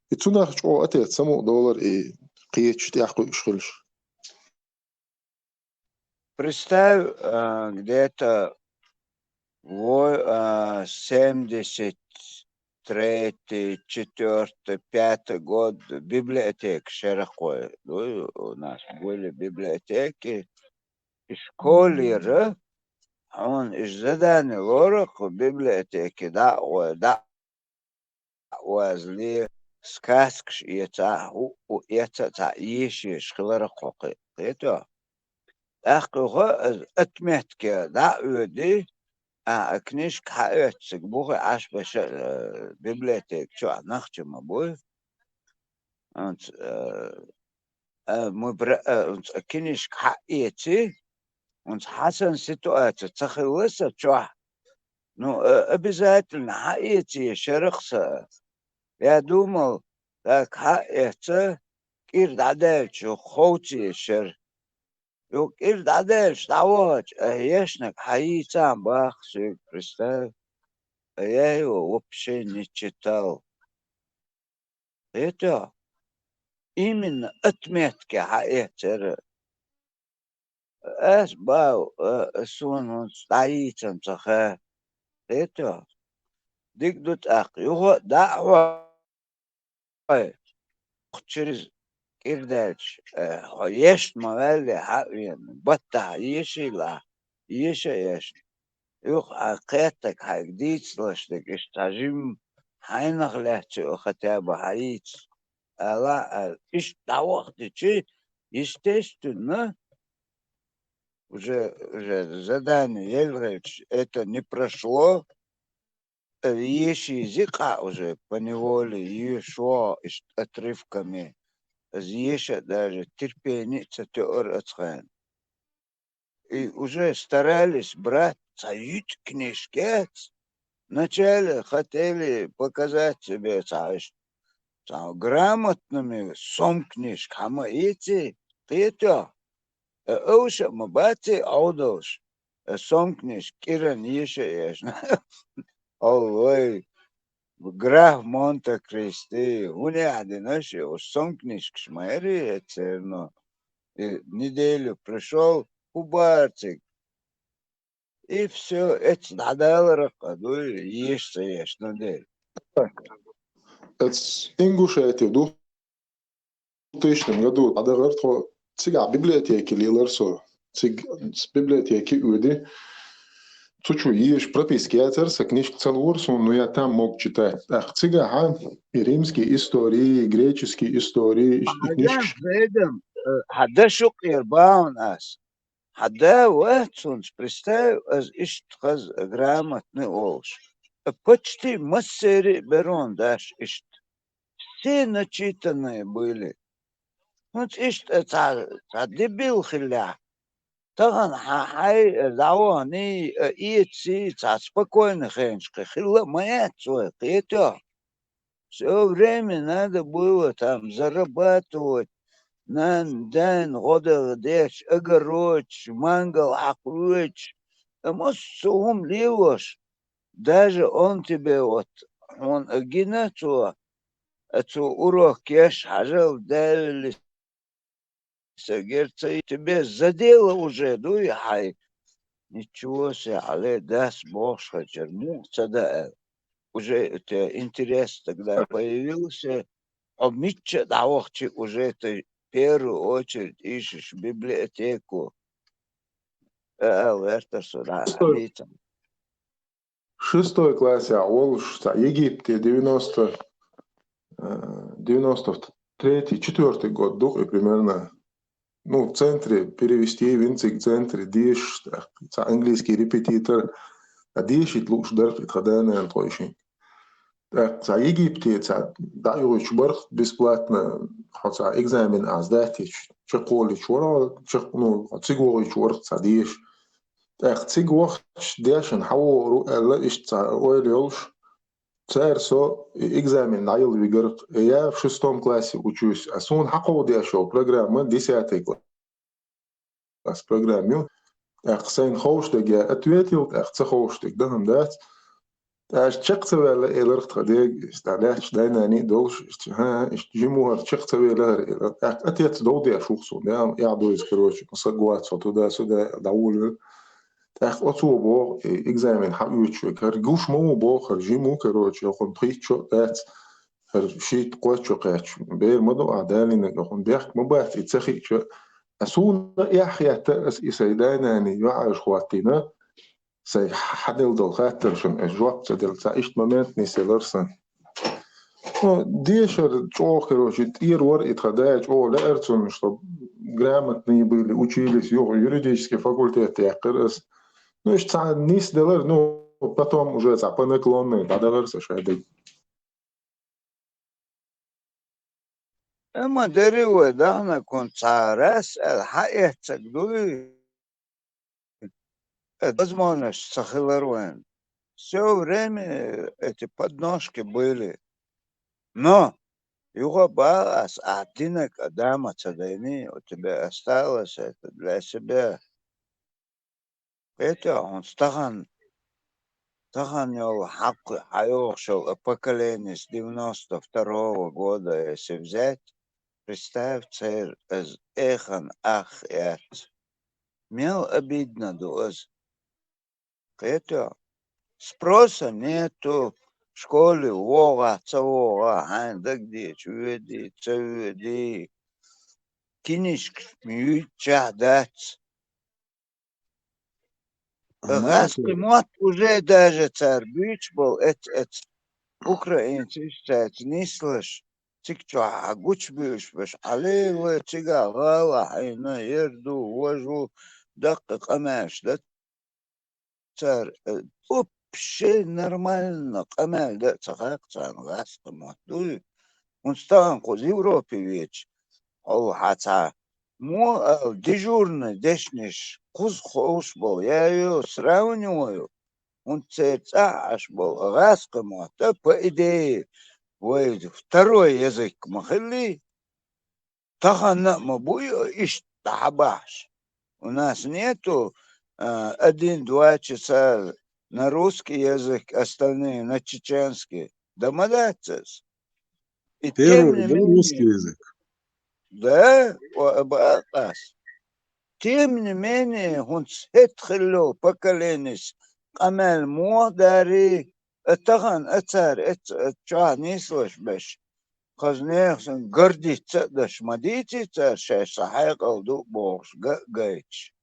И цунах чӀогӀа отец самукъа долар и кхеташ тӀехь кхуьуш хуьлуш. Представь, а, где-то во-, а, семьдесят третий, четвёртый, пятый год библиотека шерахкхой. Ну, у нас были библиотеки. И школера, хьуна иша задание лору-кх библиотеке дӀа а гӀой, дӀа а озале, сказкаш эца, хӀуъу эца а цхьа ешеш хилара кхо кхе-, кхето. ТӀаккха юха аса отметке дӀа а оьдий, А, а книжка хьаэцциг бухе Ӏаш баша, э, библиотека чохь нах чу ма буй. Анц, э, э, мы бра-, э, анц, а книжка хьаэци, анц, хьасан ситуация ца хилла сан чохь. Ну, э, обязательно хьаэци шарах сан. Я думал, так хьаэца, кӀира дӀадаьлча ховци шар. Юха кӀира дӀадаьлча дӀавахача, а ешнаг хьайийцахьа баха соьга, представь. А я его вообще не читал. Это именно отметки хьаэцара. Ас бав, а, а суна хӀунца дӀайийцан ца ха. Это дика ду тӀаккха. Юха а дӀа а хьо Ой, через кӀира даьлча, э, хьо ешна ма ваьлле хьа а вена, баттахь ешийла, еша а ешна. Юха хьан кхеттаг хьайга дийцалаш дерг, иштта цхьа жимма хьайнах лаьцна ю хотя бы хьайийца. Ала, а, иштта дӀавахтичи, естественно, уже, уже задание елхьаьлча, это не прошло, Э, еши зикъа уже поневоле ешо, иштта отрывками. Аз еша даже терпение ца тоьар ацхайна. И уже старались брать цхьа юьтӀа книжкац. Вначале хотели показать себе цхьа иштта, цхьа грамотными сом книжка хьама ийци, кхетоьхьа. Э, овша а ма баций Ӏовдалш, э, сомкнеш кӀиран еша а ешна. Аллой, граф Монте-Кристи, хӀун яхь дина ши, уж сомкнешкаш ма яри эцерно. И неделю пришёл, хӀун баций. И всё, эцна дӀадаларах а дуй, еша ца ешна дела. Эц Ингушетия ду. Тыщном году дӀадахар тхо, цигахь библиотеке лелар со. Цига с библиотеки оьди. Цу чу езаш прописка яцара, сан книжка ца лора суна, но я там мог читать. ТӀаккха цигахьа и римский истории, и греческий истории, и, и книжкаш. Хьан даш ю-кх, э, хьан даш ю-кх, эр бахьана ас. Хьан да вац цунца, представь, аз иштта хаза грамотный волуш. Почти массеран а берон даш иштта. Все начитанные были. ХӀунца иштта цхьа, цхьа дебил хиллехь, тахана хьан хьай дӀаваханий, а, эций, цхьа спокойный хенаш кхин хилла а ма яц вай, кхетоьхьа. Всё время надо было там зарабатывать, нана, дайна гӀо дан деш, огородаш, мангал хьакхоьхьуш, а массо а хӀума лелош. Даже он тебе вот, хьуна гина цо, а цо урок еш хьажал, Далли, сан герца, тебе задело уже, дуй хьай? Ничего себе, хьале дас бохуш хачара, муха ца даьа? Уже у тебя интерес тогда появился, хьо мичча а дӀавахча уже ты в первую очередь ишиш библиотеку. Э, ала вертар со дӀа, Стой. Хьадийцам. Шестой классехь волуш, цхьа Египте девяносто, э, девяносто третий, четвёртый год ду-кх и примерно. Ну, в центре перевести, винциг центре дешаш, тӀаккха цхьа английский репетитор, а дешийта лууш дара-кх и тхан да-нана тхойшинга. ТӀаккха цхьа Египте цхьа дӀайохуьйтуш бара-кх бесплатно, хьо цхьа экзамен а сдать йича, чекхволуьйтуш вара, чекх-, ну, хьо цига вохуьйтуш вара-кх цхьа деша. ТӀаккха цига вахча, дешна хьавогӀур ву аьлла, иштта цхьа ойла йолуш, цара со и экзамен дӀаяла вигара-кх, я в шестом классе учусь, а суна хьакховдеш йолу программа десятый класс программа ю. ТӀаккха сайна ховшадерг я ответил, тӀаккха ца ховшадерг дан хӀума дац. ТӀаккха чекх ца ваьлла, элира-кх тхан дега, иза тӀаккха лаьтташ дай-наний а долуш, иштта, хӀа, иштта жима ву хӀара, чекх ца велира хӀара, элира. ТӀаккха отец дов деш ву-кх суна, я, я ду иза, короче, сан гоц хьо туда-сюда, дӀавуллира. ТӀаккха оцо боху, и экзамен хьаоьцуш верг, хӀара гуш ма ву боху, хӀара жима ву, короче, хӀокхунна пхийтта шо а дац, хӀара шийтта-кхойтта шо кхаьчча, бер ма ду ахь далийнарг, хӀокхунна бехк ма бац и ца хиъча. А суна эхь хетта, ас и сайн дай-наний йоӀ аша хӀоттийна, сайн хьаделла долу хаттаршна ас жоп ца делла, цхьа иштта момент нисъелара сан. Ну, дешар чӀогӀа, короче, тӀера вара и тхан да, чӀогӀа лаьара цунна, что грамотные были, учились, юха юридический факультет яьккхира ас. Ну, иштта цхьа нийсделар, ну, потом уже цхьа по наклонной дӀадахар со шадерг. Амма дерриг вай даханарг цхьа раз аьлла хьаэццаг дуй, э, возможность ца хилар вайн. Всё время эти подножки были. Но юха бах аз, ахь динарг а дама ца дайний, у тебя осталось это для себя. Кхетий хьона, тахана, тахана йолу хьакху хьайогӀуш йолу поколение с девяносто второго года, если взять, представь, церан иза эхана ах яц. Мел обидно ду иза. Кхетий хьо? Спроса нету, школе вогӀахь, ца вогӀахь, хьайна дагадеъча воьдий, ца воьдий, кинишкаш юьйцучехь дац. ГӀаскхи мотт уже даже цара буьйцуш болу эц-эц. Украинцаш цаьрца нислуш, цига чохь гучубуьйлуш берш, Ӏалелла цигахь гӀала хьийна, ер ду, важа ву, даккхий къамелаш дан цара, э, вообще нормально къамел дан а ца хаьа царна гӀаскхи мотт дуй. ХӀунда стагана кхуза Европе веча, хьо ву хьан цхьа, мо ала, дежурный дешнаш кхуза ховш болу, я ю, сравниваю, хӀунда церан цӀахь Ӏаш болу гӀаскхи мотт, по идее, вай второй язык ма хиллий. Тахана а ма бу и иштта дӀа хьабахьаш. У нас нету, а, один-два часа на русский язык, остальные на чеченский. Да ма дац иза. И тем Первый не был менее, русский язык. Да, о, об-, а, ас. Тем не менее, хӀунца хӀетахь хилло поколенис къамел мо а дарий, а тахана а цара эц-, а чохь нийслуш беш, хаза нехан сан гордиться а даш ма дийций цара, шаьш сан хьекъал ду бохуш, га а гайташ.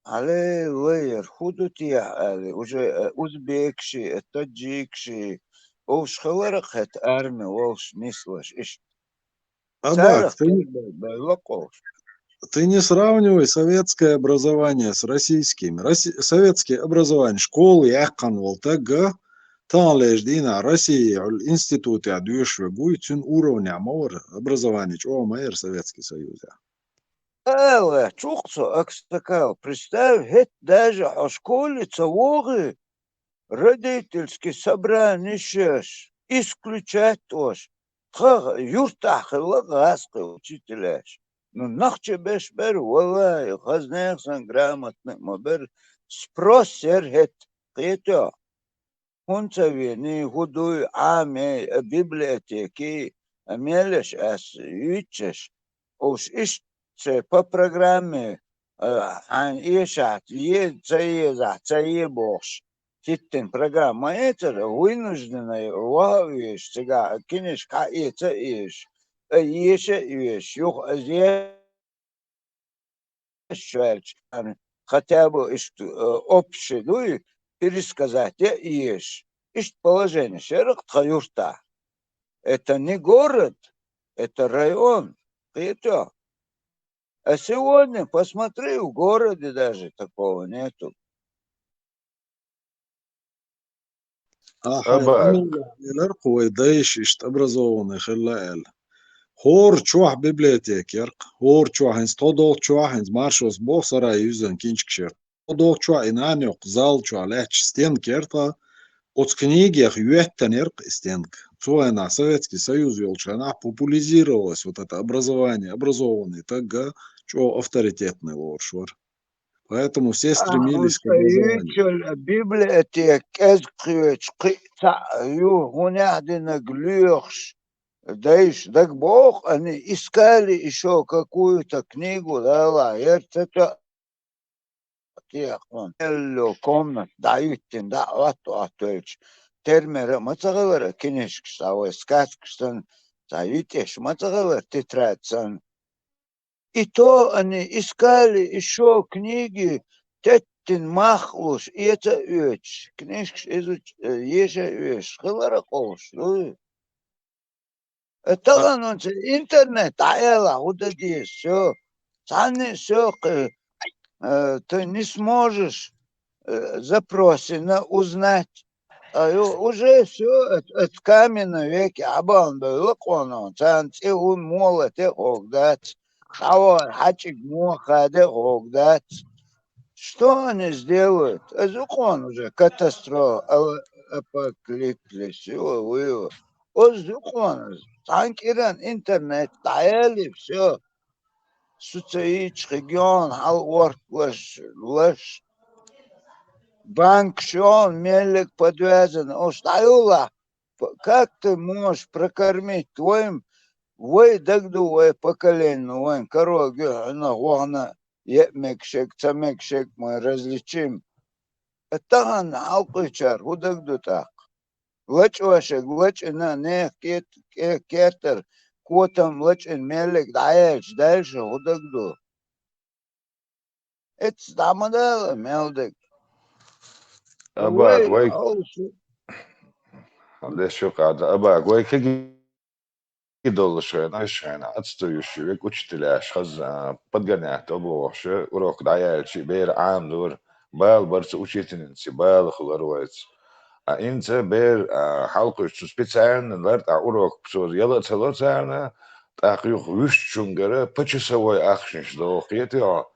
Ӏалелла, яра хӀун ду техьа аьлла, уже, э, узбекаши, э, таджикаши, уьш хилара кхета арми волуш нислуш иштта. Абак, царах ты не, кхета бай-, бай лакхуш. Ты не сравнивай советское образование с российским. Росси-, советское образование, школа яьккхина волу таг а, таханлерчу дийнахь Россия институтехь доьшуш верг вуй, цуьнан уровнехь ма вара, образование чӀогӀа ма яра Советский Союзехь. Ала, чукх со аксакал, представь, хӀетта даже хьо школе ца вогӀий, родительский собраниш еш, исключать ош, тхан юьртахь хилла гӀаскхи учителяш. Ну, нах чу беш бер, валлахӀи, хаза нехан сан грамотный а ма бер, спрос яра хӀетта, кхетий хьо? ХӀунда ца вений, хӀун дуй, Ӏамий, а библиотекий, а мелаш ас юьйцуш, уьш иштта по программе, а, хьайна эшахь, е-, ца езахь, ца е бохуш, хӀиттина программа ма эцара, вынужденный ваха а везаш, цигахь кинишка хьаэца а езаш, а еша а езаш, юха ас е- шаьрча, хотя бы иштта, э, общий дуй, пересказать я езаш. Иштта положение шерах тхан юртахь. Это не город, это район. Кхетий хьо? А сегодня, посмотри, в городе даже такого нету. Ахьа, Аба. Амма элира кху вай дайша иштта образованный хилла аьлла. ХӀора чохь библиотека яра-кх, хӀора чохь, хӀинца тхо долчохь, хӀинца маршос боху сарай юьззина кинчкаш яра. Тхо долчохь и нана йоккху зал чохь лаьтташ стенка яра тхан, оцу книгех йоьттина яра-кх и стенка. Цу хенахь Советский Союз йолчу хенахь популяризировалось вот это образование, образованный таг а чӀогӀа авторитетный лоруш вара. Поэтому все стремились к образованию. Ахьа, хӀунда ца юьйцуш библиотека кӀезиг кхоьчу кхин а цхьаъ ю, хӀунда аьлла динарг лоьхуш, дайша дагабоху, они искали ещё какую-то книгу, лала, яра ца тоьа техьа, элло комната дӀаюьттина, дӀа а Ӏотту-Ӏоттуьйтуш, термера а ма ца хилара кинишкаш, цхьа вай сказкаш санна, цхьа йитӀеш ма ца хилара тетрадь санна. И то они искали ещё книги, теттина мах луш, эца а оьцуш, книжкаш изуч-, э, еша а оьшуш, хилара къовсуш дуй. Э, тахана оцу интернет дӀаэла, хӀун дан деза, всё. Цхьанне а всё, кхы, э, ты не сможешь э, запросина узнать. А ю-, уже всё, это, это каменном веке, Ӏабална бевлла къонахий, царна цӀи хӀун молате а хӀоттадац, дӀавахар хьачӀиг муха хада а хӀоттадац. Что они сделают? Из укхун уже катастрофа, ала-, апокалипсис, ю, ю. Из укхун, цхьан кӀиран интернет дӀаяьлча, всё. Цу ца йийча хигион хьал орт лаш, лаш. Банк шон меллиг подвязан, уж дӀайолла. П-, как ты можешь прокормить? Вай, вай дагадо вай поколение, ну, вайн корог ю хьуна вахана, е мегашег, ца мегашег, мы различим. Э, тахан хьалкхуьйчар хӀун дагадо тӀаккха? ЛачӀошег лачӀина, нехан кет-, ке-, кертара котам лачӀина меллиг дӀаяьлча, дальше хӀун дагадо? Эцца дӀа ма дала, мел дег. Абак, вай, вай хьовсу. Деш ю къада, Абак, вай кеги долуш хьайна, аш хьайна, ацтуьйш ю, век учителяш, хаза, а, подгонять обу вахша, урок дӀаяьлча, бер Ӏамадора, бала барца учительница, бала хилар вайца. А инца бер, а, хьалкхуьйш цу специально лар тӀа урок, цо яла а ца ло царна, тӀаккха юха вуьшчунгара почасовой ахчанаш доху, кхетий хьо?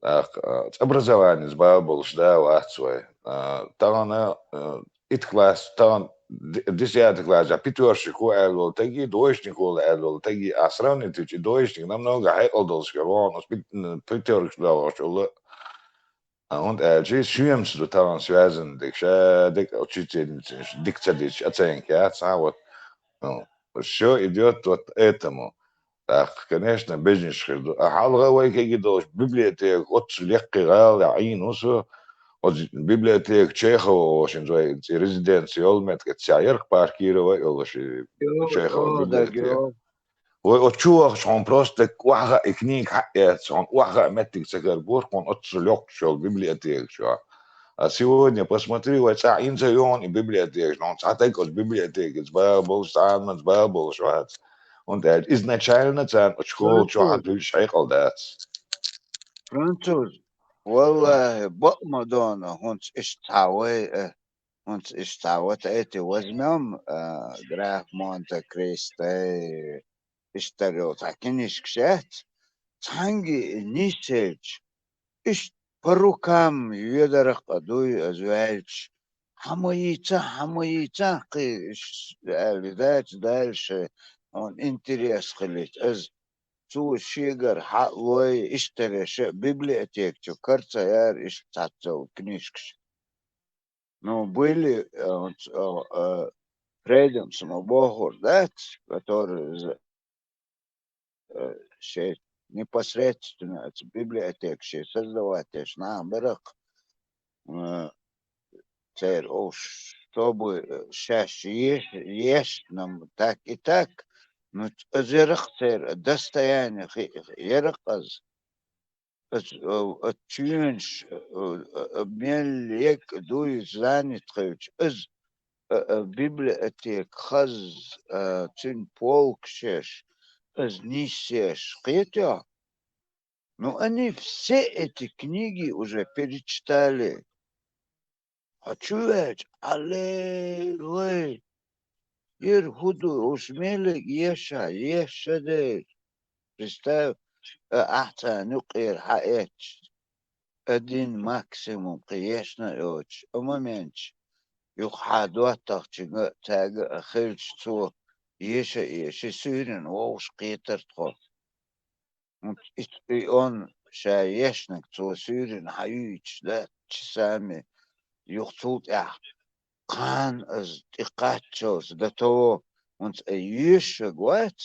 ТӀаккха, а, цӀа образованица бала болуш да вац вай. А, тахана, а, итт класс, тахана д-, десятый класс, а, пятёрщик ву аьлла волу тагий, двоечник ву аьлла волу тагий, а, сравнить йича, и двоечник намного хьекъал долуш хир ву, оцу пят-, м, пятёркаш долуш волу. А, хӀунда аьлча, шемца ду тахана связан дерг, ша дерг учительницаш дика ца дича, оценка яц, а, вот. Ну, всё идёт вот этому. ТӀаккха, конечно, бежнаш хир ду. А хьалха вай кеги долуш библиотека оццу леккхий гӀала Ӏийна ву со, оцу библиотека Чехова волчун вай цӀе резиденция йолу меттиг, цхьа ярх паркира вай йолуш и Чехова библиотека. Вай оцу чу вахча хьуна просто охьахаа и книга хьаэца, хьуна охьахаа меттиг ца карабора хьуна оццу локхуш йолу библиотека чохь. А сегодня посмотри, вай цӀахь инца а йогӀу и библиотека, хьуна цхьа таг оцу библиотекаца бала болуш, цхьаманца бала болуш вац. ХӀунда аьлча изначально царна оцу школа чохь а дуьйцуш хьекъал дац. Француз, валлахӀи, бакъ ма дона, хӀунца иштта цхьа вай, э, хӀунца иштта цхьа вот эти возьмём, э, граф Монте-Кристо, иштта йолу цхьа кинишкаш яц, цхьаьнгге нисъелча, иштта по рукам ведарах а дуй, ас ваьлча, хьан ма йийца, хьан ма йийца, кхин, иштта аьлла, дацахь дальше, хьуна интерес хилийта. Ас цо шегара хьа а лой, иштта ша библиотека чу карца яра, иштта цхьацца книжкаш. Ну, были, э, вот, э, э, Фрейдом сама бохур дац, который з-, э, шей непосредственно эта библиотека шей создавать деш нах барах, э, церан уж, чтобы, э, шаьш еш-, ешна так и так, ну, ц-, ц-, ярах церан достояние хи-, ярах аз. Оцу, э, оцу чоьнаш, э, э, э, мел ек дуй занят хилча, иза, э, э, библиотека хаза, э, цуьнан полкаш еш, иза нисъеш, кхетий хьо? Ну, они все эти книги уже перечитали. Хьо чу ваьлча, аллилуйя! Яра хӀун ду, уж меллиг еша, еша дера. Представь, а, ахь царна юкъера хьаэцча, один максимум кхин ешна а йоцуш, а моменташ юха хьан доттагӀчуьнга а, цаьрга а хилча, цо еша а еши, суьйранна вовшах кхетар тхо. ХӀунца и, и он ша ешнарг цо суьйранна хьан юьйцуш дац, часами юха цул тӀаьхьа кхана ас тӀекхаччалц до того, хӀунца ай йоьшург вац,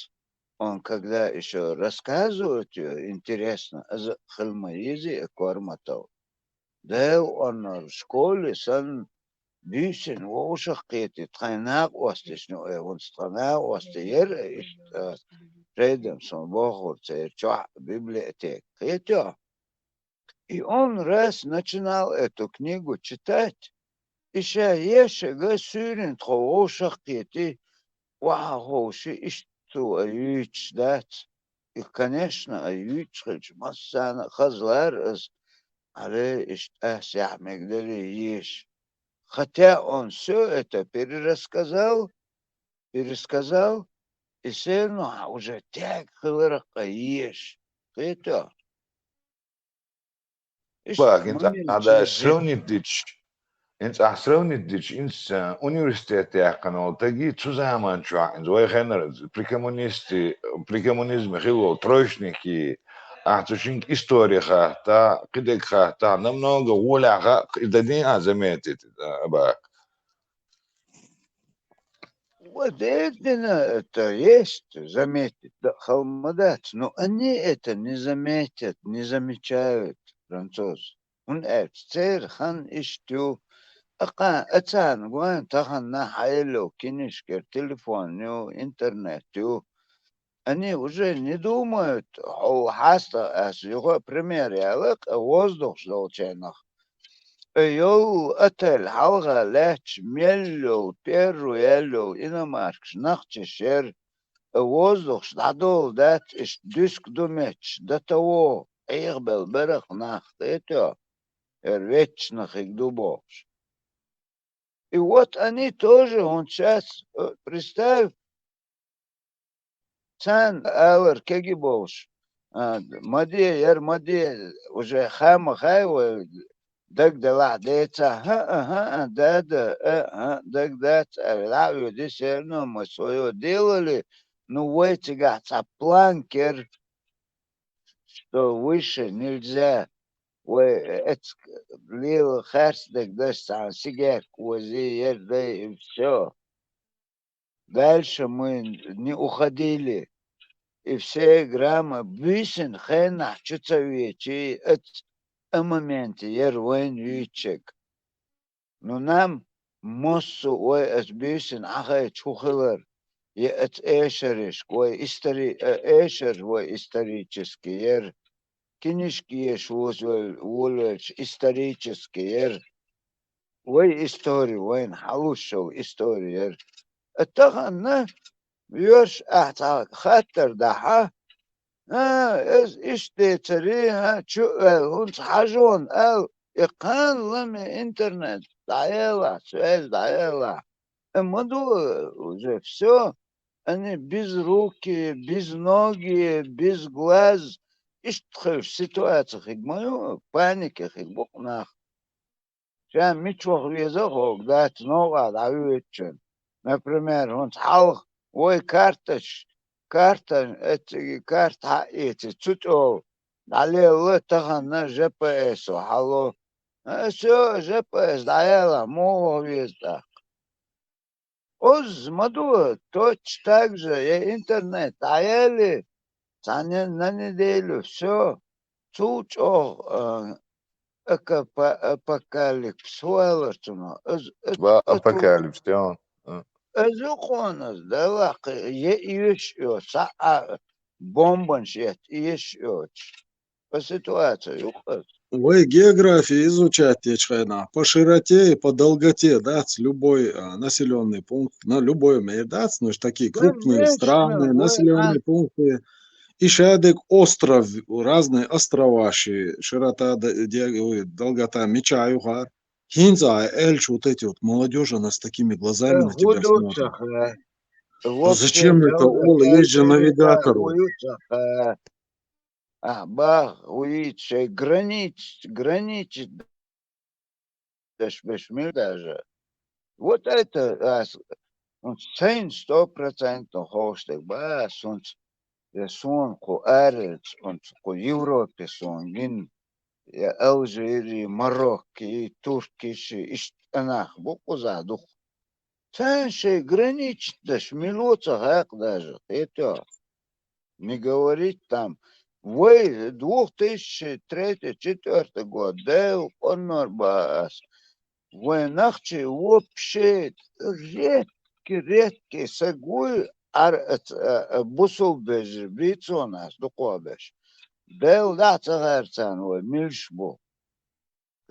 он когда ещё рассказывать ю, интересно, аса а хила ма езий а Корматов. Дала оннар школе санна буьйсина вовшах кхетий, тхайн накъосташна, э, хӀунца тхан накъоста яра, иштта, э, Фрейдом сама бохура церан чохь библиотека, кхетий хьо? И он раз начинал эту книгу читать, и ша ешарг суьйранна тхо вовшах кхетий, охьаховший, иштта цо ай юьйцуш дац. И, конечно, ай юьйцуш хилча, массарна а хаза лара ас, Аре, иштта сяхь мегдали еш. Хотя он всё это перерассказал, пересказал, и всё равно уже тяг хиларакъа еш. Хето? Иш Ба, хин ца момент хада чизи. Сравнить дичи, хин ца сравнить дичи, инс, а, университет яьккхана вол таги цу заман чохь, инз вай хенара при коммунисте, при коммунизме хилла вол троечники, ахь цу шинга история хатта, кхидерг хатта, намного гӀолехь хаьа, и дадин а заметить, а, ба. Вот это, это есть, заметить, да, хала ма дац. Но они это не заметят, не замечают, французы. ХӀунда аьлча церан хан иштта ю, аккха а царна гойн тахана хьаелло кинишкара телефон ю, интернет ю. Они уже не думают, хьо хьаста ас юха пример яла, кху воздухаш долчарнах. Э, йолу отель хьалха лаьтташ мел йолу, первый яьлла йолу иномаркаш нах чу шер, э, воздухаш дӀадолу дац, иштта дуьск ду метташ, до того, Ӏехабелла берах нах тӀе а тоьхна, хӀара веттачу нахиг ду бохуш. И вот они тоже, хӀунда сейчас, э, представь, царна алар кеги болуш, а, ма де, яр ма де, уже хама хай вай, дагделахь деца, хӀа-а, хӀа-а, да-да, а, хӀа, даг дац, аьлла, дӀа а оьди, всё равно мы своё делали, ну, вай цигахь цхьа план кер, что выше нельзя, вай эцк лела харцдерг даш цхьана сигарка ози, яр дай, и всё. Дальше мы не уходили. И все граммы буьйсина хенахь чу ца вечи, эц-, а моменте яр вайна юьйцург. Ну, нам, массо а вай аса буьйсина Ӏахайча хӀун хилар, я аса эшаришка вай истори-, а, эшар вай исторически яр, кинишка еш вуз-, волавелча исторически яр. Вай истори, вайна хьалуш йолу истори яра. А тахана йоьрш ахь цхьа хаттар дахьа, а, иза иштта децаре, а, чу а ваьлла, хӀунца хьажон аьлла, и кхана ламе интернет дӀаелахь, связь дӀаелахь. И ма ду, уже всё, они без руки, без ноги, без глаз. Иштта хилча ситуация хиг ма ю, панике хиг бу-кх нах. Ша мича ваха веза а хӀокху дац, новкъа дӀавоьдучун. Например, хӀунца хьалха вай карташ, карта, эцциге карта хьаэци, цу тӀе дӀалелла тахана Ж П С хьало. А, всё, Ж П С дӀаяла, муха ваха веза тӀаккха? Оз ма ду, точно так же, я интернет дӀаяьлли, цхьана на неделю, всё, цул чӀогӀа, а, акапа-, апокалипсис валар цунах. Из, из, Ва из цул апокалипсис, тё. А. Из юкъоназ, Далла кхе-, е-, еш йо, схьа а бомбанаш етта еш йоцуш. По ситуации юкъа. Вы географию изучать дечу хенахь, по широте и по долготе, дац, любой, а, населённый пункт, на любой мер, дац, ну, такие Да, крупные, конечно, страны, вай населённые а пункты. И шадек остров, разные острова ши, широта, д-, ди-, ой, долгота мича юхар. ХӀинца а эльчу вот эти вот молодёжь, она с такими глазами Э, на тебя смотрит. Гудуцаха. А зачем это, Ола, есть же навигатор. Гудуцаха. А, бах, уйит шей гранич-, граничит даш беш мил даже. Вот это ас, он сайн сто процентов ховш дерг ба ас, хӀунца, я суна кху аралц, хӀунца кху Европе суна гин, я Алжири, Марокки, Турки ши, иштта нах бу кхуза дукха. Царна шайн граничит даш мила ву ца хаьа даже, хетоьху. Не говорить там. Вай двух тысячи третий, четвёртый год, Дела къоннор бан ас. Вай нохчий вообще редкий, редкий саг вуй, ар-, а, а, бусулба вежарий бийцонаш дукхо беш. Дела дӀа ца гӀаьрцарна вай милш бу.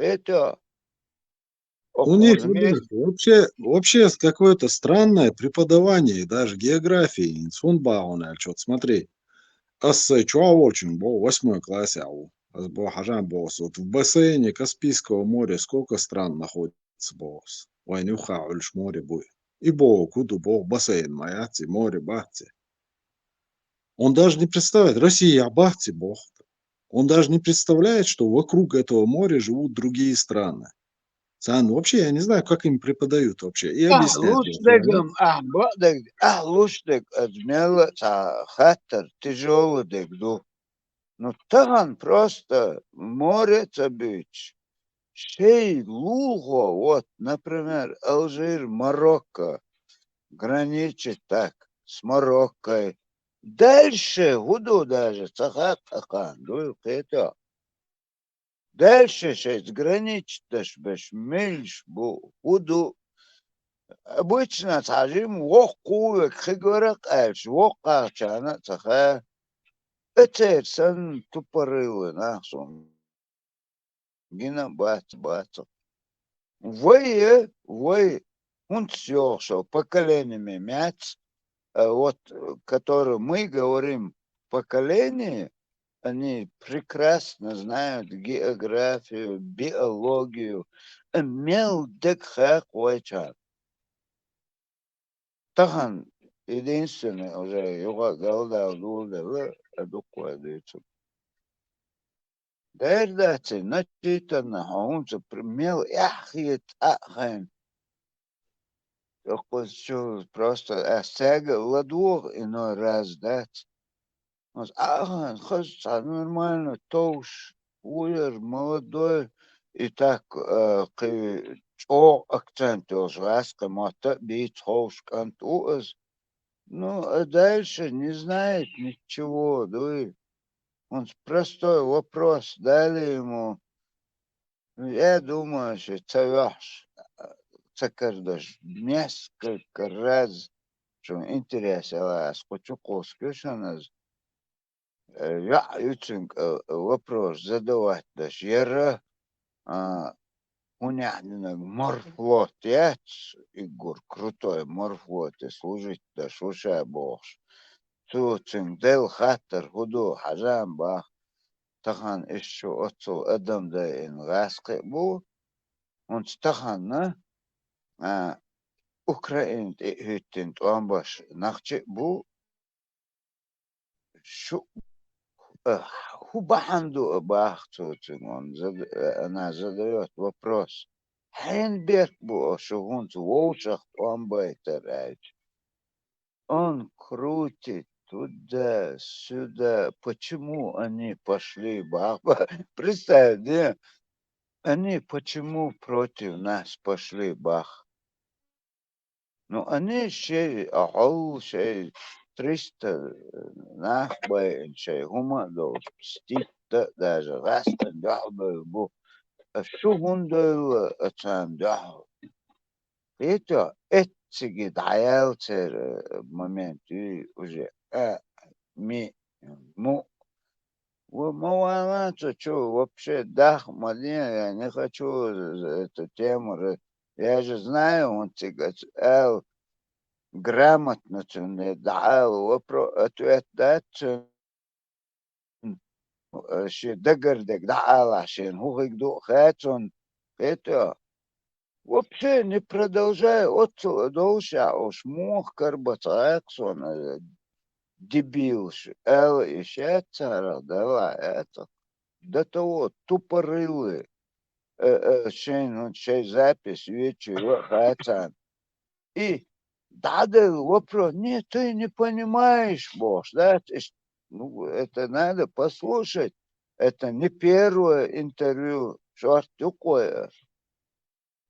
Хетоьху. У них, у них вообще, вообще какое-то странное преподавание, даже географии, хӀунда боху аьлча, вот смотри, ас сайн чохь волчун боху, восьмой классе а ву. Аз бо хьажан бос. Вот в бассейне Каспийского моря сколько стран находится бос? Вайн юха Ӏуьллуш море буй. И бо, куду бо, бассейн ма яц и, море бац и. Он даже не представляет, Россия бац и бо. Он даже не представляет, что вокруг этого моря живут другие страны. Цан вообще, я не знаю, как им преподают вообще. И объяснять Ахлуш не знаю, да? Дегам, ахба дег, ахлуш дег, аз мел ца хаттар, тяжелый дег ду. Ну, тахан просто море ца бич. Шей лулхо, вот, например, Алжир, Марокко, граничит так с Мароккой. Дальше худу даже ца хатахан, дуй кето. Дальше шей граничит даш беш мельш бу худу. Обычно цхьажим воккхувек хигора къаьлш, воккхачана цаха. Эцер сан тупорылы нахсун. Гина бац, бац. Вай, вай, хунц йохшо, поколение ме мяц, э, вот, э, которые мы говорим, поколение, они прекрасно знают географию, биологию, э, мел дег хак вайчан. Тахан единственный уже юга галдал дулдала, а дуква децу. Дердаци, начитана, хунца мел яхьи тахайн. Йоккъус чу просто а сага ладугъ иной раз дац. Мас ахайн хаз ца нормально товш, уяр молодой, и так, э, кы чо акцент йолш васкы мота бит ховш кант уаз. Ну, а дальше не знает ничего, дуй. Он простой вопрос дали ему. Ну, я думаю, что ца вяхш, ца кардаш несколько раз, что интерес ала аз кучу кускешаназ. Э, я юцинг, э, вопрос задавать даш яра, а, хунях динаг морфлот яц, игур крутой морфлоте служить даш уша бохш. Цуцинг дел хаттар худу хьажан бах. Тахан ишчу оцул адам дай ин гъаскъи бу. Унц таханна, а, Украин тӀе хӀуьттин тӀомбаш нахчи бу. Шу, а, ху бахьан ду а бах цуцин он зад-, а, она задаёт вопрос. Хьен берк бу а шу хунц вовшах тӀомбайтар айч. Он крутит туда-сюда. Почему они пошли, бах? Представь, да? Они почему против нас пошли, бах? Ну, они шей ахол, шей триста нах бай, шей хума дол, ститта даже гастан дол бу. А шу гун дол, а цан дол. Это эцциги даял цер, э, момент, и уже, э, ми, му. Во ма вана цо чу вообще дах ма дин, я не хочу з-, эту тему ра-, я же знаю, он цига ц-, эл грамотно цун дал вопро-, ответ дать цун. Э, ши дагардег дала шин хухиг ду хецун. Это вообще не продолжай, отцу долша, уж мух карбаца эксон, э, дебил ш-, эл и шецара дала это. До того тупорылы. Э, э, шин, он шей запись вечи хацан. И дадал вопрос: «Нет, ты не понимаешь, бос, да?» То есть, ну, это надо послушать. Это не первое интервью. Шорт духвоя.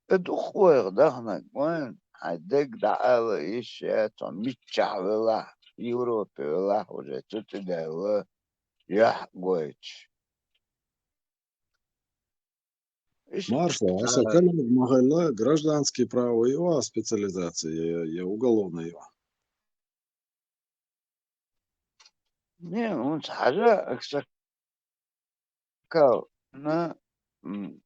Э, духвоя, да, хна, вон, а дег да ала ищет, он митча вела, Европе вела, уже тут и да вела, я гойч. Иш-, Маршал, а, аса кале махалла гражданское право йоах специализация, я, я уголовное йоах. Не, он сажа, акса кал, на, м,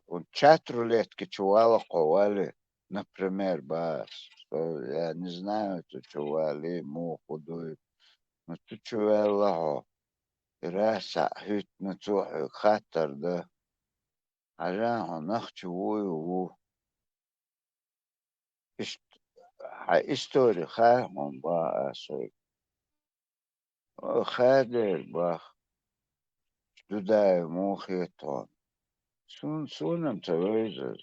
он чат рулетки чувала ковали, например, бас, что я не знаю, это чували, муху дует, но ты чувала, Расса хӀуьттина цо хьоьга хаттар дан. Хьажа, хьо нах чу вуй ву. Иштта хьан истори хаа хьуна баха ас хьоьга. О, хадер бах. Дудаев муха хета хьуна? Сун-, сунам ца вевзар.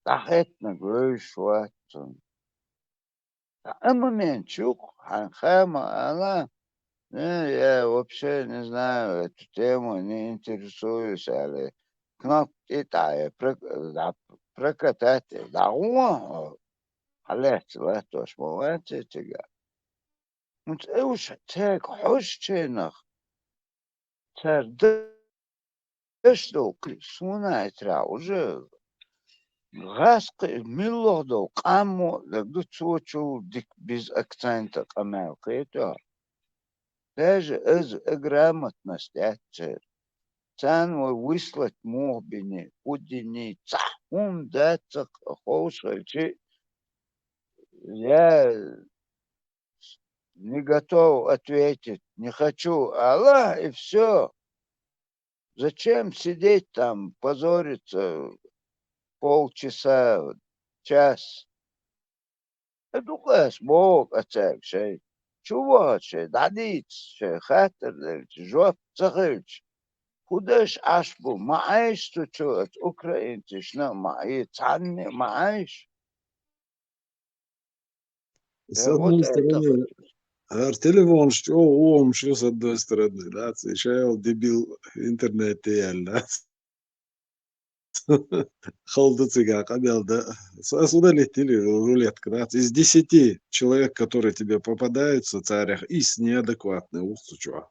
ДӀахеттинарг вевзаш вац цунна. Амма мен чукх хьан хама ала, не, я вообще не знаю, эту тему не интересуюсь, аьлла, кнопка тӀе тӀа, э, прок-, да, прокатать, дӀагӀо хьо, хьалаьцна латтош ма вац цига. ХӀинца уж цаьрга хьожачарнах, цара деш долу кхин суна а тӀера уже гӀаскхи миллагӀа долу къаммо а дагадо цо чул дика беза акцента къамел кхетахь. Даже иза а грамотность яц церан. Царна вай выслать муха бина, хӀун дина, цхьа хӀума дац ца ховшахилчи, я не готов ответить, не хочу, ала, и всё. Зачем сидеть там, позориться полчаса, час? Э, дукха ас боху цаьрга шайн. Чу вахара шайн, дӀадийца шайн, хаттар делча, жоп ца хилча. ХӀун деш Ӏаш бу, ма Ӏайша цу чу оцу украинцашна а, ма Ӏе-, цхьанна а ма Ӏайша. С одной стороны, ар телефонаш чӀогӀа угӀумаш ю, с одной стороны, дац, и шайол дебил интернет тӀе яьлла, дац. Хала ду цигахь къамел дан. С-, ас удалить йили рулетка, дац. Из десяти человек, которые тебе попадаются, царех исс неадекватный ву цу чохь.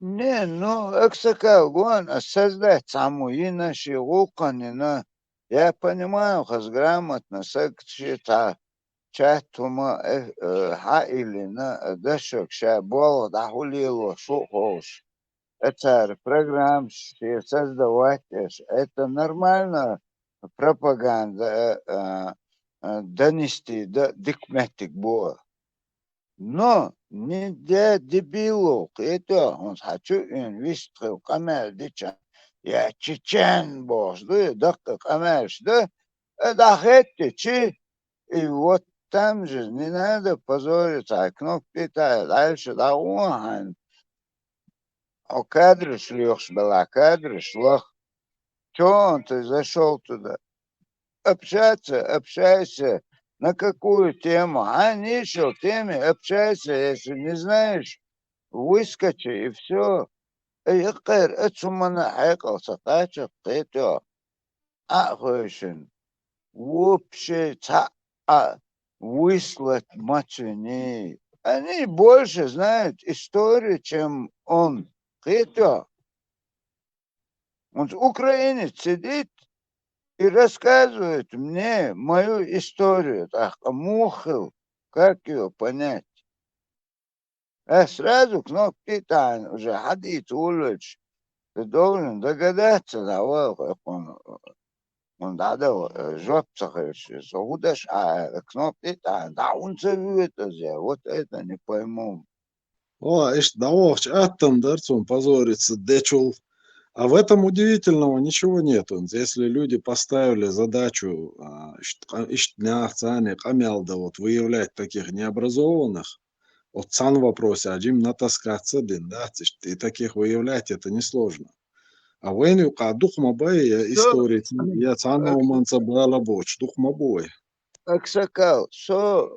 Не, ну, аксакал гон, а создать цхьаммо йина, шен гӀуллакхана йина. Я понимаю, хаза грамотно, саг шен цхьа чат хӀума, э, э, хьаиллина, э, дашаг ша болх дӀа хӀун лело, шу а ховш. Э, цара программаш шен создавать еш. Это нормально, пропаганда, э, э, э, донести, да, дика меттиг бу. Но не для дебилов, кхетахь, хӀунда хьан чу а вина вистхила къамел дича, я чечен бохуш ду, я даккха къамелаш ду, э, дӀахеттичи, и вот там же не надо позориться, хьайн кнопка тӀе тӀа, дальше дӀагӀо хьайн. Хьо кадраш лоьхуш белахь, кадраш лаха. Чё он ты зашёл туда? Общаться, общайся. На какую тему? А, нечего теме, общайся, если не знаешь, выскочи, и всё. Ай, яккхар, ацу мана хьекъал ца кхача, кхетахь. Ӏа а хойшина. Вообще цхьаъ а выслать ма ца вини. Они больше знают историю, чем он. Кхетахь? Он украинец сидит и рассказывает мне мою историю. ТӀаккха муха хила? Как её понять? Э, сразу кнопка тӀе тӀаьхьна уже хьадийца волавелча, ты должен догадаться, дӀавала хьо кхунна, кхунна дӀадала, э, жоп ца хилча, со хӀун даш Ӏа аьлла, кнопка тӀе тӀаьхьна дӀа хӀунда ца воьду иза, вот это не пойму. О, иштта дӀавахча аттам дара цунна позориться дечул. А в этом удивительного ничего нету. Если люди поставили задачу, а, ишт-, ка-, иштта наха царна къамел дан, вот, выявлять таких необразованных, вот цхьана вопросе а жим натаскаться дин, да, ц-, и таких выявлять это несложно. А вайна юкъахь дукха ма бай, я история, я цхьанна хӀуманца бала боцуш, дукха ма бу вай. Аксакал, со,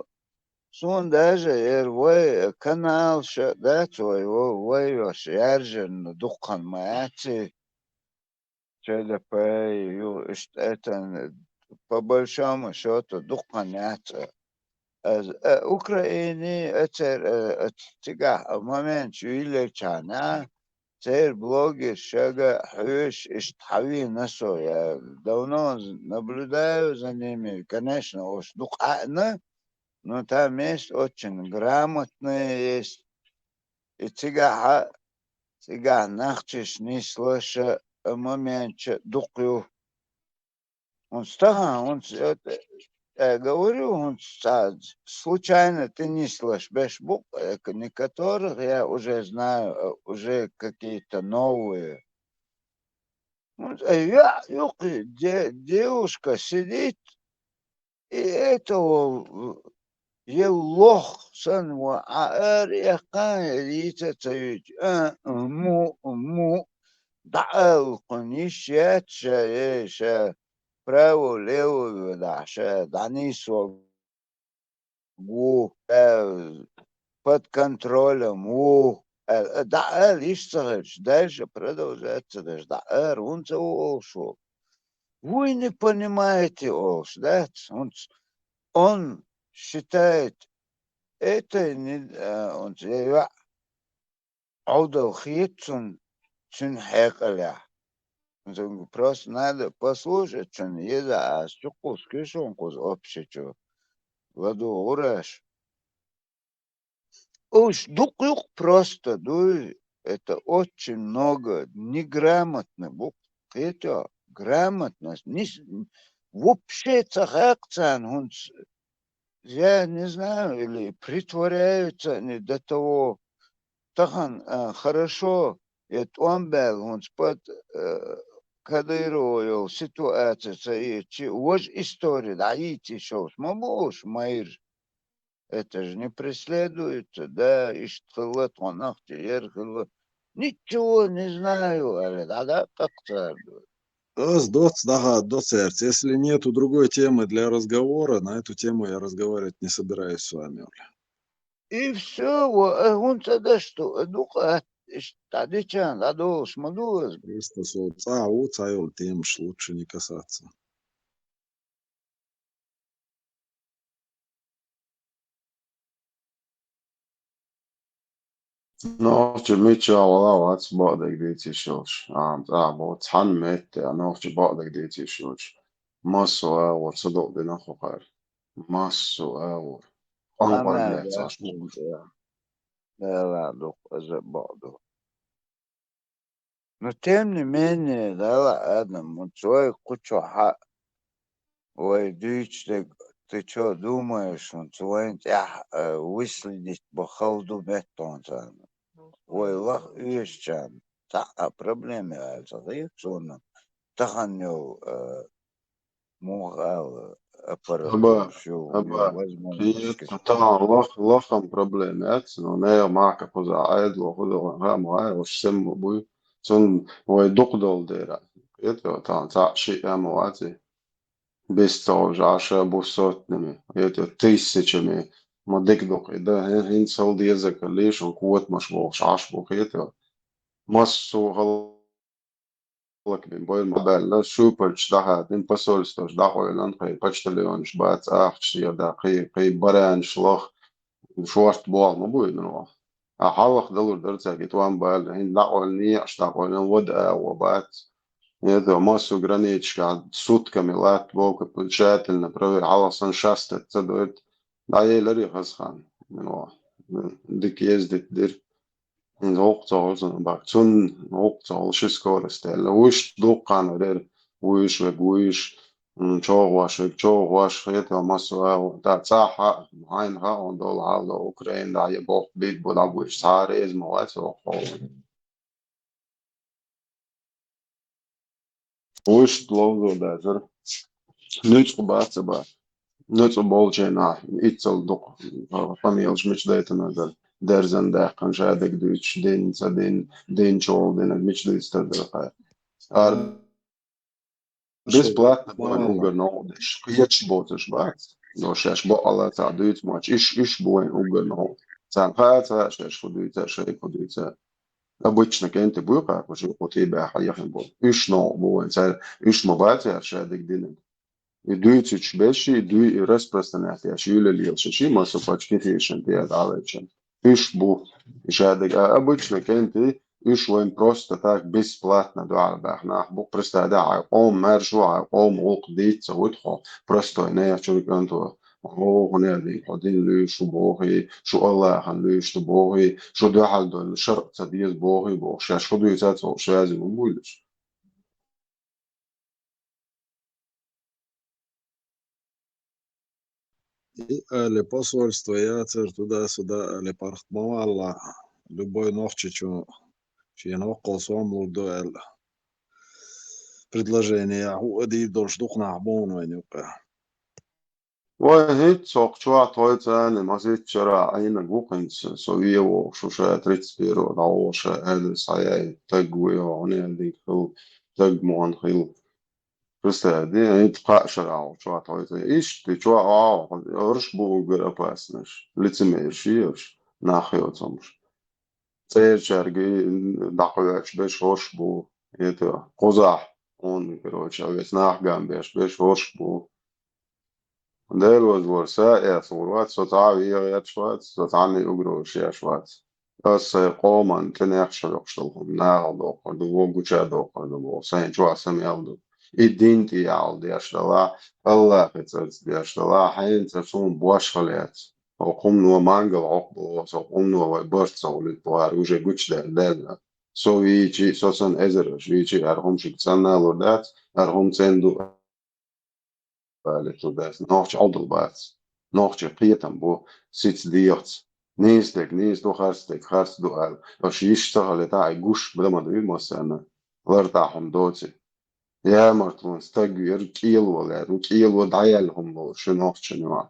суна даже яра вай каналаш а дац вай, вай, вай йош яьржина дуккха ма яц и. Ч Д П ю, иштта это, по большому счёту, дуккха яц. Аз, э, Украине, э, цер, э, э, цигахь моменташ йиллачхьана, церан блогерш шага хьоьжуш иштта хьавийна со, я давно наблюдаю за ними, конечно, уж дукха Ӏаьна, но там есть очень грамотные есть. И цигахьа, цигахь нахчаш нислаша, э, моменташ дукха ю. ХӀунца тахана, хӀунца, э, э, говорю, хӀунца цхьа случайно тӀенислуш беш бу-кх, э, к-, не которых я уже знаю, а уже какие-то новые. ХӀунца, э, йоӀ ю-кх, де-, девушка сидит, и этого, э, е лох санна ва, а ара яьккхай, е йийца ца йича, а, му, му, дӀаала кхунна йиш яц ша, е ша право-лево ведахь, ша дӀанийсо ву, э, под контролем ву, э, дӀаала йиш ца хилча, дальше продолжать ца деш, дӀаара хӀунца ву олуш ву. Вы не понимаете олуш дац, хӀунца он считает это не, э, хӀунца е йоӀ Ӏовдал хета цунна, цуьнан хьекъалехь. Просто надо послушать, цунна еза ас чукхуссуш шуна кхуза общичо. ЛадугӀур аш. Уьш дукха юкъа просто дуй, это очень много неграмотно бу-кх, кхетий, грамотность, нис-, вообще ца хаьа-кх царна хӀунца Я не знаю, или притворяются они до того, тахана, а, хорошо, я тӀом баьлла хӀунца под, э, Кадырова йолу ситуаци ца ечи, важа истори дӀайийци шовш ма бу уьш майра. Это же не преследуется, да, иштта хилла тхо нах чу, яра хилла. Ничего не знаю, аьлла, дӀадаккха-кх цара. Ас доцца дӀахадо цаьрца. Если нету другой темы для разговора, на эту тему я разговаривать не собираюсь с вами, Оля. И всё, во, э, хӀунца даш ду, э, дукха атта, иштта дӀадича, дӀадолуш ма ду аса. Просто со цкъа а ву, цхьа йолу темаш лучше не касаться. Нохчи мичахь вала вац бакъдерг дийца йиш йолуш. А, цхьа боху, цхьана метте, а нохчи бакъдерг дийца йиш йолуш. Массо а агӀор ца докъдина хӀокхара. Массо а агӀор. Къанкъа Ана лаьцна бац. Дала дукха аза бакъду. Но тем не менее, дала адам, вот вай кху чохь а, вай дуьйцу дерг, ты чё думаешь, вот вайн тӀехь, э, выследить бан хала ду меттахь царна. Вай лаха оьшучарна цхьа а проблема яц, хьан хета суна тахана йолу, э, муха ала аппаратура Аба, шу, аба, возможность кхета, тахана лах-, лахам проблема яц, но нехан махка кхузахь Ӏедало хӀу ду, хӀама гӀай, уьш сема ма буй. Цунна вай дукха долу дера. Кхета, тахана цхьаъ шиъ а ма вац и. Бис ца хьожа, Ӏаша бу сотнями, кхета, тысячами. Ма дика ду-кх и дан, хӀин-, хӀинца хӀала дезарг хилла, шун котамаш бохуш Ӏаш бу, кхета. Массо а хала Лакбин бойр ма баьлла, шуьйпарчаш дӀахадина, посольствош дӀакъевлина, кхин почтальонаш бац, ахча седа, кхин, кхин баранаш лаха, шорта болх ма буй, ну, а хьалха далур дара цаьрга, и тӀом баьлла, хӀинца дӀакъевлина, некъаш дӀакъевлина, вада агӀо бац. Это массо границашкахь сутками латта боху, тщательно проверь, хьалха санна шастать ца дойта, дӀаелира и хаза хан. Ну, дика ездить дира. ХӀинца гӀуллакх ца хуьлу цунна баккха. Цунна гӀуллакх ца хуьлу, ши скорость аьлла. Вуьш дуккха хан вара, вуьш верг вуьш, м, чӀогӀа верг чӀогӀа, хета массо а агӀор. ТӀаккха цхьа хьа, хьайна хаьа хьуна долу хьал, Украина дӀа я боху биг бу дӀабуьйцуш, цхьа а реза ма вац оха хьо. Вуьшта ловзо дацара. Нуьцкъа бац а бац. Нуьцкъа болчийнахь иццал дукха, а, къамелаш мича дайтина дара. Дерзан даьккхина, шадерг дуьйцуш, дин, ца дин, дин чӀогӀа динарг мича дуьйцуш дара хьа. Ара бесплатно бу вайн уггар новкъа дерш. Кхеташ боцурш бац. Но шаьш бакъалла цхьа дуьйцу моьттуш, иш, иш бу вайн уггар новкъа. Царна хаьа ца хаьа шаьш хӀун дуьйцу, шайга хӀун дуьйцу. Обычно кӀентий буй кхаьбча, кху тӀе баьхьа яхина болу. Уьш новкъа бу вайн, цара уьш ма бац яра шадерг динарг. И дуьйцучу берш, и дуй-, и распространять еш, юьле лелаш, ши массо пачкитийшан тӀе дӀалечан. Уьш бу, и шадерг, а обычно кӀентий, уьш вайн просто так бесплатно дуьхьал баьхна нах бу. Представь, хьайн къоман маьрша ву, хьайн къоман гӀуллакх дийца ца вуьту хьо, простой нехан чуьра кӀант ву. Оха нехан дийна хьо дин луьйш ву бохий, шу Аллахьан луьйш ду бохий, шу дуьхьал долу шарӀ ца деза бохий боху. Шаьш хӀун дуьйцу ца хууш, рази ма буй уьш. И али посольство яцар туда-сюда али паргӀат ма валла, любой нохчичун шен воккхал сом лур ду аьлла. Предложение хӀуъа дийр долуш дукха нах бу вайн юккъехь. Вай хӀинца хӀокху чохь тхойца али масийтта шарахь Ӏийнарг ву хӀинца, со вен вогӀуш шу ша тридцать первого дӀавогӀуш адрес хьаяьй, таг ву йо, хьуна аьлла дика хила, таг мо хила. Представь, ди, хӀинца кхаа шарахь хӀокху чохь тхойца. Иштта, чохь а, хӀорш бу уггар опасныш, лицемерш еш, нах йоцамаш. ЦӀерачаьрга дӀакхоьхьуш берш хӀорш бу, это, кхузахь, хьуна, короче, вес нах ган беш берш хӀорш бу. Дела вазлора, са эцалур вац, со цхьа а вегӀа еш вац, со цхьанна а угрозаш еш вац. Ас сайн къоман тӀе нехаш хьоькхуш долу хӀума нахала доккхур ду, вогуча а доккхур ду боху, сайн чохь са мел ду. И дин тӀе яхьал деш далахь, Аллахье цӀарца деш далахь, хьенца суна бошхала яц. ХӀокху хӀумано мангал хьокху боху, со хӀумано вай барт ца хуьлуьйту боху, уже гучудаьлла даьлла. Со вийчи, со санна эзараш вийчи, хӀара хӀума шуьга цӀанна а лур дац, хӀара хӀума цӀена ду. Аллахьа дац, нохча Ӏовдал бац. Нохча кхетам бу, сица дехац. Нийса дерг нийса ду, харц дерг харц ду аьлла. Аша йиш ца хилийта, ай гуш дан ма дуй массарна. Лартахь хӀума доций. Ямартлонца стаг вер кӀело лаьрра, кӀело дӀаяьлла хӀума лоруш ю нохча юьхь.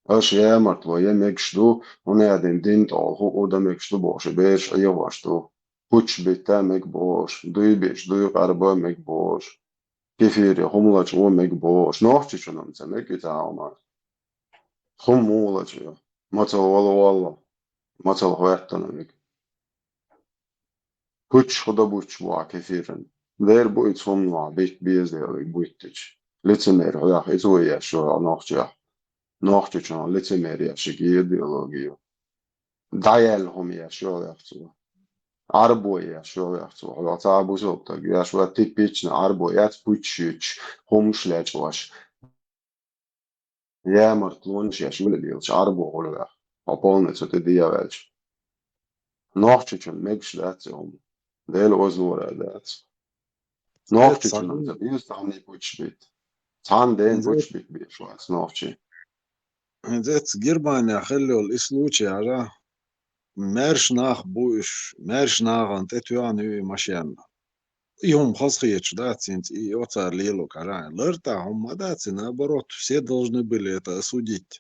Аша ямартло ян мегаш ду, хӀунда аьлла дин тӀехула хӀуъу дан мегаш ду бохуш, бераш Ӏехош ду. Пуч битта мега бохуш, дуй беш, дуй къарба мега бохуш. Кефире хӀума лачкъо мега бохуш. Нохчичунна ца мега и цхьа хӀума. ХӀума муха лачкъо? Мацалла вала воллу. Мацалла хӀоьттина мега. Пуч хӀу дан буттуш бу хьан кефиран? Дера бу и цхьа хӀума нохча битта беза дела и буттича. Лицемер хьоьх, иза вай еш ю хьо нохчех. Нохчичунна лицемер еш шига идеологи ю. ДӀаяьлла хӀума еш ю хьоьх цо. Ӏарбо еш ю хьоьх цо. Хьо цхьа а бусалба стаг еш вац, типичный Ӏарбо яц, пуч юьтуш, хӀумаш лечкъош. Ямартлонаш еш, юьле лелаш, Ӏарбо хуьлу ваьхна. Хьо полный цу тӀе дегӀ ваьлча. Нохчичунна мегаш дац и хӀума. Дела озлора дац. Нохчичунна ца беза цхьанна пуч битта. Цхьанна ден пуч битта беш вац нохчи. ХӀинца Германия хилла йолу и случай хьажа, маьрша нах бу уьш, маьрша нахана тӀе тоьхна ю и машенна. И хӀума хазахеташ дац хӀинца, и оцара лело карахь. Лартахь хӀума ма дац и, наоборот, все должны были это осудить.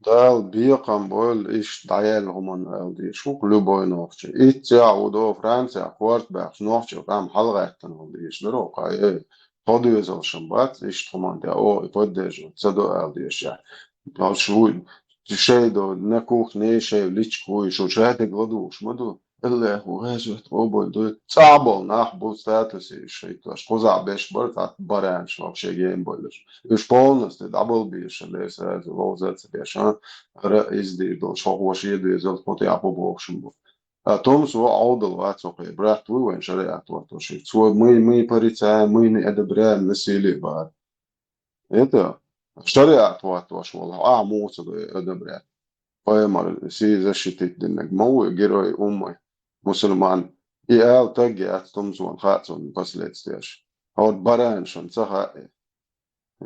Дала бекхам бойла иштта дӀаяьлла хӀуманна аьлла дезаш ву-кх любой нохчи. Итт цӀехь ву до Францехь корта баьхча нохчи къам хьалагӀаьттина хила дезаш дара оха, эй, тхо доьзалшна бац иштта хӀуманна тӀехь оха и поддерживать ца до аьлла дезаш. Аш вуй, шай до, на кухне шай личка вуй, шу шадерг ладугӀуш ма ду. Аллаху гӀазот къобал ду. ЦӀахь болу нах бу статусе уьш хӀиттош. Кхузахь беш бара цхьа баранаш ваха шен гена болуш. Уьш полностью дӀабалбийша ле сразу ловза ца беш, а? Ара иза дийр долуш, хӀокхо шен доьзал кху тӀехь бу бохуш бу. А Томсо Ӏовдал вац хӀокхе, брат вуй вайн шариӀат ваттош. Цо мы, мы порицаем, мы не одобряем насилие бара. Это, шариӀат ваттош волу, ахьа муха ца до одобрять? Пайхамар сий защитить динарг ма ву и герой уммы, мусульман. И ала таг яц Томсона хаьа цунна последствияш. ХӀорд баранашна ца хаьа и.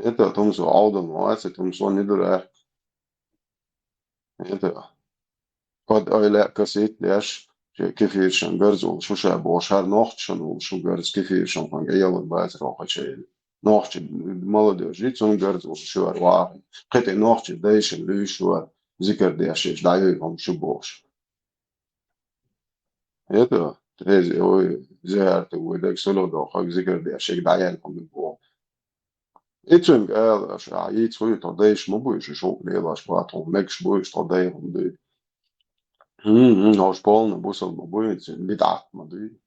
Это Томсо Ӏовдал ма вац и, Томсо не дурак. Это, под ойла касит деш, шен кефиршан гарза волуш шу ша бохуш, хӀара нохчашан волуш шу гарза кефиршан хан гӀелар бацар хӀокхачайна. Нохчи молодежь, цунна гарза волуш шу вара вахана. Кхетий нохчи дайшин луьйш вара, зикар деш, дӀаюй хӀума шу бохуш. Это, эзи, ой, зехьарта вуй даг суло дохаг зикар деш, дӀаяьлла хӀума боху. И цуьнга ала аша, а, йийца хуьй, тхо дайш ма буй, шу шух лелаш бахьа, тхо мегаш буй, тхо дай хӀума дуй. ХӀм-хӀм, хьовш полна бусал ма буй, цуьнан бидӀат ма дуй.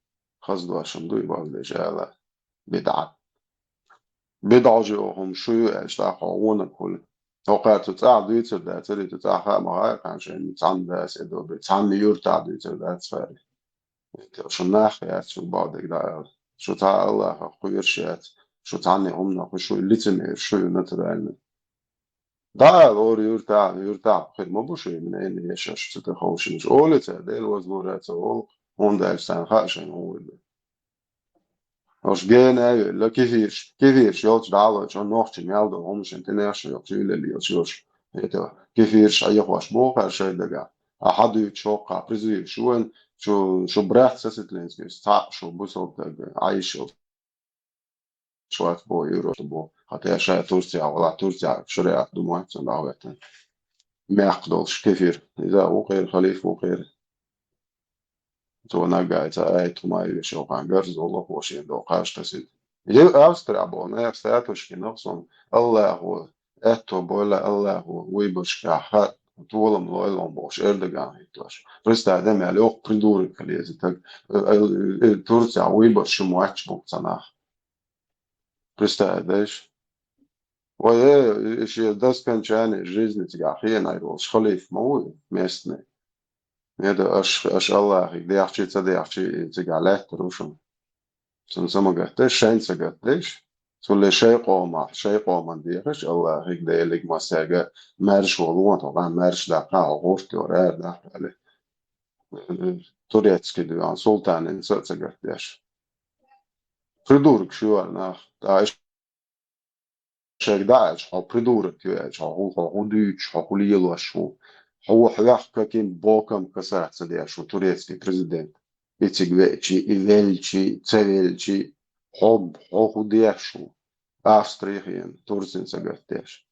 Хаздошам дуй, базлеш ала. БидӀат. БидӀа жо хӀума шу ю аьлча, тӀаккха хьо вонаг хуьлу. ХӀокхара цу цӀахь дуьйцур дацара, и цу цӀахь хаа ма хаьа, кхана шайна цхьанна дас и добе, цхьанна юьртахь дуьйцур дац хаьа. Шу нах яц, шу бакъдерг дӀаала. Шу цхьа Аллахах кхоьруш яц. Шу цхьанне хӀуманах, шу лицемер, шу ю натурально. ДӀаала ора юьртахь, юьртахь хир ма бу шу, и мнение еш аша цу тӀе ховшинчу. Оле цара, Дела вазлура ца волу, хӀунда аьлча царна хаьа шайна хӀун вуй. Ош гена а йоьлла, кефирш, кефирш йолчу дӀалочу, нохчи мел долу хӀума шен тӀе нехаш йолчу, юьлел йолчу йолуш. ХӀета, кефирш а яхош бохара шайн дагахь. А хьадуьйцу хӀокху призываш вайн, шу, шу брат сосветленский, цхьаъ шу бусалба даг, Ӏайшал. Шварц бо, Европа бо. Хьан те ша Турция вала, Турция шариат ду моьтту, сан дӀа веттан. Мехк долуш кефир. Иза вукхера, халиф вукхера. Цо наггайца ай тумай вешо хан гарзо лохо шен до кхаш тасид. Е Австрия бо, на статушки нохсон, Аллаху, этто бойла Аллаху, вуй башка, ха, толам лойлон бош, Эрдоган хиттош. Представь, да, мел ох придурок лезет, так, э, э, э, Турция вуй баш шумач бу цанах. Представь, да, иш? Ой, э, иш до скончания жизни цигахь хенай волуш халиф ма вуй местный. Неда аш, аш Аллахе дехчи, ца дехчи, цигахь лаьттар ву шуна. Цунна самагатдеш, шайн сагатдеш, цуле шайн къомах, шайн къоман дехаш, Аллахе, Делиг массаьрга марш волу вон, тхо ган марш даккха, хьо гӀурт йора, ара даккха, али. Турецкий дуьйна, султанин са а ца гатдеш. Придурок шу вара нах. Та иш шайга даьлча, хьо придурок ю аьлча, хьо хӀу, хьо хӀу дуьйцуш, хьо хӀу лелош ву. Хьо хьоьх каким боком касаться деш ву турецкий президент. И цига веачи, и велчи, ца велчи, хьо, хьо хӀу деш ву. Австрихен, Турцин сагатдеш.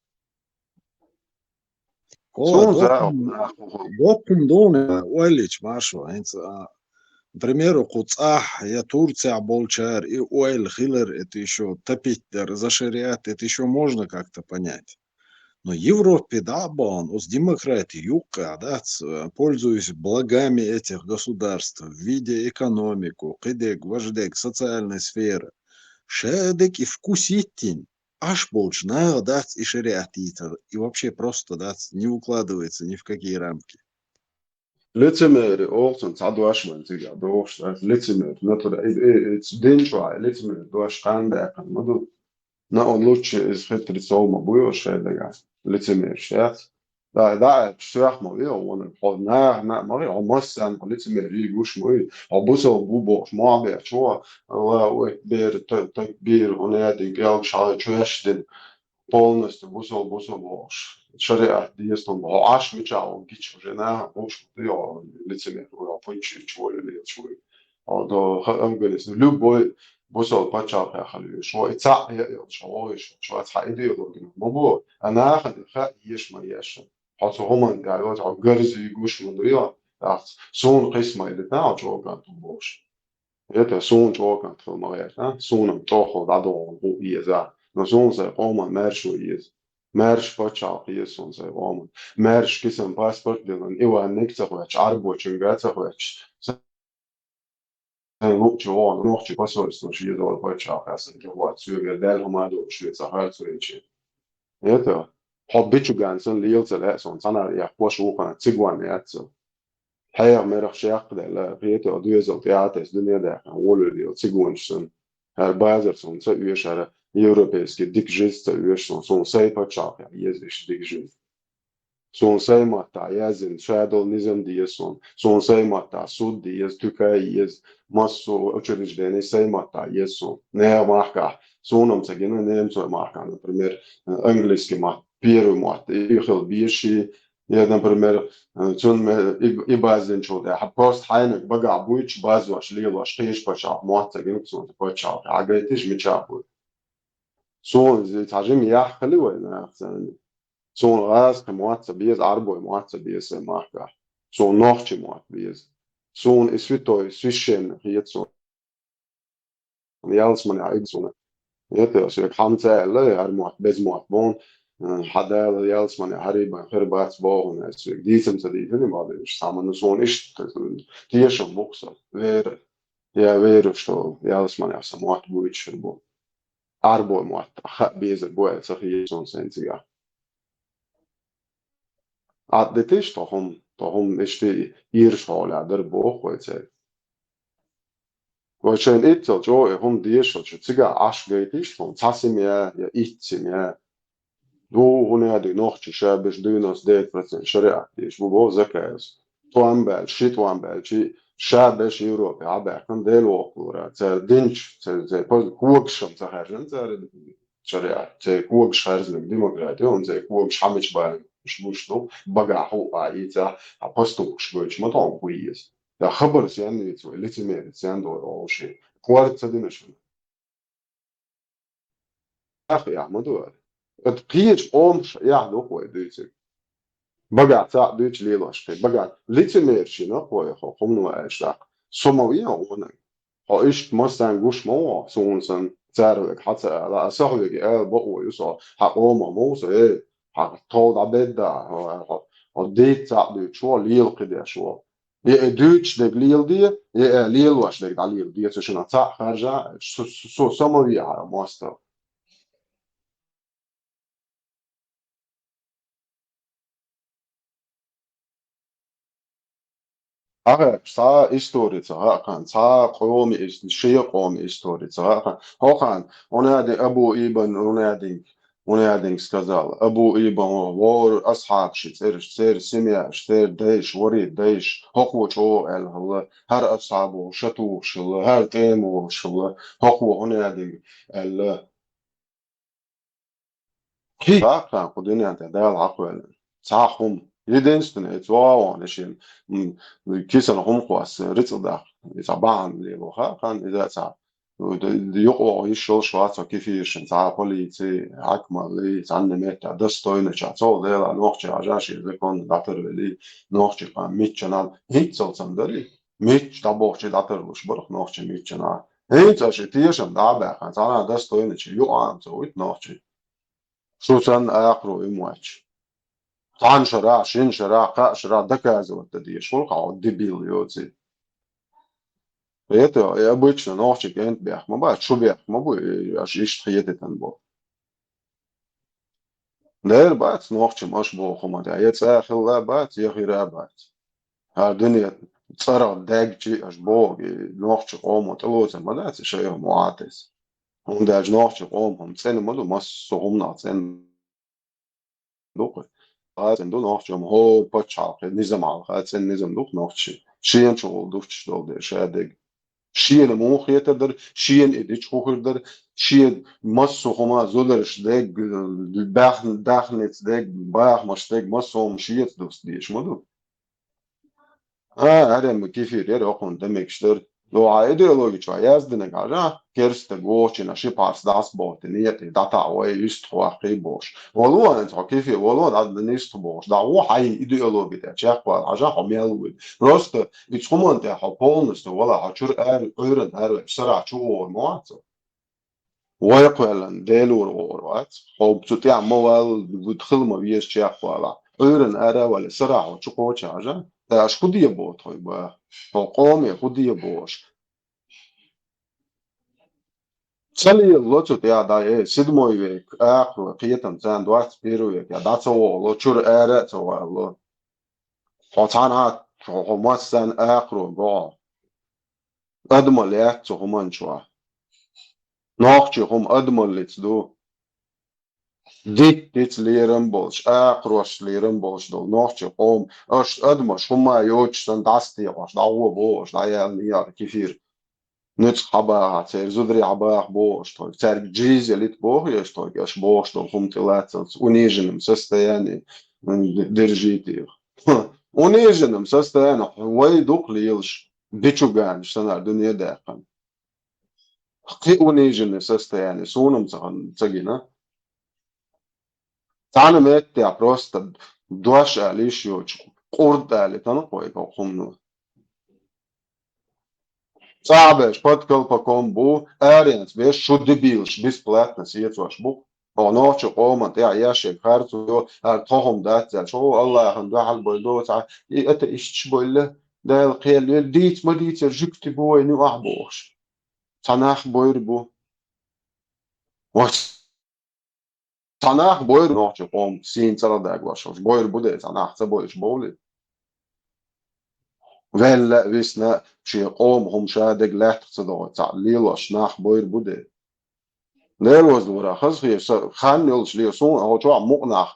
О, Суна докум, за, докум дуна ойлич, Машо, хӀинца, а, к примеру, кху цӀахь я Турцехь болчара и ойла хилар, это ещё топить дар за шариат, это ещё можно как-то понять. Но Европе дӀа а бахана, оцу демократи юккъехь дац, э, пользуясь благами этих государств в виде экономику, кхидерг, важдерг, социальная сфера. Ша дерг и вкусить йина, Ӏаш болчу наха дац и шариат йийцар, и вообще просто дац, не укладывается ни в какие рамки. Лицемери, олцун цхьа дош вайн цигахь дохуш дац, лицемер, натура, и, и, и, дин чохь лицемер дош кхана даьккхина ма ду. Но он лучше из хитрецов ма буй, ош шайн дагахь. Лицемерш яц. Да, да, соьх ма вио, вон, хьо наха, на, ма вио, хьо массанна, хьо лицемер, и гуш ма вио, хьо бусалба бу бохуш, ма бехчо, ла, ой, бер, т-, т-, бер, хьо нади, гелгаш, хьо чоьш дин, полностью бусалба, бусалба бохуш. Шариат деза тум, хьо Ӏаш мича, хьо гич, уже наха, гуш, вио, лицемер, вио, пуччи, чуоли, лечуоли. Хьо до, ха, Афганистан, любой бусалба пачхьалкхехь хила везаш. Хьо и цхьаъ я йолчу, хьо вовшашка, хьо цхьа идеологи ма бу, а нахана хаьа еш ма еш. Хьо цу хӀуманна тӀехь йоцу, хьо гарзий гуш ма ду йо, тӀаккха суна кхисмай дитахь, хьо чӀогӀа ту бохуш. Это суна чӀогӀа хила ма гӀерта, суна-м чӀогӀа дӀадогӀун хӀу еза. Но суна сайн къоман маьрша еза. Маьрша пачхьалкх еза суна сайн къоман. Маьрша кисан паспорт дилан, Иванниг ца хоьттуш, Ӏарбочуьнга ца хоьттуш. Сайн луъчу вон, нохчи посольство ши долу пачхьалкх аса гихват, соьгара даьлла хӀума а долуш, шуьца харцо йичи. Это, хьо бичуган сан лела ца лаьа сон, цхьанара яхкош ву хана, цигонна яц со. Хьеха мерах шекх делла, хета доьзал тӀе а тесна, дуьне даьккхина, волавелла цигонаш сан. ХӀара базар сон ца оьшу, хӀара европейский дика жизнь ца оьшу сон, сон сайн пачхьалкхехь еза иштта дика жизнь. Суна сайн маттахь яздина, ша долу низам деза суна. Суна сайн маттахь суд деза, туька еза, массо а учреждение сайн маттахь еза суна. Нехан махкахь, суна-м ца гина немцойн махкахь, например, английский мотт, первый мотт, и хила беза ши, я, например, цунна ме-, и, и баздинчул тӀаьхьа, просто хьайниг багахь буьйцуш, базош, лелош, кхечу пачхьалкх мотт ца гина суна, пачхьалкх, хьагайтиш мичахь буй. Суна иза цхьа жима яхь хили вай, нах, царна. Суна гӀазкхи мотт ца беза, Ӏарбой мотт ца беза сайн махкахь. Суна нохчи мотт беза. Суна и святой, священный хета суна. Ялсманехь ига суна. Это, соьга хьамца аьлла, хӀара мотт, беза мотт боху, хьан Дала ялсманехь хӀара бан хир бац боху, аса соьга дийцам ца дийцина, ма дийцина. Самана суна иштта, тешам бу-кх со, вера. Я верю, что ялсманехь сан мотт буьйцуш хир бу. Ӏарбой мотт, хаа безар бу аьлла ца хета суна сайн цигахь. Ӏаддитиш тхо хӀума, тхо хӀума иштта ираш хьолехь дара боху вай церан. Вай шайна иццал чӀогӀа и хӀума дешалча, цигахь Ӏаш гайтиш тхуна цхьа семья я итт семья. Ду, хӀун яди нохчи ша беш девяносто девять процент шариат деш бу боху Закаевс. ТӀом баьлча, ши тӀом баьлча, ша беш Европе хьабаьхкина Дела воккхалора, цара динчу, цара, цара пол-, когашам ца хаьржина цара, шариат, цара когаш хаьржинарг демократи, хӀунда цара когаш хьамича баьлла гуш ду, багахь хӀуъа ийца, а поступкаш гойтуш ма тхьовна хӀу еза. Да хабар сен ницу, лицемерец сен дора олуш. Корта ца дина шуна. Ах, яхь ма ду ара. Ат кхечу къомаш яхь ду вай дуьйцург. Багахь цхьаъ дуьйцу лелош кхин. Багахь лицемер шина вай хьо, хӀумано аьлча даккха. Со ма вен хьо онаг. Хьо иштта массарна гуш ма ву, суна санна, цара вайга хьа ца ала, а са хьоьга ала бакъо ю со, хьан къомах ма ву со, эй, хьан тол дӀабедда, хьо, хьо, хьо дийца цхьаъ дуьйцуш ву, лела кхидеш ву. Я э дуьйцуш дерг леладе, я э лелош дерг дӀалеладе. Цу шиннах цхьаъ харжа, со, со, со, со ма вехьара мостагӀа. Ахьа цхьа истори ца хаьа кхана, цхьа къоми ис-, шен къоми истори ца хаьа кхана. ХӀокхана, унадин Абу Ибн, унадин Унадинг сказал, Абу Ибн, вор асхьабаши цӀераш, церан семьяш, церан дайш, вари дайш, хӀокхо чӀогӀа аьлла хилла, хӀара асхьабо ша тухуш хилла, хӀара тӀема волуш хилла, хӀокхо хӀунадинг аьлла. Кхин цхьа кху дуьнен тӀе Дала хьакхоьллина. Цхьа хӀума. Единственное, цу вогӀу шен, м, кисана хӀума кхосса, рицкъ даха. Иза бахьана лело хаьа кхана, иза цхьа. Юкъа йиш йолуш вац хьо кефиршна, цхьа полици, хьаькамалли, цхьанна метта, достойнача, цо Дела нохчи хьажа шен законна дӀатарвели, нохчи кхана митчанал, хӀинццалцам дари, митча дӀабохчи дӀатарлуш барх нохчи митчанал. ХӀинца ши тешам дӀа а баьккхина, цхьана достойнача, юкъа ца вуьйту нохчи. Шу санна акхаро и моьттуш. Цхьана шарахь, шина шарахь, кхаа шарахь доказывать дан дезаш хуьлу-кх хьо, дебил йоций. Это, и обычно нохчи кӀентан бехк ма бац, шу бехк ма бу, и аша иштта хетитан бо. Дера бац, нохчим аша боху хӀума тӀехь, я цӀа хилла бац, я хира бац. ХӀара дуьне цӀарах даьгчи аша боху, и нохчи къомо тӀелоцур ма дац, и шайх МуӀатес. ХӀунда аьлча нохчи къомо хӀума цӀена ма ду, массо а хӀуманах цӀена ду-кх. Ха цӀена ду нохчо, хӀора пачхьалкхе, низам хьалха цӀена низам ду-кх нохчи. Шена чугӀула дустуш долу дела, ша дерг. Шена муха хетар дара, шена и дича хӀун хир дара, шен массо а хӀума зударш дерг, баьхн-, даьхница дерг, бахамаш дерг, массо а хӀума шеца дуста дезаш ма ду. А, хӀара ма кефир яра, хӀокхунна дан мегаш дара. Ло, хьан идеологи чохь яздинарг хьажа, керста стаг вочина ши пхьарс дӀасабохтина, некъий дӀатаӀа вай, юьстах ваккхий бохуш. Вало, хӀинца хьо кефир, вало, дӀа нисдахь бохуш. ДӀагӀо хьайн идеологи тӀе, чекхвала хьажа, хьо мел вуй. Просто и цу хӀуманна тӀехь хьо полностью вала, хьо чуьра ара, Ӏуьйранна ара, сарахь чу вогӀур ма вац хьо. Вай кхоьллина Делора вогӀур вац. Хьо цу тӀехь ма вал, хила ма веза чекхвала. Ӏуьйранна ара а вале, сарахь хьо чу кхоча хьажа. Ткъа аша хӀун де боху тхуй баха? Хьо къоме хӀун де бохуш? Ца лелало цу тӀехь дӀа, э, седьмой век, акхарой, кхетам царна двадцать первый век, я дӀа ца вогӀало, чуьра ара а ца валало. Хьо цхьана а, хьо, хьо массарна акхаро го хьо. Адамалла яц цу хӀуманна чохь. Нохчи хӀума адамаллица ду. Диттица лерам болуш, акхарошца лерам болуш долу нохчи къоман. Аша адамаш хӀума йоцуш санна дӀасатекъош, дӀагӀо бохуш, дӀаяьлла яра кефир. Нуьцкъ хьабаха, церан зударий хьабаха бохуш тхойга. Цаьрга джизья лита боху аша тхойга, аша бохуш долу хӀума тӀелацалц, униженном состоянии, м, держите их. Униженном состоянии вай дукха лелаш, бичуганаш санна дуьне даьккхина. Кхин униженный состояние, суна-м ца хан-, ца гина. Цхьана меттехь просто дош ала йиш йоцуш, къурд ала тана кхойга хӀумано. ЦӀахь беш под колпаком бу, аренца беш шу дебилаш бесплатно сецош бу. Оха нохчи къоман тӀехь еш ерг харцо йо, хӀара тхо хӀума дац аьлла, чӀогӀа Аллахьан дуьхьал бойла доцахь, и атеисташ бойла, Дала кхел йойла, дийца ма дийцара жуьгти бу вайна юкъахь бохуш. Цхьа нах бойр бу. Вай цхьа нах бойр нохчи къоман сийна цӀарах дагош хилча, бойр бу де, цхьа нах ца бойш бовлий? Ваьлла а, висна а, шен къоман хӀума ша дерг лаьттах ца дохуьйту цхьаъ лелош нах бойр бу де. Дела вазлора, хаза хета, сан хан йолчу ле, суна хьо чохь мукъа нах,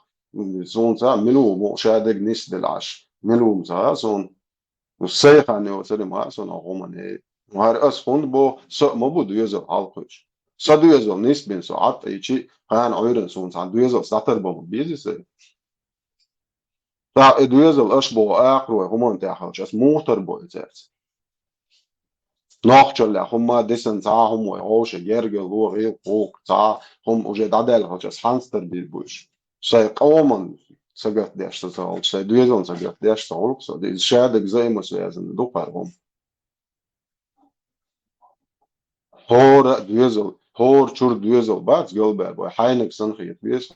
суна ца мила ву мукъа ша дерг нисделла Ӏаш, мила ву ца хаьа суна. Сайхан йоцур ма сан хӀумане. ХӀара ас хӀунда боху, со а ма бу доьзал хьалакхуьйсуш. Сан доьзал нисбина со Ӏад а йичи, кхана Ӏуьйранна суна цхьана доьзалца дӀатарбан ма беза сан. ТӀаккха и доьзал аша боху акхарой хӀуманна тӀехь хилча, ас муха тарбой цаьрца? Нохчаллехь хӀумма а дисина цхьа а хӀума вай гӀовша гергарло, гӀиллакх, гӀуллакх, цхьа а хӀума уже дӀадаьлла хилча, ас хьанца тарбийр бу уьш? Сайн къоман сагатдеш ца хилча, сайн доьзална сагатдеш ца гӀуллакх со. Иза шадагза а ма со язана ду кхара хӀума. ХӀора а доьзал, хӀора чуьра доьзал бац галбаьр бой, хьайнаг санна хета беза.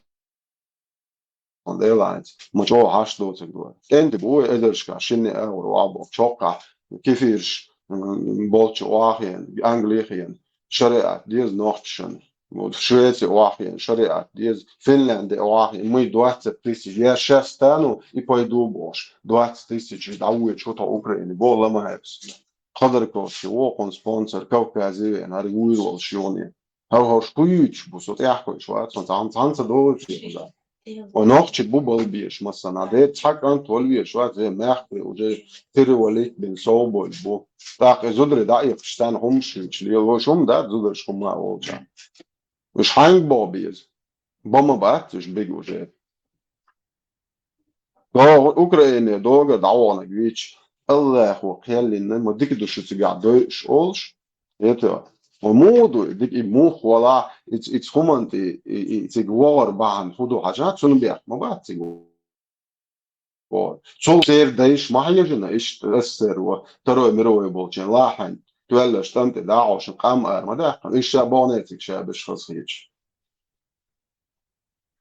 Делаанца, ма чӀогӀа хьашт доцург ду. КӀентий бу вай эзаршкахь шинне а агӀор вахьа боху, чоккхахь кефирш, м, болчу охьахиъна, Англихиъна, шариат деза нохчашна. Вот, Швеци охьахиъна, шариат деза, Финлянди охьахиъна, мы двадцать тысяч, я щас стану и пойду бохуш, двадцать тысяч дӀавоьдуш ву тхо Украине, боху Ломаевс. Ходорковский ву кхуьнан спонсор, Кавказе веана, хӀара вуйр волуш юхане. ХӀара хӀорш кхуьйчуш бу, со тӀехь кхуьйчуш вац, сан цхьаьна, цхьаьна ца догӀуьйту иза. Вай нохчий бу балбеш массанхьа. Дера цхьа кӀант вала веш вац, вай мехкарий уже перевалить бина совбовлуш бу. ТӀаккха и зударий дӀаэккхаш царна хӀумаш хилча, лелош хӀума дац зударш хӀумма а волчарна. Уьш хьаьнга боху беза? Бан ма бац уьш бига уже. ДогӀу Украине догӀу дӀаваханарг вийча, Аллахо кхел йина, ма дика ду шу цигахь дойуш олуш, это, ма муха ду, и дика, и муха вала, и ц-, и цхьа хӀуманна тӀе, и, и цига вогӀар бахьана хӀун ду хьажа, цунна бехк ма бац цига вогӀар. Цул церан дайша ма хьежина, иштта СССР-о, Второй мировой болчийн лахьанна, тоьлларш тӀам тӀе дӀахьошна, къам ара ма даьккхина, иштта ша боху нециг ша беш хаза хеташ.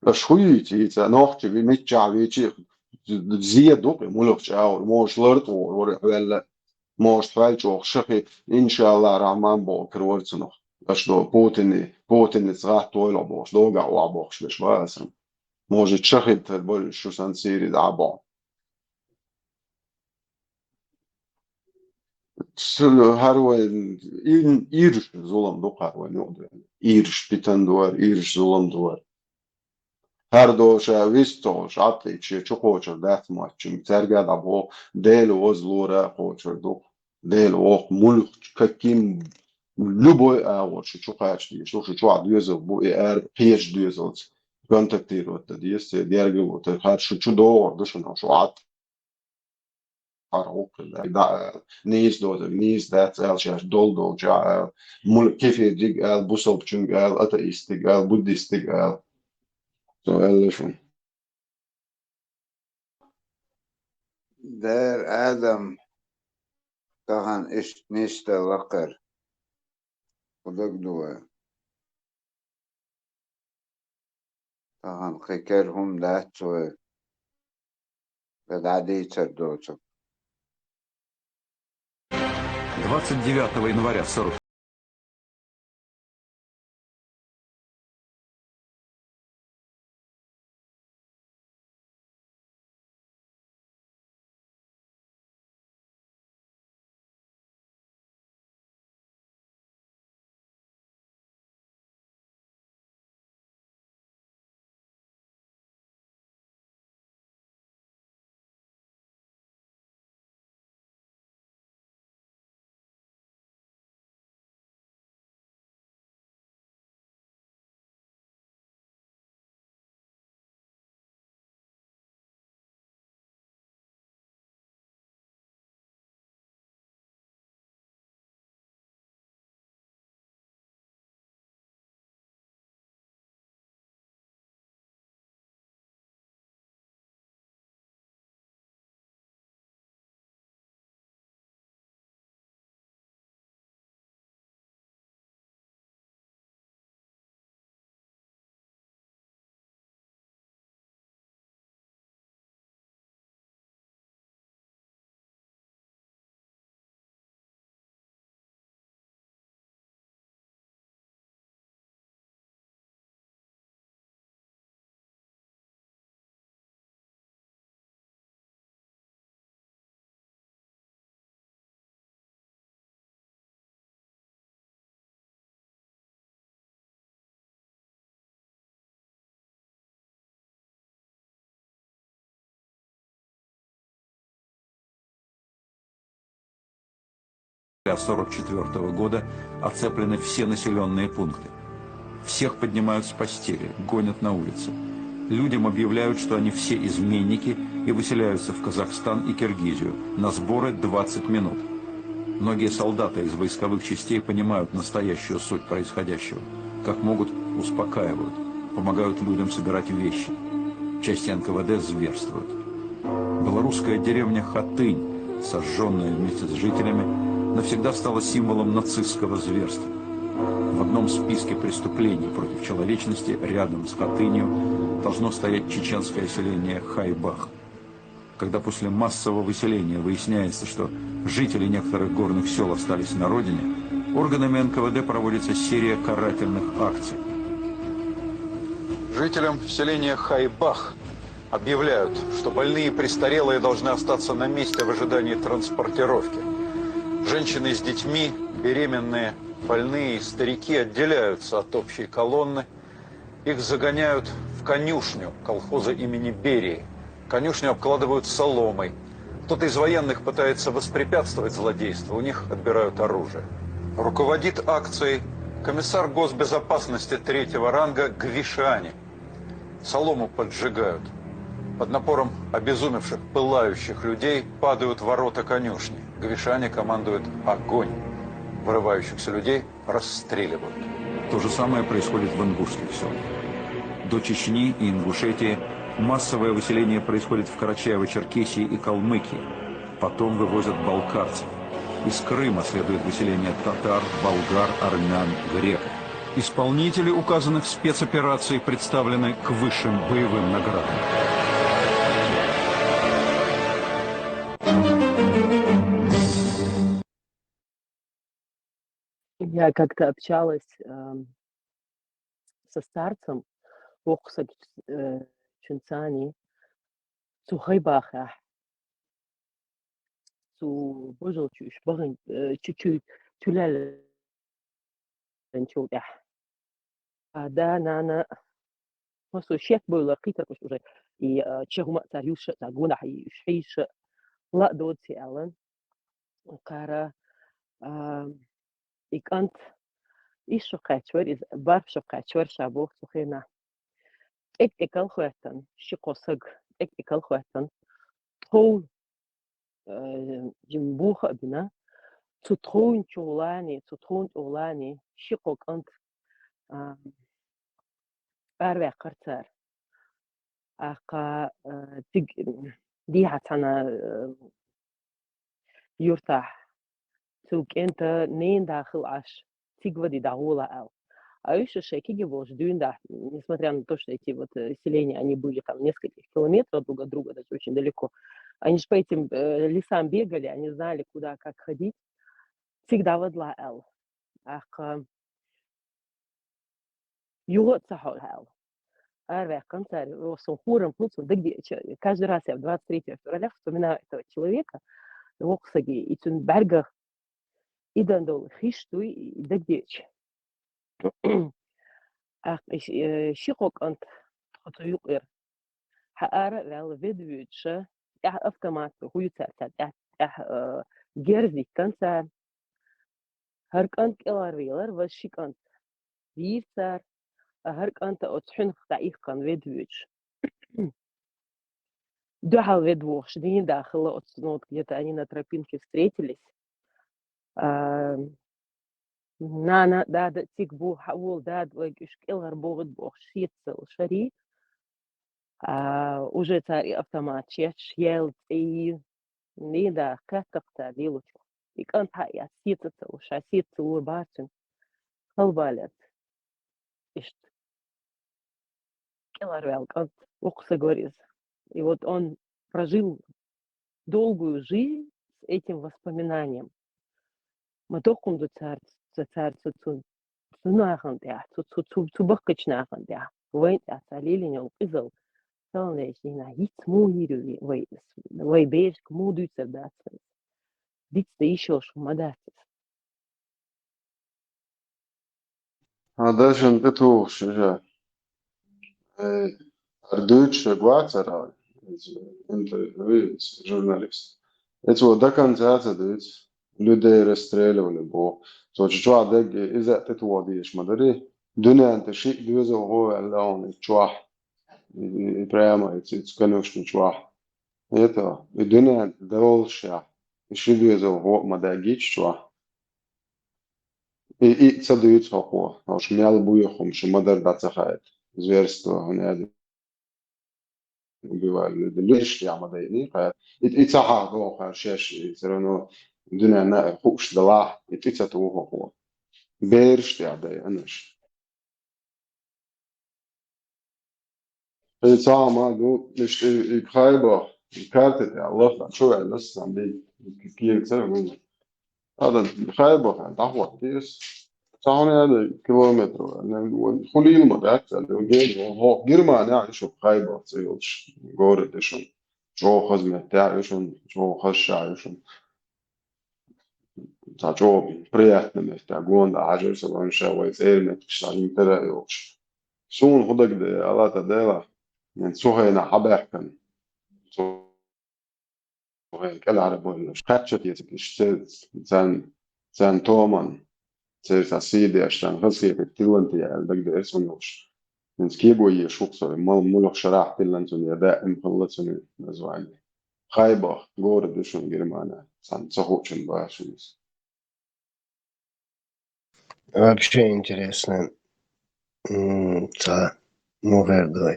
Аша хӀун йийца, йийца, нохчи ви-, миччахь вийчи, зе ду-кх и муьлххачу агӀор, можа лар тӀора вара хьоьлла, можа хьоьлла чӀогӀа шахи, иншалла, рахьман боху кара вара цунах. Аша до Путине, Путинца гӀаттойла бохуш, догахь охьа бохуш беш баасан. Можа шахи тар бара шу сан Сири дӀа боху. Цу хӀара вайн ин-, ирш зулам ду кхара вайн юкъа дуьйна. Ирш питан ду вара, ирш зулам ду вара. ХӀара доша вист цо, шатӀи, шен чу кхочур дац моттичуьнга, цаьрга а дӀабоху, Дела ваза лора а кхочур ду. Дела воккха муьлххачу, каким, любой агӀор шу чу кхача дезаш ду, шу чохь доьзал бу, и ара кхечу доьзалца контактировать дан деза, церан гергарло тера, хӀара шу чу догӀур ду шуна, шу Ӏад хьара гӀуллакх хилла, да, аьлла. Нийса доцург нийса дац аьлла, шаьш долу долчохь аьлла. Мула кефирдиг аьлла, бусалбачуьнга аьлла, атеистиг аьлла, буддистиг аьлла. Со аьлла шуна. Дера Адам тахана иштта нисдала лакхара. Кху даг ду вай. Тахана кхин кара хӀума дац вай. Дан дӀадийцар доцург. Двадцать девятого января сорок сорок четвёртого года оцеплены все населенные пункты. Всех поднимают с постели, гонят на улицы. Людям объявляют, что они все изменники, и выселяются в Казахстан и Киргизию. На сборы двадцать минут. Многие солдаты из войсковых частей понимают настоящую суть происходящего. Как могут, успокаивают, помогают людям собирать вещи. Части Н К В Д зверствуют. Белорусская деревня Хатынь, сожженная вместе с жителями, навсегда стала символом нацистского зверства. В одном списке преступлений против человечности рядом с Хатынью должно стоять чеченское селение Хайбах. Когда после массового выселения выясняется, что жители некоторых горных сел остались на родине, органами Н К В Д проводится серия карательных акций. Жителям селения Хайбах объявляют, что больные и престарелые должны остаться на месте в ожидании транспортировки. Женщины с детьми, беременные, больные и старики отделяются от общей колонны. Их загоняют в конюшню колхоза имени Берии. Конюшню обкладывают соломой. Кто-то из военных пытается воспрепятствовать злодейству, у них отбирают оружие. Руководит акцией комиссар госбезопасности третьего ранга Гвишани. Солому поджигают. Под напором обезумевших, пылающих людей падают ворота конюшни. Гвишани командует огонь. Вырывающихся людей расстреливают. То же самое происходит в ингушских селах. До Чечни и Ингушетии массовое выселение происходит в Карачаево-Черкесии и Калмыкии. Потом вывозят балкарцев. Из Крыма следует выселение татар, болгар, армян, греков. Исполнители указанных спецопераций представлены к высшим боевым наградам. Я как-то общалась эм, со старцем, воксак э, чунцани, цу хайбаха, цу божил чуш, багын э, чуть-чуть тюлялен чулдя. А да, нана, масу шек было китер куш уже. И э, чегума цар юша, цар гунах, и шейша, ла доци алан. Кара а, и кант ишо качвар, из барф шо качвар шабох сухена. Эк экал хуэтан, ши косаг, эк экал хуэтан. Тол э, жим буха бина. Цу тон чулани, цу тон чулани, ши кок ант а, арве карцар. Ака э, тиг диха цана э, юртах. Цу кента нен дахыл аш. Тиг води дагула ал. А еще шекиги волш дюнда, несмотря на то, что эти вот э, селения, они были там нескольких километров друг от друга, даже очень далеко, они же по этим э, лесам бегали, они знали, куда как ходить. Всегда водла ал. Ах, э, юго цахол ал. Арве канцар, он хурам пуцун, дагди, каждый раз я в двадцать третьего февраля вспоминаю этого человека, воксаги, и цун баргах, идан дол хиштуй, и дагдич. Ах, э, ши кок ант, хото юкъыр. Ха ара вал ведвюча, тя автомат, хуюцар, тя, тя, тя, э, герзик канцар. Хар кант кӏелар велар, ва ши кант вирцар, а хар канта оцхун хта их кан ведвюч. Духал ведвохш, дин дахла оцнот, где-то они на тропинке встретились. А, нана дада цик бу хавул дад вай киш кӏелар богд бохш шицел шари. А, уже цар и автомат чеч, ел цӏи, Лида, кхетахта лилучу. И кӏантхьа я сецацалу, ша сецалу бацун. Халбалят. Ишт. Кӏелар вял кӏант, укхса говорит. И вот он прожил долгую жизнь с этим воспоминанием. Ма тохкум ду цар, цар, цар, цун. Цу нахын тя, цу, цу, цу, цу бахкач нахын тя. Вайн тя, ца лилин ол къизыл. Салнеш дина, гиц му гирули, вай, вай бешк му дуйцар дацвай. Диц да ишо шу ма дацис. Адашан петухш жа. Ардуйч гвацара. Интервью журналист. Эцо дакан цаца дуйц. Людей расстреливали боху. Цо чу чохь дерг иза а тӀетоха дезаш ма дарий. Дуьненна тӀе шиъ доьзал гӀо ваьлла хьуна и чохь. И, и, и прямо и ц-, и цу конюшни чохь. Это, и дуьненна тӀе доллушехь, и ши доьзал гӀо а ма даьггича чохь. И, и ца дуьйцу хӀокхо, хьуш мел буй хӀума шу ма-дарра дӀа ца хаийта. Зверство, хӀунда аьлла убивали люди. Луьйш я ма дайний, кхаьр. И, и ца хьахдо кхаьр шаьш, и всё равно дуьненна а хууш далахь, и тӀе ца туху хӀокхо. Бераш тӀехь дай, анаш. И цхьа а ма ду, иштта и, и Хайбах, и карта тӀехь лаха, чу ваьлла сан бий, кийра ца вуьйна. Ада Хайбах, дӀахӀотта иза. Цхьа хьуна аьлла километр, хӀулийла ма дац аьлла, гена, хӀо, Германия ю шуна Хайбах цӀе йолчу город ю шуна. ЧӀогӀа хаза меттехь ю шуна, чӀогӀа хаза шахьар ю шуна. Цхьа чӀогӀа приятно меттехь, гонда хьажар сан вайн ша вай цӀера меттигаш цхьа интера а йолуш. Суна хӀун дагадеа, Алла тӀа Дела, цу хенахь хьабаьхкина. Цу хенахь кӀелхьарбевлларш. Кхаьчча тесакаш, церан, царна, царна томан, церан цхьа сий деш, царна хазахетарг тилланте аьлла дагадеа суна йолуш. ХӀинца кего еш ву-кх со, мала муьлха шарахь тиллан цуьнан я даима хилла цуьнан название. Хайбах, город ю шуна Германия, цхьаьна ца хуучун бац шуна иза. Вообще интересно, м, цхьа мугӀар ду.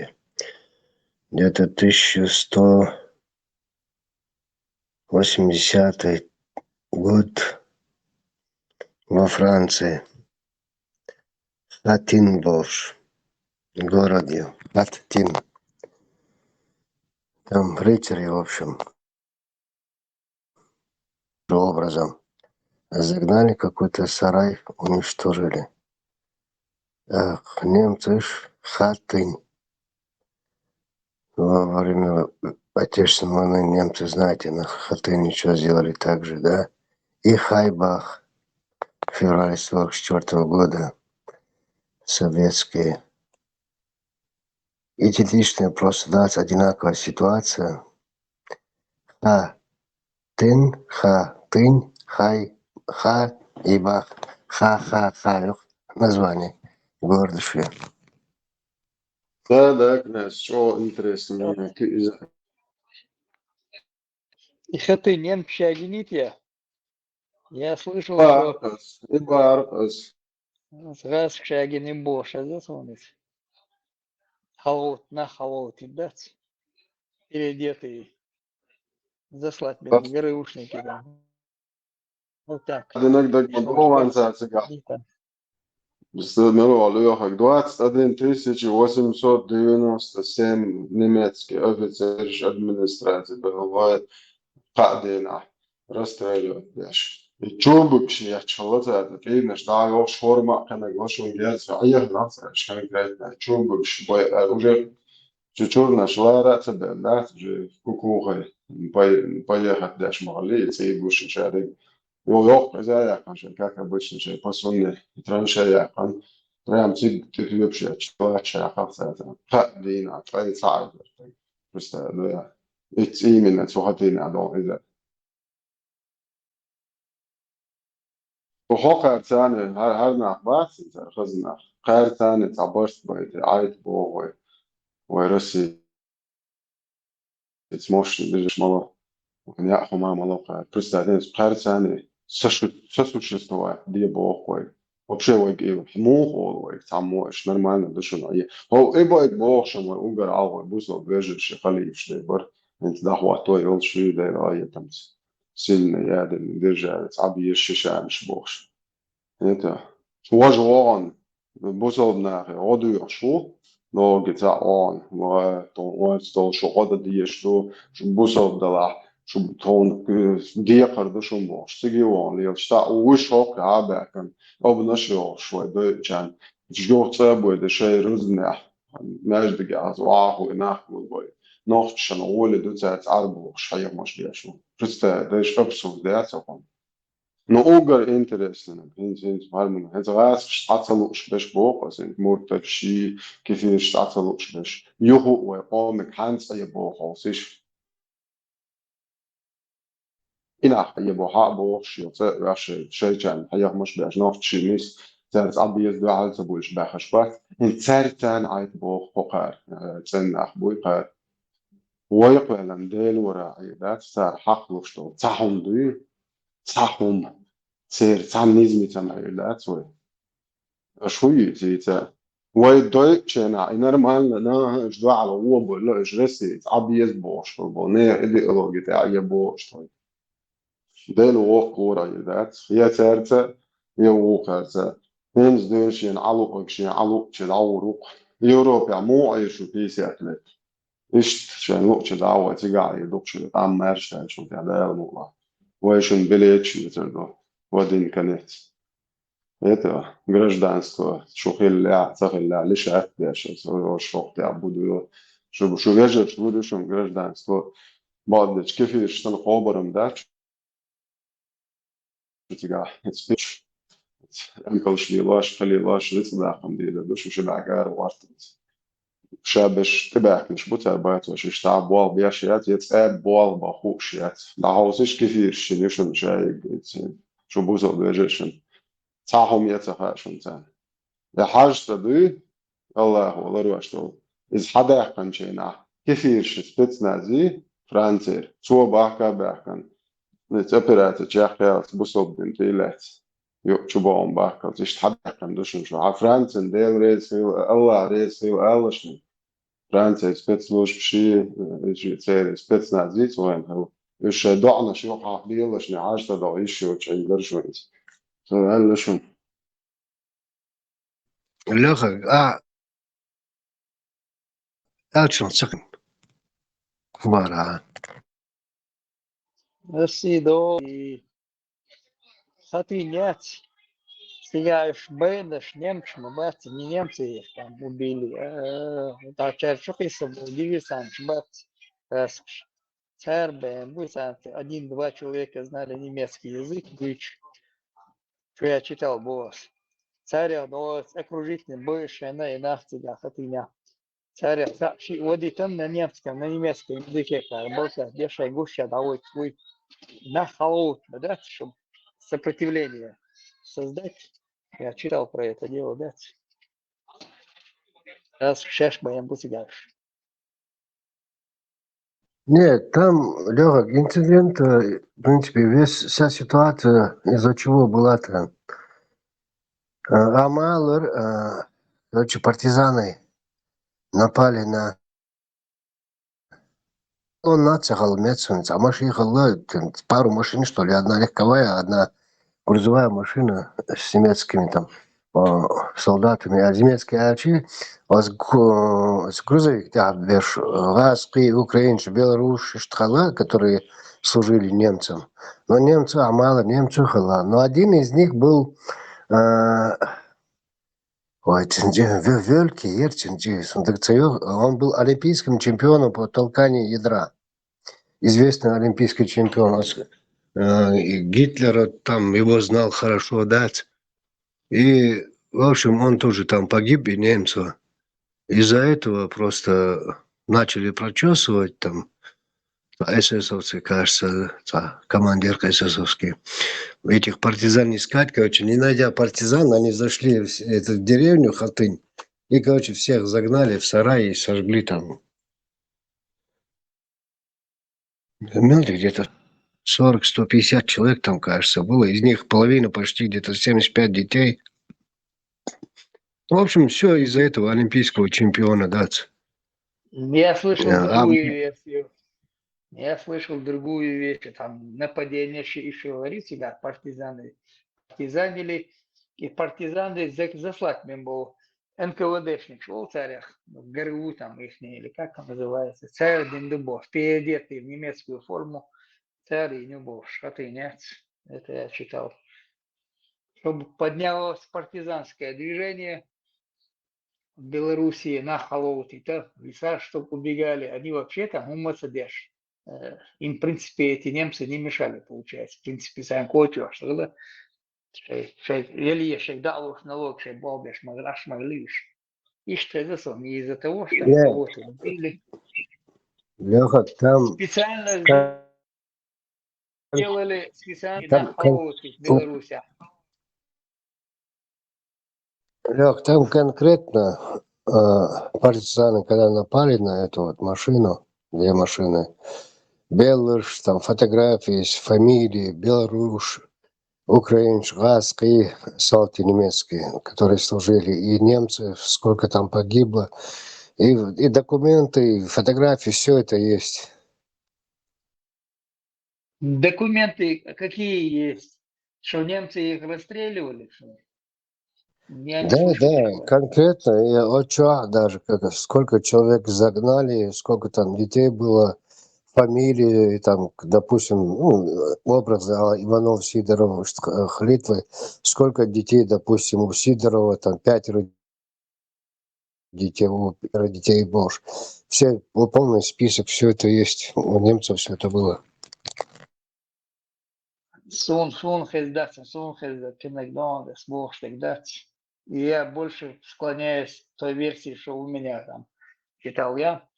Где-то тысяча сто восьмидесятый год во Франции. Хатин бовш. Город ю. Хатин. Там рыцари, в общем, образом. Загнали в какой-то сарай, уничтожили. Эх, немцы ж Хатынь. Во во время Отечественной войны немцы, знаете, на Хатыни что сделали так же, да? И Хайбах в феврале сорок четвёртого года советские. Идентичная просто, да, одинаковая ситуация. Ха, тын, ха, тынь, хай, ха, и бах. Ха, ха, ха, юх, название города шве. Да, да, князь, чё интересно, мне ты из- И хатынь немцаша гинийта я? Я слышал, что Баркас, и баркас. Газ шаьгина и бохуш, хаза суна иза. ХьалгӀовтта, нах хьалгӀовттийта дац. Переодетые. Заслать Да. Берг, ГРУшники там. Вот так. Динаг даг ма Что ж догӀан так? Цацигахь. Мело лоьхург. Двадцать один тысяча восемьсот девяносто семь немецкий офицерш администраци бен вай кхаа дийнахь расстреливать деш. И чурбугаш ечхьалла цаьрца, тӀийнаш дӀа йохуш хӀорма а кхинаг лашун герца, Ӏехна цаьрца конкретно чурбугаш бай, а, уже чу чурнаш лара а ца бен, да, уже кукухай, пай-, поехать деш ма хилли, и цӀий гуш шадиг. Йо, йоху иза а яьккхина шайн, как обычно, шайн посудный траншея яьккхина. Прям цига тӀе тоьпаш ечу, лаьтташ яьккхина цаьрца. Кхаа дийнахь, ткъе цхьаъ а дара. Представь, да? Итт именно цу хатийнахь долу иза. Кху хьо кхаьрца а, хӀара, хӀара нах бац, цара хаза нах. Кхаьрца а цхьа барт байта, Ӏайта боху вай, вай Россия. Эца мощный бежиш мало. Яа хӀума мало кхаьр. Представь, кхаьрца а сашу-, сосуществовать де боху вай. Вообще вайга и муха олу вайга цхьаммо, аша нормально ду шуна. И хӀо и байга боху шуна вай уггар ӀалгӀой бусалба вежарша халифаш дай бара. ХӀинца дӀахӀотто йолчу шуьйра дай гӀайетамца. Сильно ядерный державец, Ӏаб еш шишанаш бохуш. Это, важа вогӀан, бусалба нахе гӀо доьхуш ву, ногги цхьаъ вогӀан, ва, тхуна оьцу долу шу гӀо дан дезаш ду, шу бусалба далахь, шу тхуна, э, декхар ду шун бохуш. Циге вогӀан лелаш цхьаъ ву, вуьш хӀокху хьа а баьхкина, обнаш йохуш вай дойучарна. Жух цӀа а бойда шайн рузбанехь, маьждигехь охьахуй нах гулбой. Нохчашна гӀоле ду цаьрца Ӏар бохуш, хьехамаш беш ву. Представь, дайша абсурд яц хӀокхунна. Ну, уггар интересно, хӀинца, хӀинца, хӀара муна, хӀинца гӀазкхаш цхьа ца лууш берш боху аса, хӀинца муртатший, кефирш цхьа ца лууш берш. Юха а вай къомиг хьанца а боху хьовсиш. и нах Ӏебо хьа а бохуш, йо, цӀа а оьхуш, шайчарна хьехамаш а беш, нохчий нийса цаьрца Ӏа беза дуьхьал ца буьйлуш баьхаш бац. ХӀинца цаьрца царна Ӏайта боху кху кхара, э, цӀен нах буй кхара. Вай кхоьллина Дела вара Ӏийр дац, цара хьакхалуш долу цхьа хӀума дуй, цхьа хӀума, церан цхьа низмица ма Ӏийр дац вай. Аша хӀун йийцийца? Вай дойчу хенахь, и нормально, наха, аша дуьхьал гӀо а бевлла, аша Россица Ӏа беза бохуш хила болу, нехан идеологи тӀехь а е бохуш тхуна. Дела воккха лора а дац, я цаьрца, я вукхарца. ХӀинца дуьйна шена Ӏа луъург, шена Ӏа луъучу дӀагӀур ву-кх. Европехь муха Ӏийра шу пятьдесят лет? Иштта шайн луъучу дӀагӀо цигахь а дукха шу къам маьрша даьлла шуна тӀехь Дала мукъалахь. Вай шуна билеташ луьйцур ду, в один конец. Это гражданство, шу хиллехь а, ца хиллехь а, лишатта деш, аса оша хӀокху тӀехь бу ду. Шу, шу вежарш лур ю шуна гражданство. Бакъдерг кефирш санна кхобар-м дац. Цигахь, эцпиш, эмкалш лелош, кхин лелош, рицкъ даккхам дийр ду, шу ши бӀаьргара гӀортанца. Ша берш тӀебаьхкинарш бу цара бацош, иштта болх беш яц, я цӀа болх бан хууш яц. ДӀахьовсийша кефирш шина ю шуна шайга, шу бусалба вежаршна. Цхьа хӀума я ца хаьа шуна царна. Я хьажа ца дуй, Аллахо ларвеш долу. Иза хьадаьккхинчу хенахь, кефирш спецнази Францера, цо бахка а баьхкина, иза операци чекхъяллалц бусалба дин тӀе а лаьцна, юкъа чу боху бахкалц. Иштта хьадаьккхина ду шуна шу. Хьан Францин Дела реза хила, Аллах реза хила алалаш ду. Францин спецслужбаш, э, церан спецнази цо вайн хила. Уьш шайн доӀанаш юкъахь беллаш, хьажа ца догӀу йиш йоцу чӀин дара шуна иза. Со аьлла шуна. Леха, а, аьлча ца хӀума бара. Россия до и хатин яц. Цигахь уьш байнарш немцаш ма бац, не немцы их там убили. Э, так чар чу кхиса бу, диверсанташ бац. Цара бен бу, цара один-два человека знали немецкий язык, дуьйцу. Шу я читал боху ас. Царех догӀу окружительный бой шайна и нах цигахь хатийна. Царех цхьаъ шиъ вадитан на немском, на немецком языке кхара болчаьрца дешай гуш я дӀавойтуш вуй. Нах хьалгӀовтту ма дац, чтобы сопротивление создать. Я читал про это дело, дац. Ас шаьш бен бу цигахь. Нет, там, Лёха, инцидент, э, в принципе, весь, вся ситуация, из-за чего была-то? Э, Амалар, э, короче, партизаны напали на... Он нацехал мецунец, а машина хала, там, пару машин, что ли, одна легковая, одна грузовая машина с немецкими там, а, солдатами, а немецкие ачи, а с гу-, с грузовик тӀехь берш, гӀазкхий, украинцы, белорусцы хала, которые служили немцам. Но немцы, а мало немцев хала. Но один из них был, а, ой, цинци, ве-, вельки, ер цинци, сундук цаёв, он был олимпийским чемпионом по толканию ядра. Известный олимпийский чемпион. Он с-, э, и Гитлера там его знал хорошо, да. И, в общем, он тоже там погиб, и немцу. Из-за этого просто начали прочесывать там эсэсовцы, кажется, та, командир эсэсовский. Этих партизан искать, короче, не найдя партизан, они зашли в с-, эту деревню Хатынь и, короче, всех загнали в сарай и сожгли там. Мелких где-то сорок, сто пятьдесят человек там, кажется, было. Из них половина, почти где-то семьдесят пять детей. В общем, все из-за этого олимпийского чемпиона, да. Я слышал, э, а другую версию. Я слышал другую версию. Там нападение еще, еще говорит всегда партизаны. Партизанили, и партизаны за-, заслать мем был НКВДшник шёл царях, ГРУ там ихний, или как там называется, царь Диндубов, переодетый в немецкую форму, царь Диндубов, что ты, нет? Это я читал. Чтобы поднялось партизанское движение в Белоруссии, на холодный-то, леса, чтоб убегали, они вообще там умыться дешь. Э, им, в принципе, эти немцы не мешали, получается. В принципе, сам кочуаш, да? Шей, шей, еле шей, да, луш налог, шей, болбеш, маграш, маглиш. И что это сон, не из-за того, что они кого-то убили. Лёха, там специально делали специально там на кон- холодке в Беларуси. Лёх, там конкретно э, партизаны, когда напали на эту вот машину, две машины, Белыш, там фотографии есть, фамилии, Беларуш, Украинч, Гаски, салты немецкие, которые служили, и немцы, сколько там погибло, и, и документы, и фотографии, все это есть. Документы какие есть? Что немцы их расстреливали, что ли? Я не Да, слышал да, такого. Конкретно, и очень даже, как, сколько человек загнали, сколько там детей было, фамилии, там, к- допустим, ну, образ а, Иванов, Сидоров, Шт- Хлитвы, сколько детей, допустим, у Сидорова, там, пятеро детей, у пятеро детей Бош. Все, ну, полный список, все это есть, у немцев все это было. Сун, сун хездац, сун хездац, кенегдон, сбош хездац. И я больше склоняюсь к той версии, что у меня там читал я,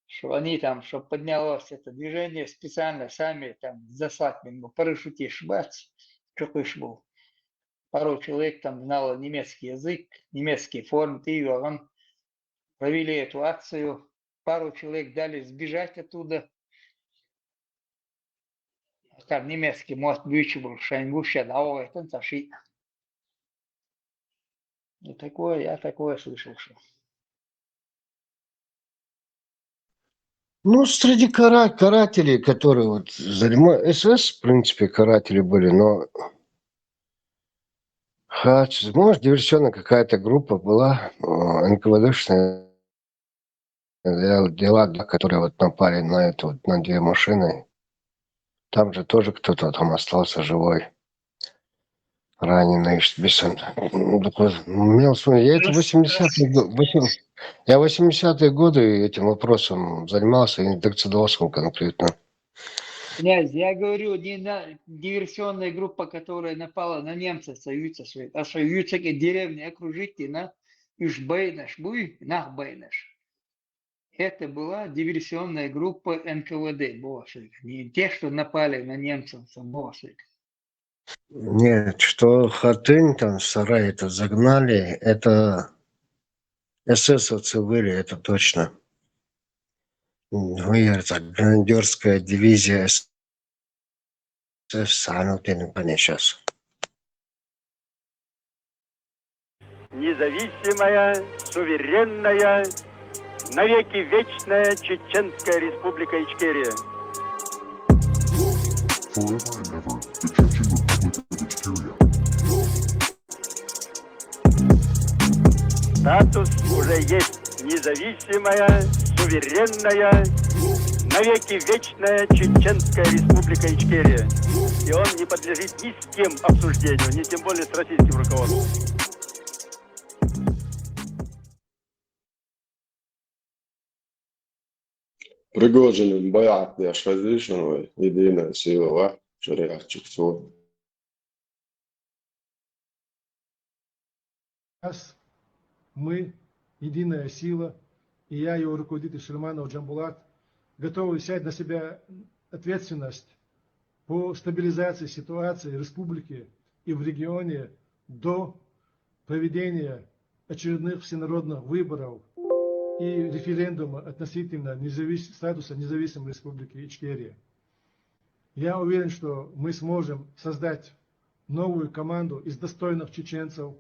что они там, что поднялось это движение, специально сами там заслать мимо, парашюте шбац, чё кыш был. Пару человек там знало немецкий язык, немецкий фонд, и он провели эту акцию. Пару человек дали сбежать оттуда. Там немецкий мост бычу был, шайнгуша, да, о, это таши. И такое, я такое слышал, что. Ну, среди кара- карателей, которые вот занимают, СС, в принципе, каратели были, но хоть, может, диверсионная какая-то группа была, э, НКВДшная, дела, дела, да, которые вот напали на эту, вот, на две машины. Там же тоже кто-то там остался живой, раненый, ш- без сон- ну, такой, ну, мел сон- Я это Раз- восьмидесятые го- восемь- я восьмидесятые годы этим вопросом занимался, и Дегцидовском конкретно. Князь, я говорю, не на диверсионная группа, которая напала на немцев, союза, а союза деревни окружить и на Ишбейнаш, буй, Нахбейнаш. Это была диверсионная группа НКВД, Босик. Не те, что напали на немцев, Босик. Нет, что Хатынь там в сарай это загнали, это эсэсовцы были, это точно. Ну, я так, гренадерская дивизия СС, а ну ты не понесешь. Независимая, суверенная, навеки вечная Чеченская Республика Ичкерия. Forever and ever, the Chechen Republic of Ichkeria. Статус уже есть. Независимая, суверенная, навеки вечная Чеченская Республика Ичкерия. И он не подлежит ни с кем обсуждению, ни тем более с российским руководством. Пригожинын байъатдеш хезиш, ну, единая сила, ва, шариатчик цо. Сейчас мы, единая сила, и я, его руководитель Шульманов Джамбулат, готовы взять на себя ответственность по стабилизации ситуации в республике и в регионе до проведения очередных всенародных выборов и референдума относительно независ- статуса независимой республики Ичкерия. Я уверен, что мы сможем создать новую команду из достойных чеченцев,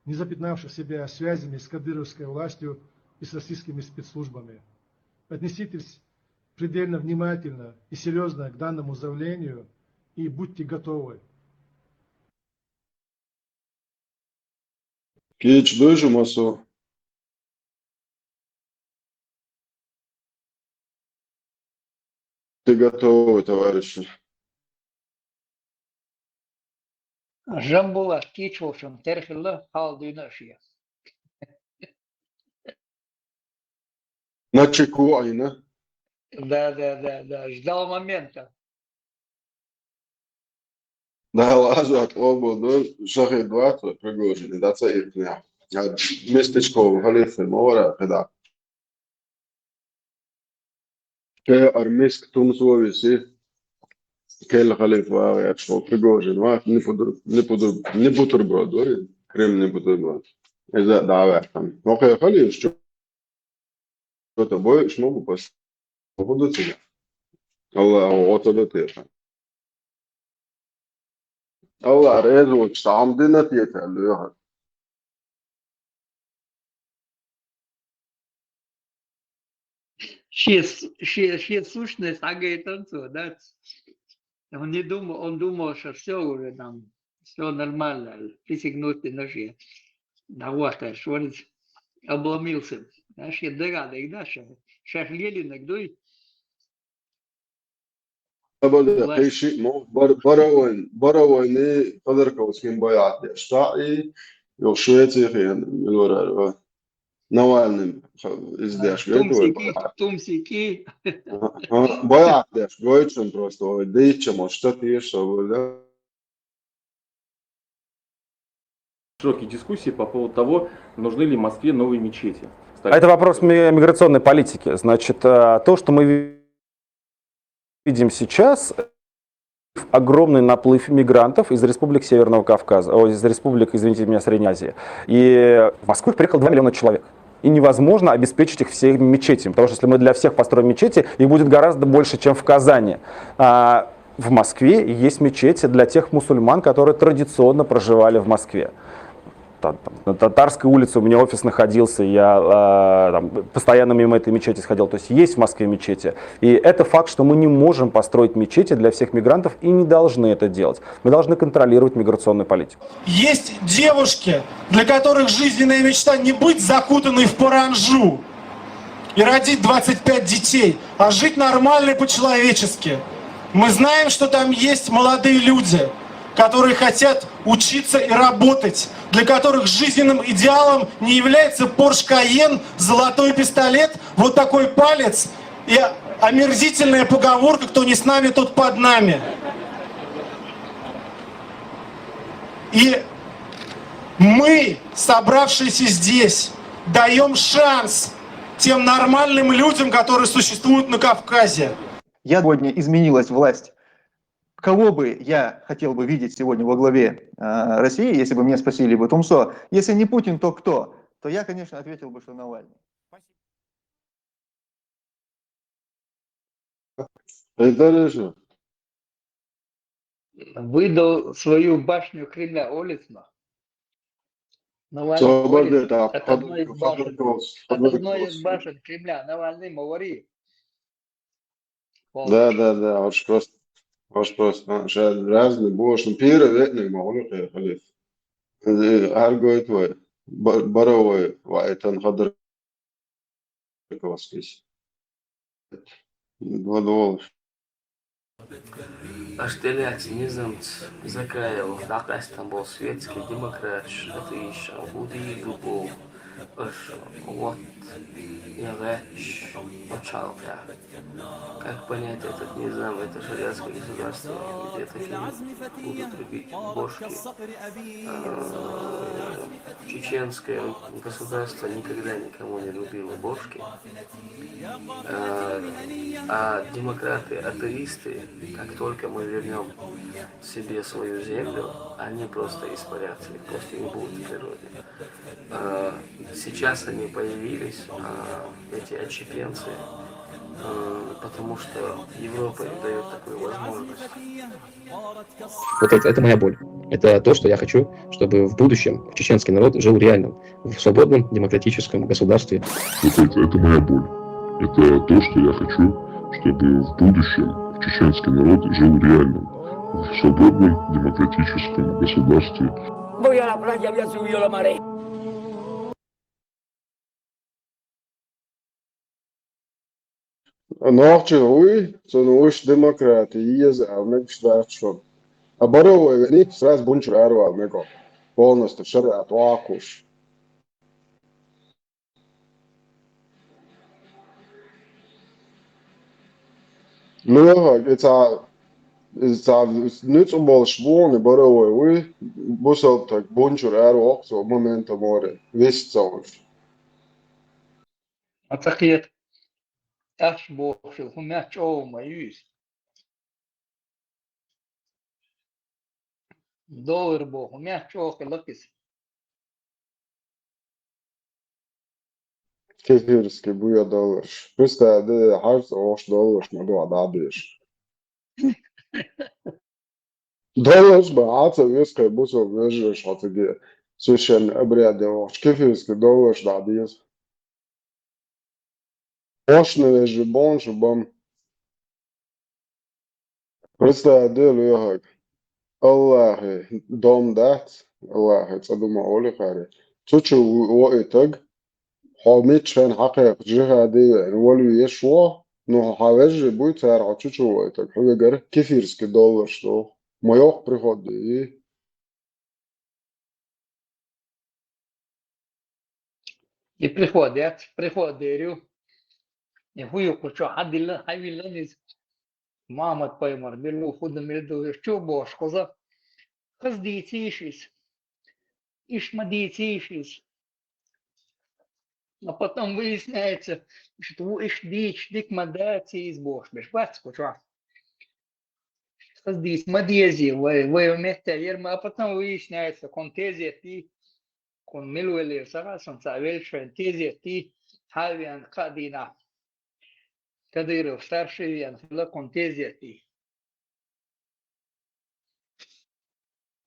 не запятнавших себя связями с кадыровской властью и с российскими спецслужбами. Отнеситесь предельно внимательно и серьезно к данному заявлению и будьте готовы. Кич дыжу масу. Ты готовы, товарищи? Жамбулат, кич волчун, терхилла, хал дюйна шия. На чеку айна. Да, да, да, да, ждал момента. Да, лазу от ободу, шахи два, то Пригожин, да, це итня. А местечко в Галиции, мора, когда. Те армейск тумсовиси. Келла халифа вагӀа яхаш вол Пригожин вац, не бутерброд, не бутерброд вари, Крым не бутерброд. Иза дӀаваьккхина. Вокхе халифа чо-то бойуш ма бу пас. Худа цига. Аллах, оцо до теха. Аллах, реза волчу цхьа хӀума дина те аьлла, йоьхар. Шен с-, шен, шен сущность схьагайтан цо, да? Он не думал, он думал, что всё уже там, всё нормально, присягнуть на шею. Да вот, аж вроде обломился. Да, шен дагахь дерг, да, ша-, шаьш лелийнарг дуй. Абада, власть. Кхин шиъ мо, Бар-, Боровойн, Боровойн и Ходорковскийн байӀат деш. Цхьаъ и, юха Швецехь хиъна, мила вара ара. Навальныйн ха-, иза деш гайта вай. Тумсики, байӀат. Тумсики. Ага, ага. БайӀат деш гойту шуна просто, вай дийцича, может, что-то есть, что ли, да? Широкие дискуссии по поводу того, нужны ли Москве новые мечети. Это вопрос ми-, миграционной политики. Значит, э, то, что мы ви-, видим сейчас, огромный наплыв мигрантов из республик Северного Кавказа, о, из республик, извините меня, Средней Азии. И в Москву их приехало два миллиона человек. И невозможно обеспечить их всеми мечетями, потому что если мы для всех построим мечети, их будет гораздо больше, чем в Казани. А в Москве есть мечети для тех мусульман, которые традиционно проживали в Москве. Та-, там, на Татарской улице у меня офис находился, я, а, там, постоянно мимо этой мечети сходил. То есть есть в Москве мечети. И это факт, что мы не можем построить мечети для всех мигрантов и не должны это делать. Мы должны контролировать миграционную политику. Есть девушки, для которых жизненная мечта не быть закутанной в паранджу и родить двадцать пять детей, а жить нормально и по-человечески. Мы знаем, что там есть молодые люди, которые хотят учиться и работать, для которых жизненным идеалом не является Porsche Cayenne, золотой пистолет, вот такой палец и омерзительная поговорка: «Кто не с нами, тот под нами». И мы, собравшиеся здесь, даём шанс тем нормальным людям, которые существуют на Кавказе. Я сегодня изменилась власть. Кого бы я хотел бы видеть сегодня во главе, э, России, если бы меня спросили бы: «Тумсо, если не Путин, то кто?» То я, конечно, ответил бы, что Навальный. Интересно. Выдал свою башню Кремля, олицна. Навальный, олиц, это одной из башен, это одной из башен Кремля. Навальный, говори. Да, да, да, уж просто, уж просто, а, ша разный бу, шун пира ветник ма хуьлу хе халиф. Э, аргойту вай, ба-, Боровой, вай, тан хадар Ходорковскийс. Два доллара. Аш тӀелаьцна низамца Закаев, дӀакъаьстина болу светский демократаш, атеисташ, хӀун дийр ду боху, аша вот я гӀаьтташ пачхьалкхехь. Как понять этот низам, это шариатское государство, где таким будут рубить бошки? А, чеченское государство никогда никому не рубило бошки. А, а демократы, атеисты, как только мы вернем себе свою землю, они просто испарятся, их просто не будет в природе. А, сейчас они появились, а, эти отщепенцы, а, потому что Европа им даёт такую возможность. Вот это, это моя боль. Это то, что я хочу, чтобы в будущем чеченский народ жил реальным, в свободном демократическом государстве. Вот это, это моя боль. Это то, что я хочу, чтобы в будущем чеченский народ жил реальным, в свободном демократическом государстве. Voy a la playa, voy a subir la marea. Нохчо вуй, цунна вуьш демократи еза аьлла мегаш дац шуна. А Боровой веана сразу бунчура аравала мега. Полностью шариат ваккхуш. Ну, и цхьа, и цхьа нуьцкъа болуш бу хьуна Боровой вуй, бусалба стаг бунчура аравоккху цо моментан море, вист ца хуьлуш. Ма ца кхета. Аш бохуш хӀума чӀогӀа ма ю иза. Доллар боху, мягче охи лакис. Кефирский буя долларш. Представь, да, хьарца охш долларш ма дуа дадеш. Долларш ба, хьаца вескай бусул вежеш хьацаге. Священный обряд охш. Кефирский долларш дадеш. Охшна вежи боншу бам. Представь, да, лоьхаг. Аллахи дом дац, Аллахи цӀа дума оли хари. Цу чу войтаг, хьо миччан хьакхайкха жихади вен, валви ешво, ну хьа вежи буй цар хьо цу чу войтаг. Хьугар кефирский долларш до. Ма йох приходи. И приходят, приходерю. И хую кучо хадила, хавила низ. Мамат паймар, билу худа милду, чу бош коза. Хаз дицишис. Иш ма дицишис. А потом выясняется, что иш дич, дик ма дацис бош, беш, бац кучо. Хаз дис ма дези, вай, вай метта ерма, а потом выясняется, кон тезети, кон милуэлер сарасан, ца вельшен тезети, хавиан кадина. Кадыров старший виан хила кон тезети.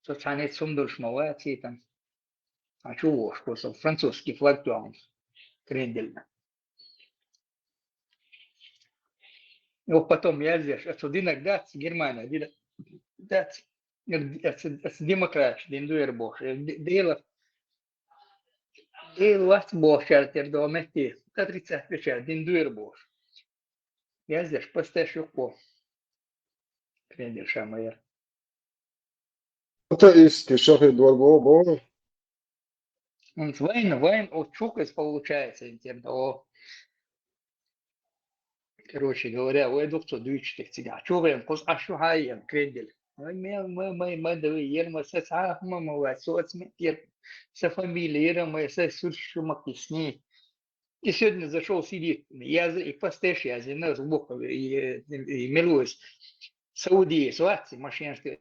Со цанет сумдурш ма вацитан. А чу вош, просто французский флаг туан. Крендель. О, потом я здесь, это динок дац, Германия, динок дац. Это, это демократ, дин дуэр бох. Дело, дело бох, чартер до метти. Отрицать печать, дин дуэр бох. Я здесь, постеш юкко. Крендель шамайер. Это иски шахи дворбо бо. Он вайн, вайн, о, чукас получается, интернет, о. Короче говоря, вай духцо дучтек цига. Чуген кус ашу хайен, крендель. Ай, ме, ме, ме, ме, да, ерма, са, са, ма, ма, ва, со, ме, ер, са фамилия, ерма, са, суршу, ма, кисни. И сегодня зашел, сидит, я за, и постеш, я за, на, звук, и, и, и милуюсь. Саудия, ситуация, машинская.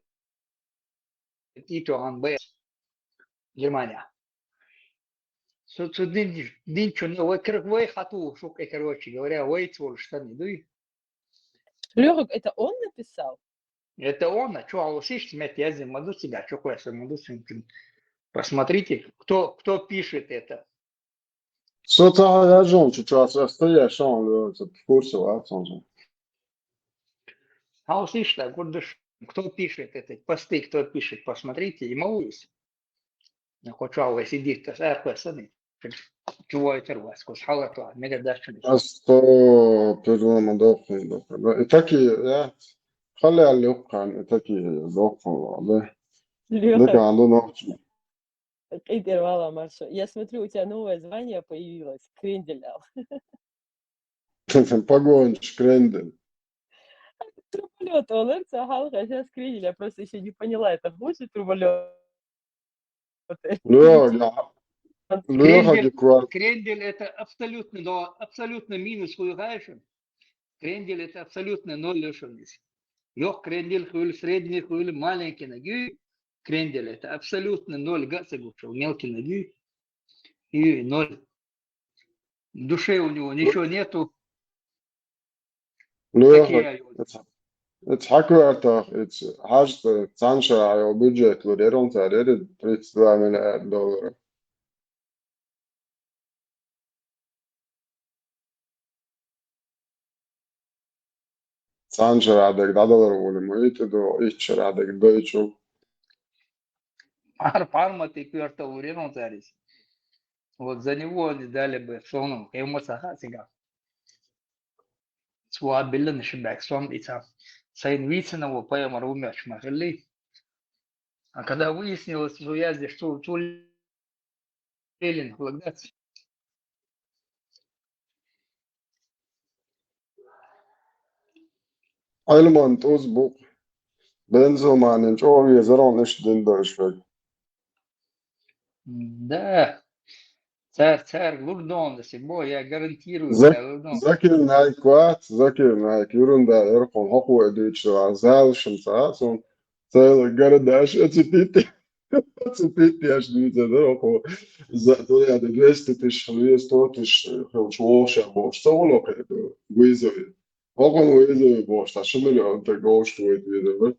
Итоан Б. Германия. Су, су дин, дин чуна, вай кир-, вай хату, шук, э, короче говоря, вай цвол штаны, дуй. Лёха, это он написал? Это он, а чё, а усишь смет, я зим, маду себя, чё, кое маду сим. Посмотрите, кто, кто пишет это. Со ца хьажал, чу час остоя, шо он лёг, в курсе, ва, сон же. А усишь так, вот дыш-, кто пишет это, посты, кто пишет, посмотрите, и молюсь. Ну, хочу, а вы сидите, а, пацаны. Чего это у вас, кус халату, а, мега дачу. А сто, перелома дохуй, да. И такие, я, халя лёгкан, и такие дохуй, да. Лёха, Лёгкан, да, ночью. Питер, вала, Маршо. Я смотрю, у тебя новое звание появилось. Кренделял. Погонщик, крендель. Труболёт, олар, ца халка, сейчас крендель. Я просто еще не поняла, это хуже труболёт. Лёха, Лёха, Крендель, адекват. Крендель это абсолютно, но абсолютно минус хуйхайшим. Крендель это абсолютно ноль лишились. Ёх, крендель хуй, средний хуй, маленький ноги. Крендель это абсолютно ноль, гацагучил, мелкий ноги. И ноль. В душе у него ничего нету. Лёха, Такие это, это хакуартах, это хажта цанша, а бюджет лурерон царери тридцать два миллиарда долларов. Цанша радек дадалар улим, ит до ичча радек дойчу. Пар-, парма ты квертал урен он зарис. Вот за него они дали бы соном, ему саха сига. Суа билин шибек сон ица. Сайн вицина во поэма румяч махали. А когда выяснилось, что я здесь, что, что Ленин, Лагдац. Айлман туз бук. Бензоманин чови зарон иш дин дойшвек. Да. Цар, цар лурдон да си, бо, я гарантирую, Зак-, цар лурдон. Закир Найк вац, Закир Найк, юрунда эрхон хоку эдуч ва, зал шим ца, сон Цайла гарадаш оцепить, оцепить еш дийца дара, око за, дуьнен двести тысяч, двести тысяч хилча вовшех бохуш, ца гӀуло кхету вызове. Око вызове бохуш, цхьа ши миллион тӀе говш вайта виза бара.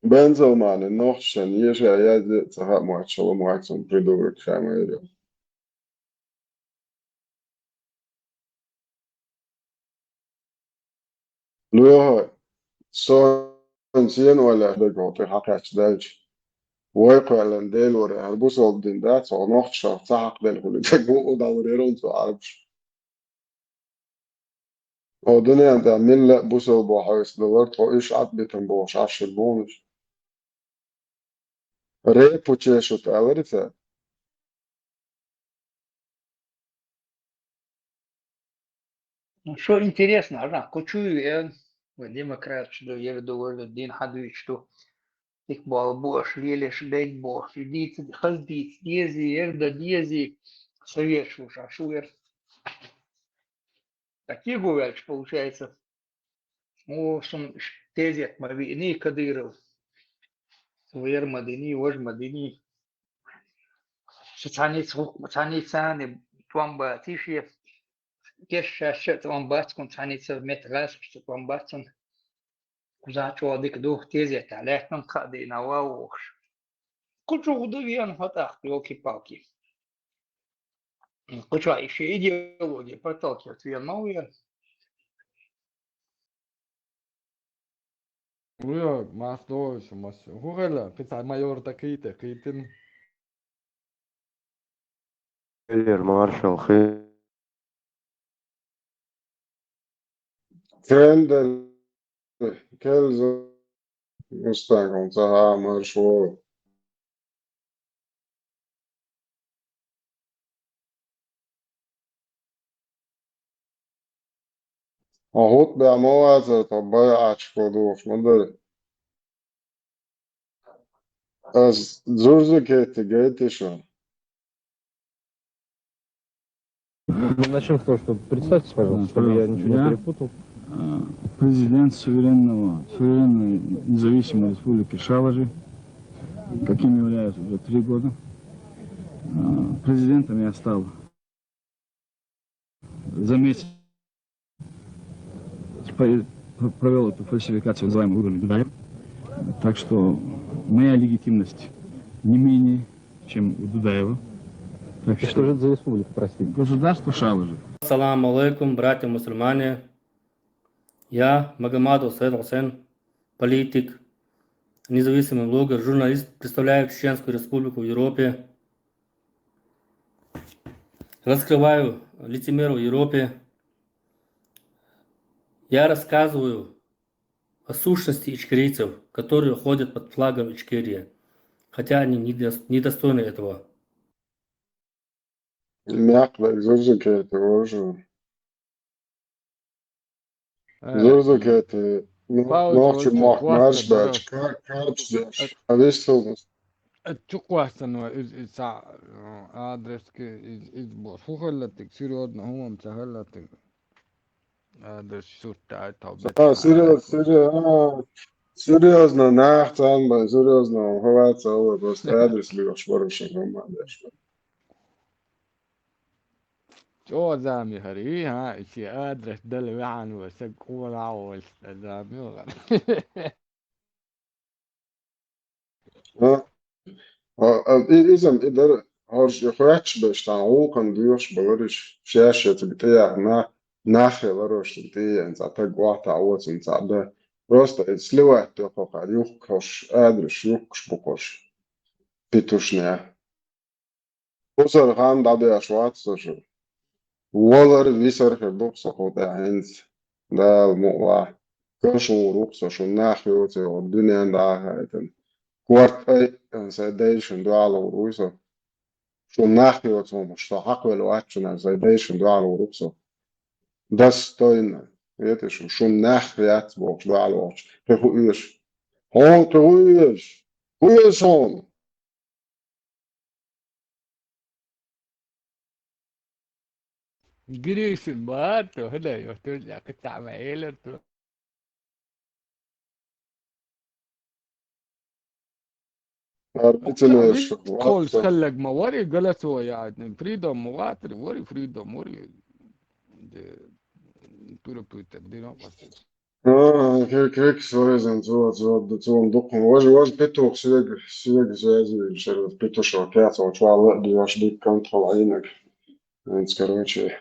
Бен Салманан нохчашна еша язде а ца хаьа мотташ хила ма вац, цунна придурок ха ма йира. Ну, йохо, сон сен ойла дагахь тӀе хьакхаьчча даьлча, вай кхоьллина Дела вара, хӀара бусалба дин дац, хьо нохчашах ца хьакхаделла хуьлу, тӀе гу удаллар яра цу Ӏарбаш. О, дуьнен тӀехь милла а бусалба хьоьца далар, тхо уьш Ӏад битам бохуш Ӏаш хир бу хьуна уьш. Репу чешут алари цара. Ну, что интересно, а кху чу ю, э, вай демократаш ду, ер ду, вай ду, дин хьадуьйцуш ду. Дика болу бу аша лелаш, дайг боху, и дийца, хаза дийца дезий, ер дан дезий, советаш ву ша шу ер. Так и гу ваьлча, получается. О, шун тезет ма виъний Кадыров. Со ер ма диний, вож ма диний. Шу цхьаница гӀуллакх, цхьаницане тӀом баций шен. Кеш шаьш а тӀом бац, кхунна цхьаница метта гӀазкхашца тӀом бац цунна. Кхузахь чӀогӀа дика ду, тезетахь лаьттан кхаа дийна ван вохуш. Кху чу хӀу ду вен хьо тӀаккха, ёлки-палки. Кху чохь и шен идеология проталкивать вен ма ву яра. Уйо, мах дойша, мас. ХӀу хила, кхин цхьа майор дакхийта, кхийтина. Кхер маршал хи. Кендер, келза, мустагӀун ца хьа маршо. Хьо хӀуттабаьхьа ма вацара, тхо байӀачу хьо духуш ма дара. Ас Зурзу Кетти гайтий шуна? Начнём с того, что представьтесь, пожалуйста, чтобы я ничего не перепутал. Президент суверенного, суверенной независимой республики Шалажи, каким являюсь уже три года. А, президентом я стал за месяц спо-, провёл эту фальсификацию, называемую выборами Дудаева. Так что моя легитимность не менее, чем у Дудаева. Так что же это за республика, простите? Государство Шалажи. Ассаламу алейкум, братья мусульмане. Я, Магомадов Саид Хусейн, политик, независимый блогер, журналист, представляю Чеченскую Республику в Европе. Раскрываю лицемеров в Европе. Я рассказываю о сущности ичкерийцев, которые ходят под флагом Ичкерия, хотя они недос-, недостойны этого. Мякъ даг Зурзу Кетти вожу. Э, Зурзу Кетти, ну, Павел нохчу Владимирович, мохк марш квартал бач, дорог. Кар-, карч деш. Э, А вис сулгус. Э, чу квастан ва из, из ца, э, адрес ки из, из бо. Фу хеллатик, серьёзно, хӀумам ца хеллатик. Адрес сурт ай тал бет. А, серьёз-, серьёз-, а, серьёзно, нах цан бай, серьёзно, хаваца, ой, просто адрес лиош, баруш, хӀумам деш. Чо зами хари, ха, иши адрес дал ваан ва, саг кула вал, зами ва. А, а, а, и, изам, и дар, хӀорш, и хоьттуш беш, тхан гӀуллакхан доьхуш балариш, шаьш я цига тӀеяхна, нах я ларош цига тӀеян, цхьа таг охьатаӀа воцун цхьа да. Просто и сливать тохо кхар, юхкуш, адрес юхкуш бу кхуш. Питушня. Кхузара хан дӀадеш вац со шу. Валар, висар хир ду-кх со хӀу тӀехь хӀинца. Дала мукъ лахь. Каш гӀур ву-кх со, шун нах йоцу йогӀу дуьнен дӀа а хаийтина. Корта ай, сайн дайшин дуьхьал гӀур вуй со. Шун нах йоцу хӀумаш, со хьакхвелла вац шуна, сайн дайшин дуьхьал гӀур ву-кх со. Достойно. Вете шу, шун нах яц бохуш дуьхьал вохуш. Кхин хӀу оьшу? Хьуна кхин хӀу оьшу? ХӀу оьшу хьуна? Гришин бац, хӀун ю, тӀаккха цхьа ма элира цо. Ар пиццинеш виц холш хеллаг ма вари галасо яд. Фридом ма ватри, вари фридом, вари. Де, пура пута, дина ватри. А, кек, кек, сорезан, цо, цо, да, цо, дукхан. Вож, вож, петух, сюег, сюег, связи, шер, петушо, кяц, о, чуала, диваш, дик, контрол, айнак. Энд, короче,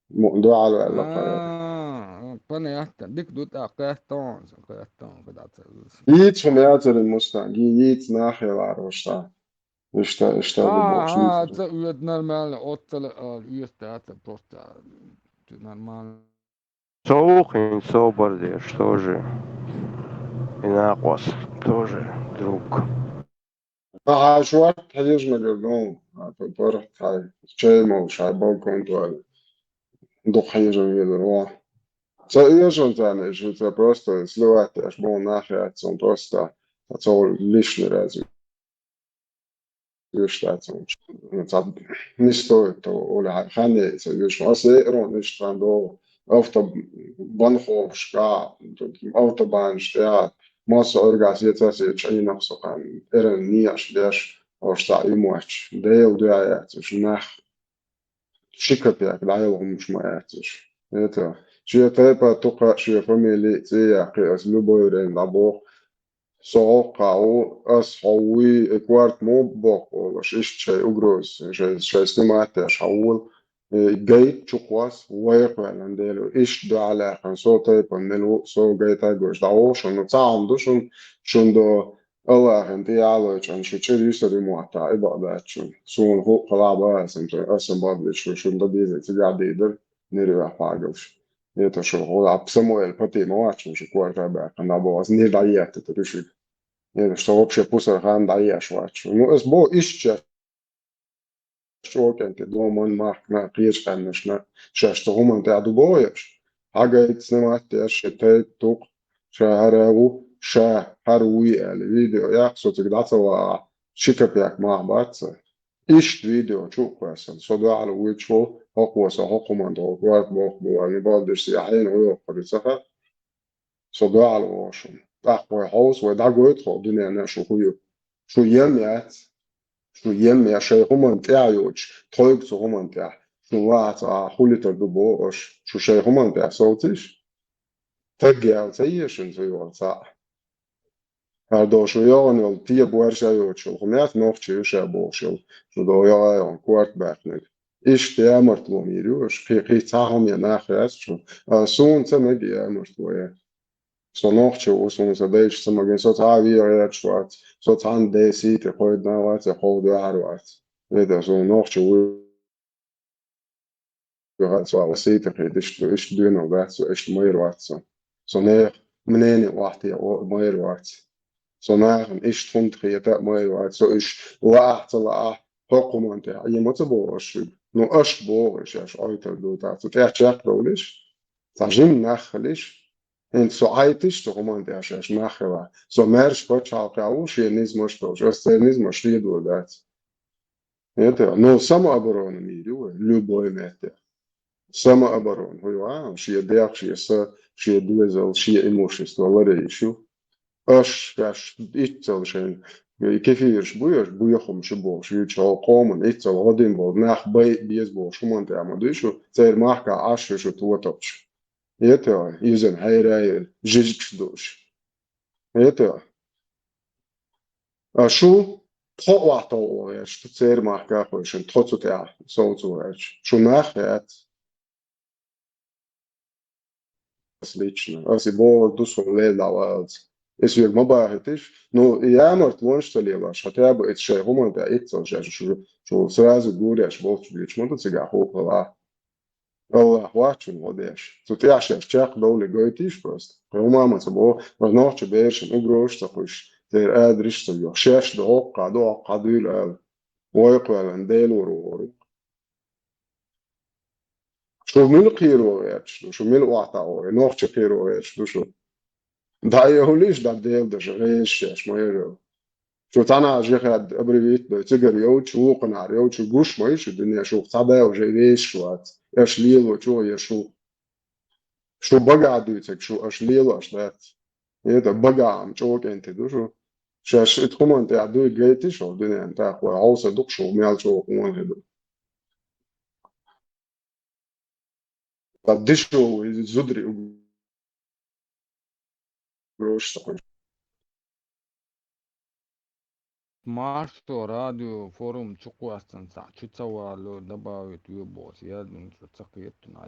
мо, дуала, ла, кая. А, понятно. Дик дут, а, кэттон, кэттон, куда-то. Йиц, хумяцерин мустанг, йиц, нахела, рошта. Ишта, ишта, а, а, это уйд нормально, оттала, а, уйд, это просто, а, ты нормально. Цо ву хин собардеш тоже. И накъос тоже друг. Ага, шуат, хьежмагар, ну, а, пар, хай, чей мол, шай балкон туаль. Дух хьежмагар, о. Ца ежен тане, шу ца просто сливать, аж бо нахер, сон просто, а цо лишний раз. Уж тацун. Ну, ца не стоит того, оля, хане, ца уж, а се рон, уж там до авто, банховшка, автобан, штя, масса организация, се чайнах сокан, эрен ниаш, деш, ош та и моч, дейл дуя, ца уж нах, шикапяк, дайл гумш моя, ца уж. Это, чья тайпа, тука, чья фамилия, ция, киас, любой время, да бог, Со хьокхаву, ас хьоввий, и корта мо боккъолаш, иштта шай угроза, шай, шай снимать деш хьаввул, и гайта чукхвас, вайх ваьллан Дело, иштта дуьхьа лаьхкан, со тайпан мел ву, со гайта гойш дӀаволу шуна, цхьа хӀума ду шуна, шуна до Аллахьан тӀе ялочан, шу чӀир юсар ю мотта, и бакъ дац шуна. Суна хӀуъ хала баасан, аса бадвичу, шуна да деза, цигахь дийдар, нир ваьхьа пхьагалш. Это шу хьо а Самуэль Пати ма вац, шу корта баьккхина, бо ас нир дӀаетта, ту шуьга. Это шу вообще пусар хан дӀаеш вац. Ну, ас бо иштта чӀокӀенте доман махкна, кхечу къаьмнашна, шаьш цу хӀуманна тӀехь ду бохуш. Хьагайта снимать деш, ши тайп, тукх, ша хӀара ву, ша хӀара вуй аьлла, видео яккха, со цига дӀа ца вагӀахь, ши капек мах бац ца. Иштта видео чу а кхоьссина, со дуьхьал вуьйцуш волу, хӀокхо со хӀокху хӀуманна тхо корта бохку бу аьлла, ну, балдеш се хьенан гӀо йоккхур ю ца хаьа. Со дуьхьал вогӀу шуна. ТӀаккха вай хьовса, вай дӀагойту хьо дуьненна шу хӀун ю. Шу ем яц. Шу ем яц, шайн хӀуманна тӀехь йоцуш, тхойга цу хӀуманна тӀехь. Шун вахьаца а хӀулитар ду боху аша. Шу шайн хӀуманна тӀехь совцийша? Таг ял ца ешина цу йогӀу цхьаъ? ХӀара до шу йогӀун йолу те борша йоцуш йолу хӀума яц, нохчи ю ша бохуш йолу, шу до йогӀа йогӀун корта баьхнарг. Иштта ямартло мийр ю аша, кхин, кхин цхьа хӀума я нах яц шу. А суна ца мега ямартло я. Со нохчи ву, суна сан дайша ца магийна, со цхьа а вегӀа гӀерташ вац, со цхьанна ден сий тӀе кхойдина вац, я кхов дуьхьар вац. Эта суна нохчи ву, со сий тӀе кхийда, иштта, иштта доьналла дац со, иштта майра вац со. Со нехан мнение охьатаьӀа майра вац. Со нахана иштта хӀунда хета а майра вац. Со уьш лаахь а, ца лаахь а, хӀокху хӀуманна тӀехь Ӏема ца боху аша шуьга. Ну, аша боху, шаьш Ӏойтар ду тӀаккха. Цу тӀехь чекхдовлуш, цхьа жима нах хилиш, хӀинца со Ӏайтиш цу хӀуманна тӀехь шаьш нах хилахь. Со маьрша пачхьалкхехь ву, шен низамаш долуш, аса церан низамаш ледор дац. Это, ну, самооборона мийр ю вай, любой метте. Самооборона, хӀун ю, а, шен дегӀ, шен са, шен доьзал, шен имущество ларъеш ю. Аша шаьш иццал шайн кефираш буй, аша буьйхамаш ю бохуш, юьйцу хьо къоман иццал гӀо дина болу нах бай а беза бохуш, хӀуманна тӀехь ма дуй шу, церан махкахь Ӏаш ю шу тотапча. Это, изан хьераяйла, жижигаш дууш. Это, а шу тхо охьатовгӀо гӀерташ, шу церан махкахь а хойшина, тхо цу тӀехь совцо гӀерташ. Шу нах яц. Ас лично. Ас и бохург ду, со лела дӀаваллалц. И соьга ма бахийтиш. Ну, и ямартлонаш ца лелош, хотя бы эца шайн хӀуманна тӀехь иццал шаьш шу, шу сразу гуреш болчу дуьйцуш ма ду цигахь хӀуъа хилахь. Аллах вац шуна гӀо деш. Цу тӀехь шаьш чекхдовлий гойтийша просто. Кхин хӀума а ма ца боху, нохчу берашна угрозаш а ца кхуьссуш, церан адрес а ца йоху. Шаьш ду хӀокху, ду хӀокху дуьйла ала. Вай кхоьллина Делора вогӀур ву. Шу мила кхеро гӀерташ ду, шу мила охьатаӀо, нохча кхеро гӀерташ ду шу. ДӀа а йовлийша, дӀа Дела даша, гӀезаш шаьш ма яра. Шу цхьана а жихад абривит дой, цигара йовчу, вукханара йовчу, гуш ма ю шу дуьне, шух цхьа да уже вешаш вац. Аша лелочо я шу. Шу багахь дуьйцург шу аша лелош дац. Это багахь ам чӀокӀенте ду шу. Шаьш итт хӀуманна тӀехь дуй гайтиш хьо дуьнен тӀаккха, вай хьовса дукха шу мел чӀогӀа къонахий ду. Ткъа дешевый зударий угрош ца хуьлуш. Маршо радио форум чу кхоьссина цхьаъ чу ца вало, добавить ве бохуш, я дун ца кхетта.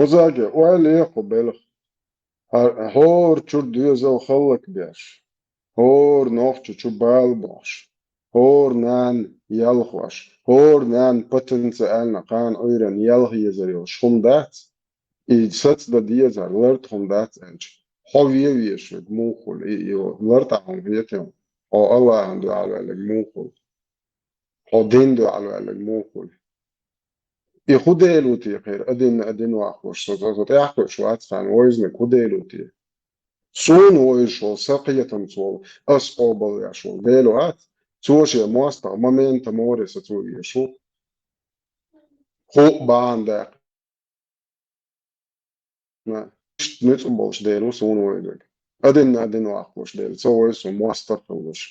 Озаге, ойла е кху белха. ХӀа-, хӀора чуьра доьзал хӀаллакбеш, хӀора нохча чу бала бохьуш, хӀора нана ялхош, хӀора нана потенциально кхана Ӏуьйранна ялх езар йолуш хӀума дац, и саца дан дезар лартӀа хӀума дац аьлча, хьо вен везаш верг муха хуьлу, и, и лартӀахь хӀума хетий хьуна, хьо Аллахьана дуьхьал ваьлларг муха хуьлу, хьо дин дуьхьал ваьлларг муха хуьлу. И хӀун Дела ву те кхера, а динна, а дин ваккхалуш, со, со, со тӀаьхьа кхуьуш вац хьуна вевзинарг хӀун Дела ву те? Суна вевзаш волу, сан кхетамца волу, ас къобалвеш волу Дела вац, цо шен мостагӀа момента море сацо везаш ву. ХӀуъа бахьана даккха. На, иштта ницкъ болуш Дела ву суна вевзарг. А динна, а дин ваккхалуш Дела ца вевза суна мостагӀа хилалуш.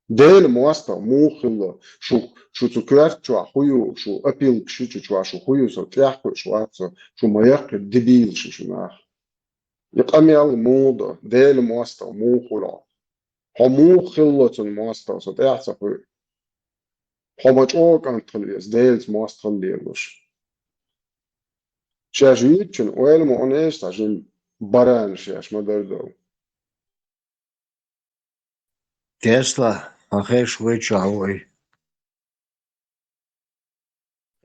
Дела мостагӀа муха хилла, шу, шу цу коьрта чохь хӀун ю, шу опилкаш йича чохь шу хӀун ю, со тӀаьхьа кхуьуш вац со, шу ма яккхий дебилаш шу нах. И къамел муха до, Дела мостагӀа муха хуьлу? Хьо муха хилла цунна мостагӀа, со тӀаьхьа ца кхуьу? Хьо ма чӀогӀа кӀант хила веза, Делаца мостагӀа хила лелош. Шаьш вийчун ойла ма Ӏунеш цхьа жима барана шаьш ма-дарра долу. Тесла, хьан хеш вай чохь вай?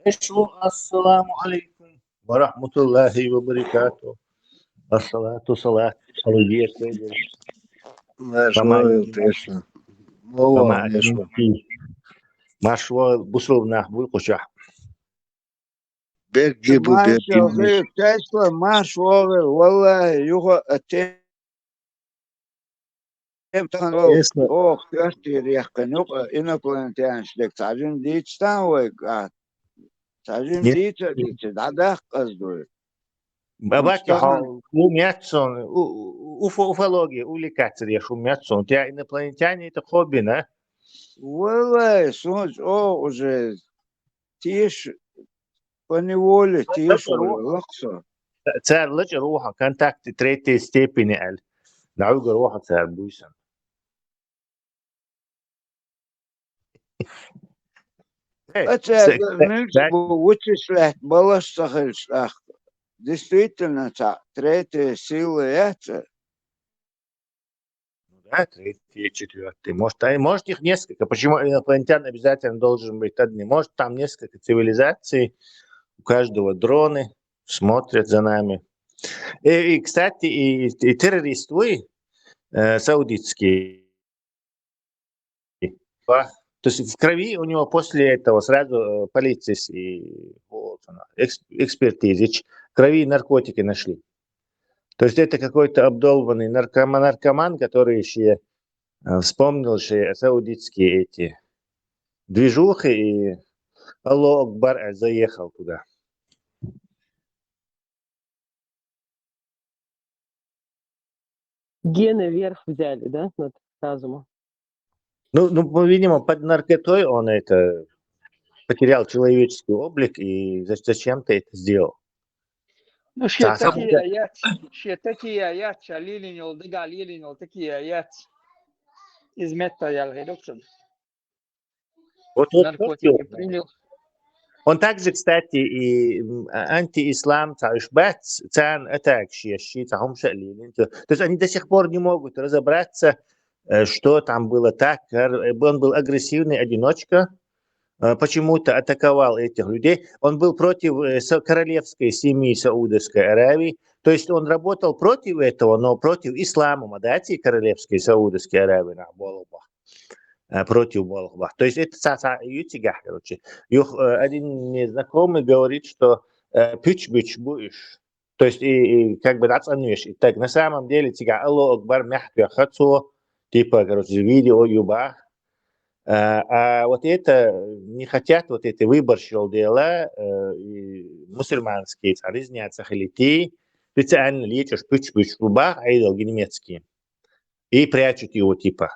Хеш ву, ассаламу алейкум ва рахматуллахи ва баракату. Ассалату салат. Алла веза. Марш вогӀийла, Тесла. Марш вогӀийла, бусалба нах буй кху чохь. Берг гибу, берг гибу. Марш вогӀийла, Тесла, марш вогӀийла, валлахи, юха а те-, тема тахана вай оха коьртера яьккхина юкъа, инопланетянаш дерг цхьа жима дийца тан вайга, а, цхьа жима дийца а дийца, дӀадаккха ас дуй. Бабаки, хьо хӀума яц суна, у-, у-, уфо-, уфология увлекаться деш хӀума яц суна. У тебя инопланетяне это хобби, да? Валлай, суна чӀогӀа уже теша, поневоле теша валла со. Цара лачкъар ву хьан контакты третьей степени аьлла. ДӀауьгар ву хьан цара буьйсан. Э, а цаьрга муьлш бу вычислять балаш ца хилча тӀаккха? Действительно, цхьа третья сила яц? Ну да, третий, четвёртый. Может, а, может, их несколько. Почему инопланетян обязательно должен быть одни? Может, там несколько цивилизаций, у каждого дроны, смотрят за нами. И, и, кстати, и, и террорист вы, э, саудитский. Ба-, то есть в крови у него после этого сразу, э, полиция с-, и, вот она, экс-, экспертизич, в крови наркотики нашли. То есть это какой-то обдолбанный наркома-, наркоман, который ещё, э, вспомнил же саудитские эти движухи и Аллаху Акбар, э, заехал туда. Гены верх взяли, да, над разумом? Ну, ну, по-, видимо, под наркотой он это потерял человеческий облик и за-, зачем-то это сделал. Ну, шен такие яц, шен такие яц, ша лелийна йолу, дагахь лелийна йолу такие яц. Иза метта ял хӀедоксун. Вот, вот, наркотики вот, принял. Он также, кстати, и, м, а-, антиислам, цхьа уьш бац, царна атакаш еш, ши цхьа хӀума ша а лелийна. То есть они до сих пор не могут разобраться, э, что там было так. Гар-, э, он был агрессивный одиночка, э, почему-то атаковал этих людей. Он был против, э, са-, королевской семьи Саудовской Аравии. То есть он работал против этого, но против ислама, ма дац и королевской Саудовской Аравии нах болу бах. Э, против болх бах. То есть это цхьа, цхьа ю цигахь, короче. Юха, э, один мне знакомый говорит, что, э, пуьч-буьч бу уьш. То есть и, и как бы дӀацӀанвеш. И так, на самом деле, цигахь Аллаху Акбар мехь тоьхна цо, типа, короче, видео ю бах. Э, а вот это, не хотят вот эти выборщи йолу дела, э, и мусульманские, цхьа ризня ца хилийти, специально лечишь пуьч-буьч бу бах, айдал немецкий. И прячут его, типа.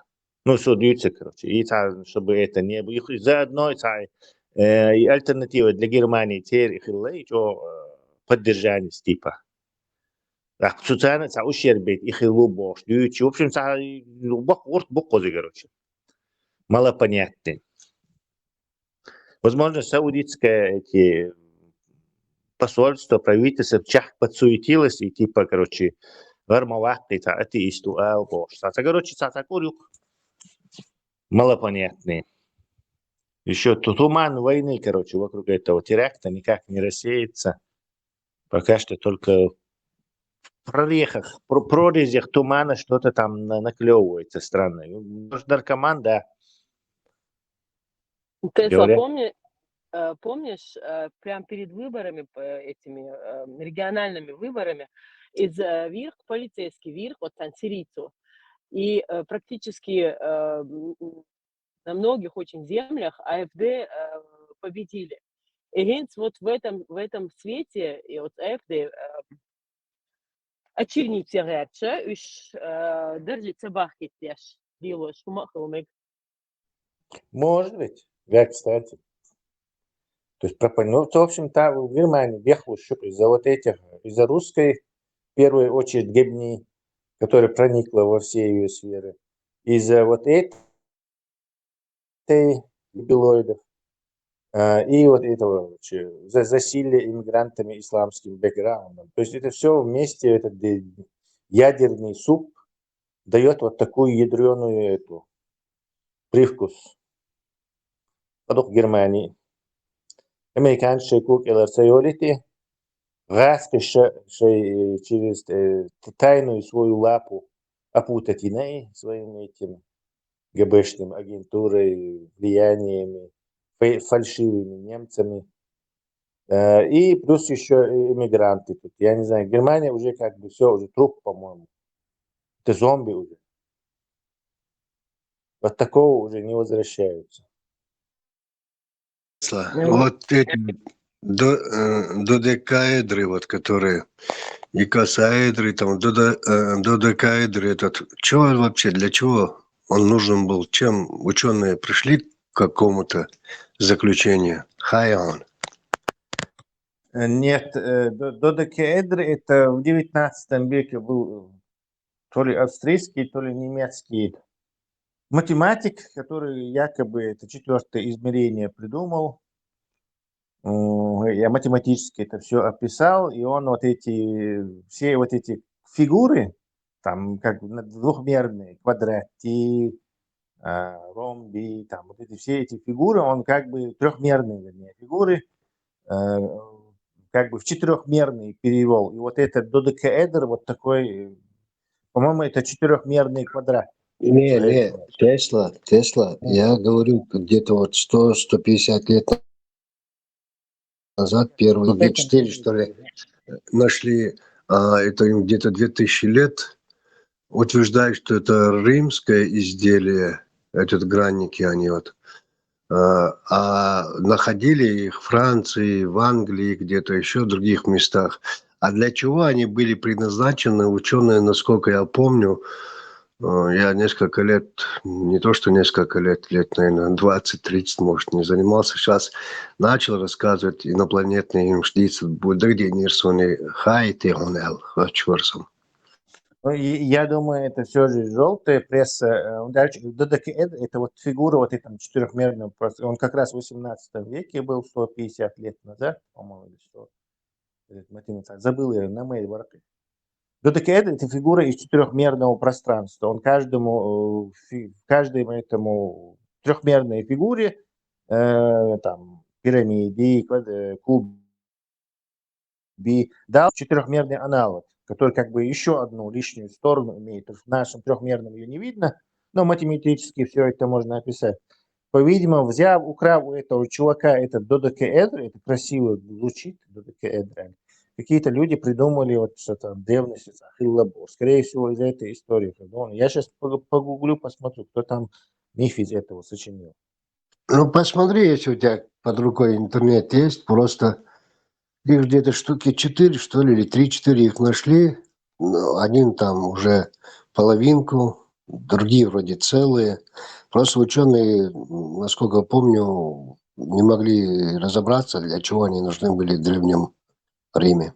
Ну, всё, даются, короче. И та, чтобы это не было. Их заодно, и та, э, и альтернатива для Германии теперь их лей, чё, э, поддержание, типа. Так, социально та ущерб, их лубош, даются. В общем, та, ну, бок, орт бок козы, короче. Малопонятный. Возможно, саудитское эти посольство, правительство чах подсуетилось и типа, короче, гармавак, и та атеисту ал, бо, та, та, короче, та, та курюк. Малопонятный. Ещё ту-, туман войны, короче, вокруг этого теракта никак не рассеется. Пока что только в прорехах, про-, прорезях тумана что-то там на-, наклёвывается странное. Может, наркоман, да. Тесла, говоря. Помни-, э, помнишь, э, прям перед выборами, п-, этими, э, региональными выборами, из, э, вирк, полицейский вирк, вот тан сирийцу. И, э, практически, э, м, м, на многих очень землях АфД, э, победили. И генц вот в этом, в этом свете, и вот АфД, э, очернить всё герча, уж, э, даже цебах китяш, делаешь, ума хылмык. Может быть. Да, кстати. То есть пропон-, ну, в общем-то, в Германии бехло щуп из-за вот этих, из-за русской, в первую очередь, гебни, которая проникла во все её сферы. Из-за вот этой белоидов, а, и вот этого, короче, за-, засилия иммигрантами исламским бэкграундом. То есть это всё вместе, этот де-, ядерный суп даёт вот такую ядрёную эту привкус. Подух Германии. Американцы шей кук элэр сайолити, газ кыша шей, э, через, э, т-, тайную свою лапу опутать и на своим этим ГБшным агентурой, влияниями, фе-, фальшивыми немцами. Э, и плюс ещё и иммигранты тут. Я не знаю, Германия уже как бы всё, уже труп, по-моему. Это зомби уже. От такого уже не возвращаются. Сла-, ну, вот эти до-, э, додекаэдры, вот которые, икосаэдры, там, додо-, э, додекаэдры, этот, чё он вообще, для чего он нужен был? Чем учёные пришли к какому-то заключению? Хайон. Э, нет, э, до-, додекаэдр — это в девятнадцатом веке был, э, то ли австрийский, то ли немецкий математик, который якобы это четвёртое измерение придумал. М, я математически это всё описал, и он вот эти, все вот эти фигуры, там, как на-, двухмерные, квадраты, а, ромбы, там, вот эти, все эти фигуры, он как бы трёхмерные, вернее, фигуры, э, как бы в четырёхмерные перевёл. И вот этот додекаэдр вот такой, э, по-моему, это четырёхмерный квадрат. Не, не, Тесла, Тесла, я говорю, где-то вот сто, сто пятьдесят лет назад первые, где-то четыре, что ли, нашли, а, это им где-то две тысячи лет, утверждают, что это римское изделие, этот гранники они вот. А, а находили их в Франции, в Англии, где-то ещё в других местах. А для чего они были предназначены, учёные, насколько я помню, э, я несколько лет, не то что несколько лет, лет, наверное, двадцать-тридцать, может, не занимался. Сейчас начал рассказывать инопланетные им штицы, да где нирсони хайты он эл, хачворсом. Ну, и я думаю, это всё же жёлтая пресса. Э, он дальше, додекаэдр — это вот фигура вот этом четырёхмерного просто. Он как раз в восемнадцатом веке был, сто пятьдесят лет назад, по-моему, или сто. Этот математик, забыл я, на моей ворке. Додекаэдр — это фигура из четырёхмерного пространства. Он каждому, э, фи-, каждому этому трёхмерной фигуре, э, там, пирамиде, квад-, э, куб-, би-, дал четырёхмерный аналог, который как бы ещё одну лишнюю сторону имеет в нашем трёхмерном, её не видно, но математически всё это можно описать. По-видимому, взяв, украв у этого чувака этот додекаэдр, это красиво звучит, додекаэдр, какие-то люди придумали, вот, что там, древности, там, хиллабо. Скорее всего, из этой истории придумали. Я щас пог-, погуглю, посмотрю, кто там миф из этого сочинил. Ну, посмотри, если у тебя под рукой интернет есть, просто их где-то штуки четыре, что ли, или три-четыре их нашли. Ну, один там уже половинку другие вроде целые. Просто ученые, м, насколько помню, не могли разобраться, для чего они нужны были в Древнем Риме.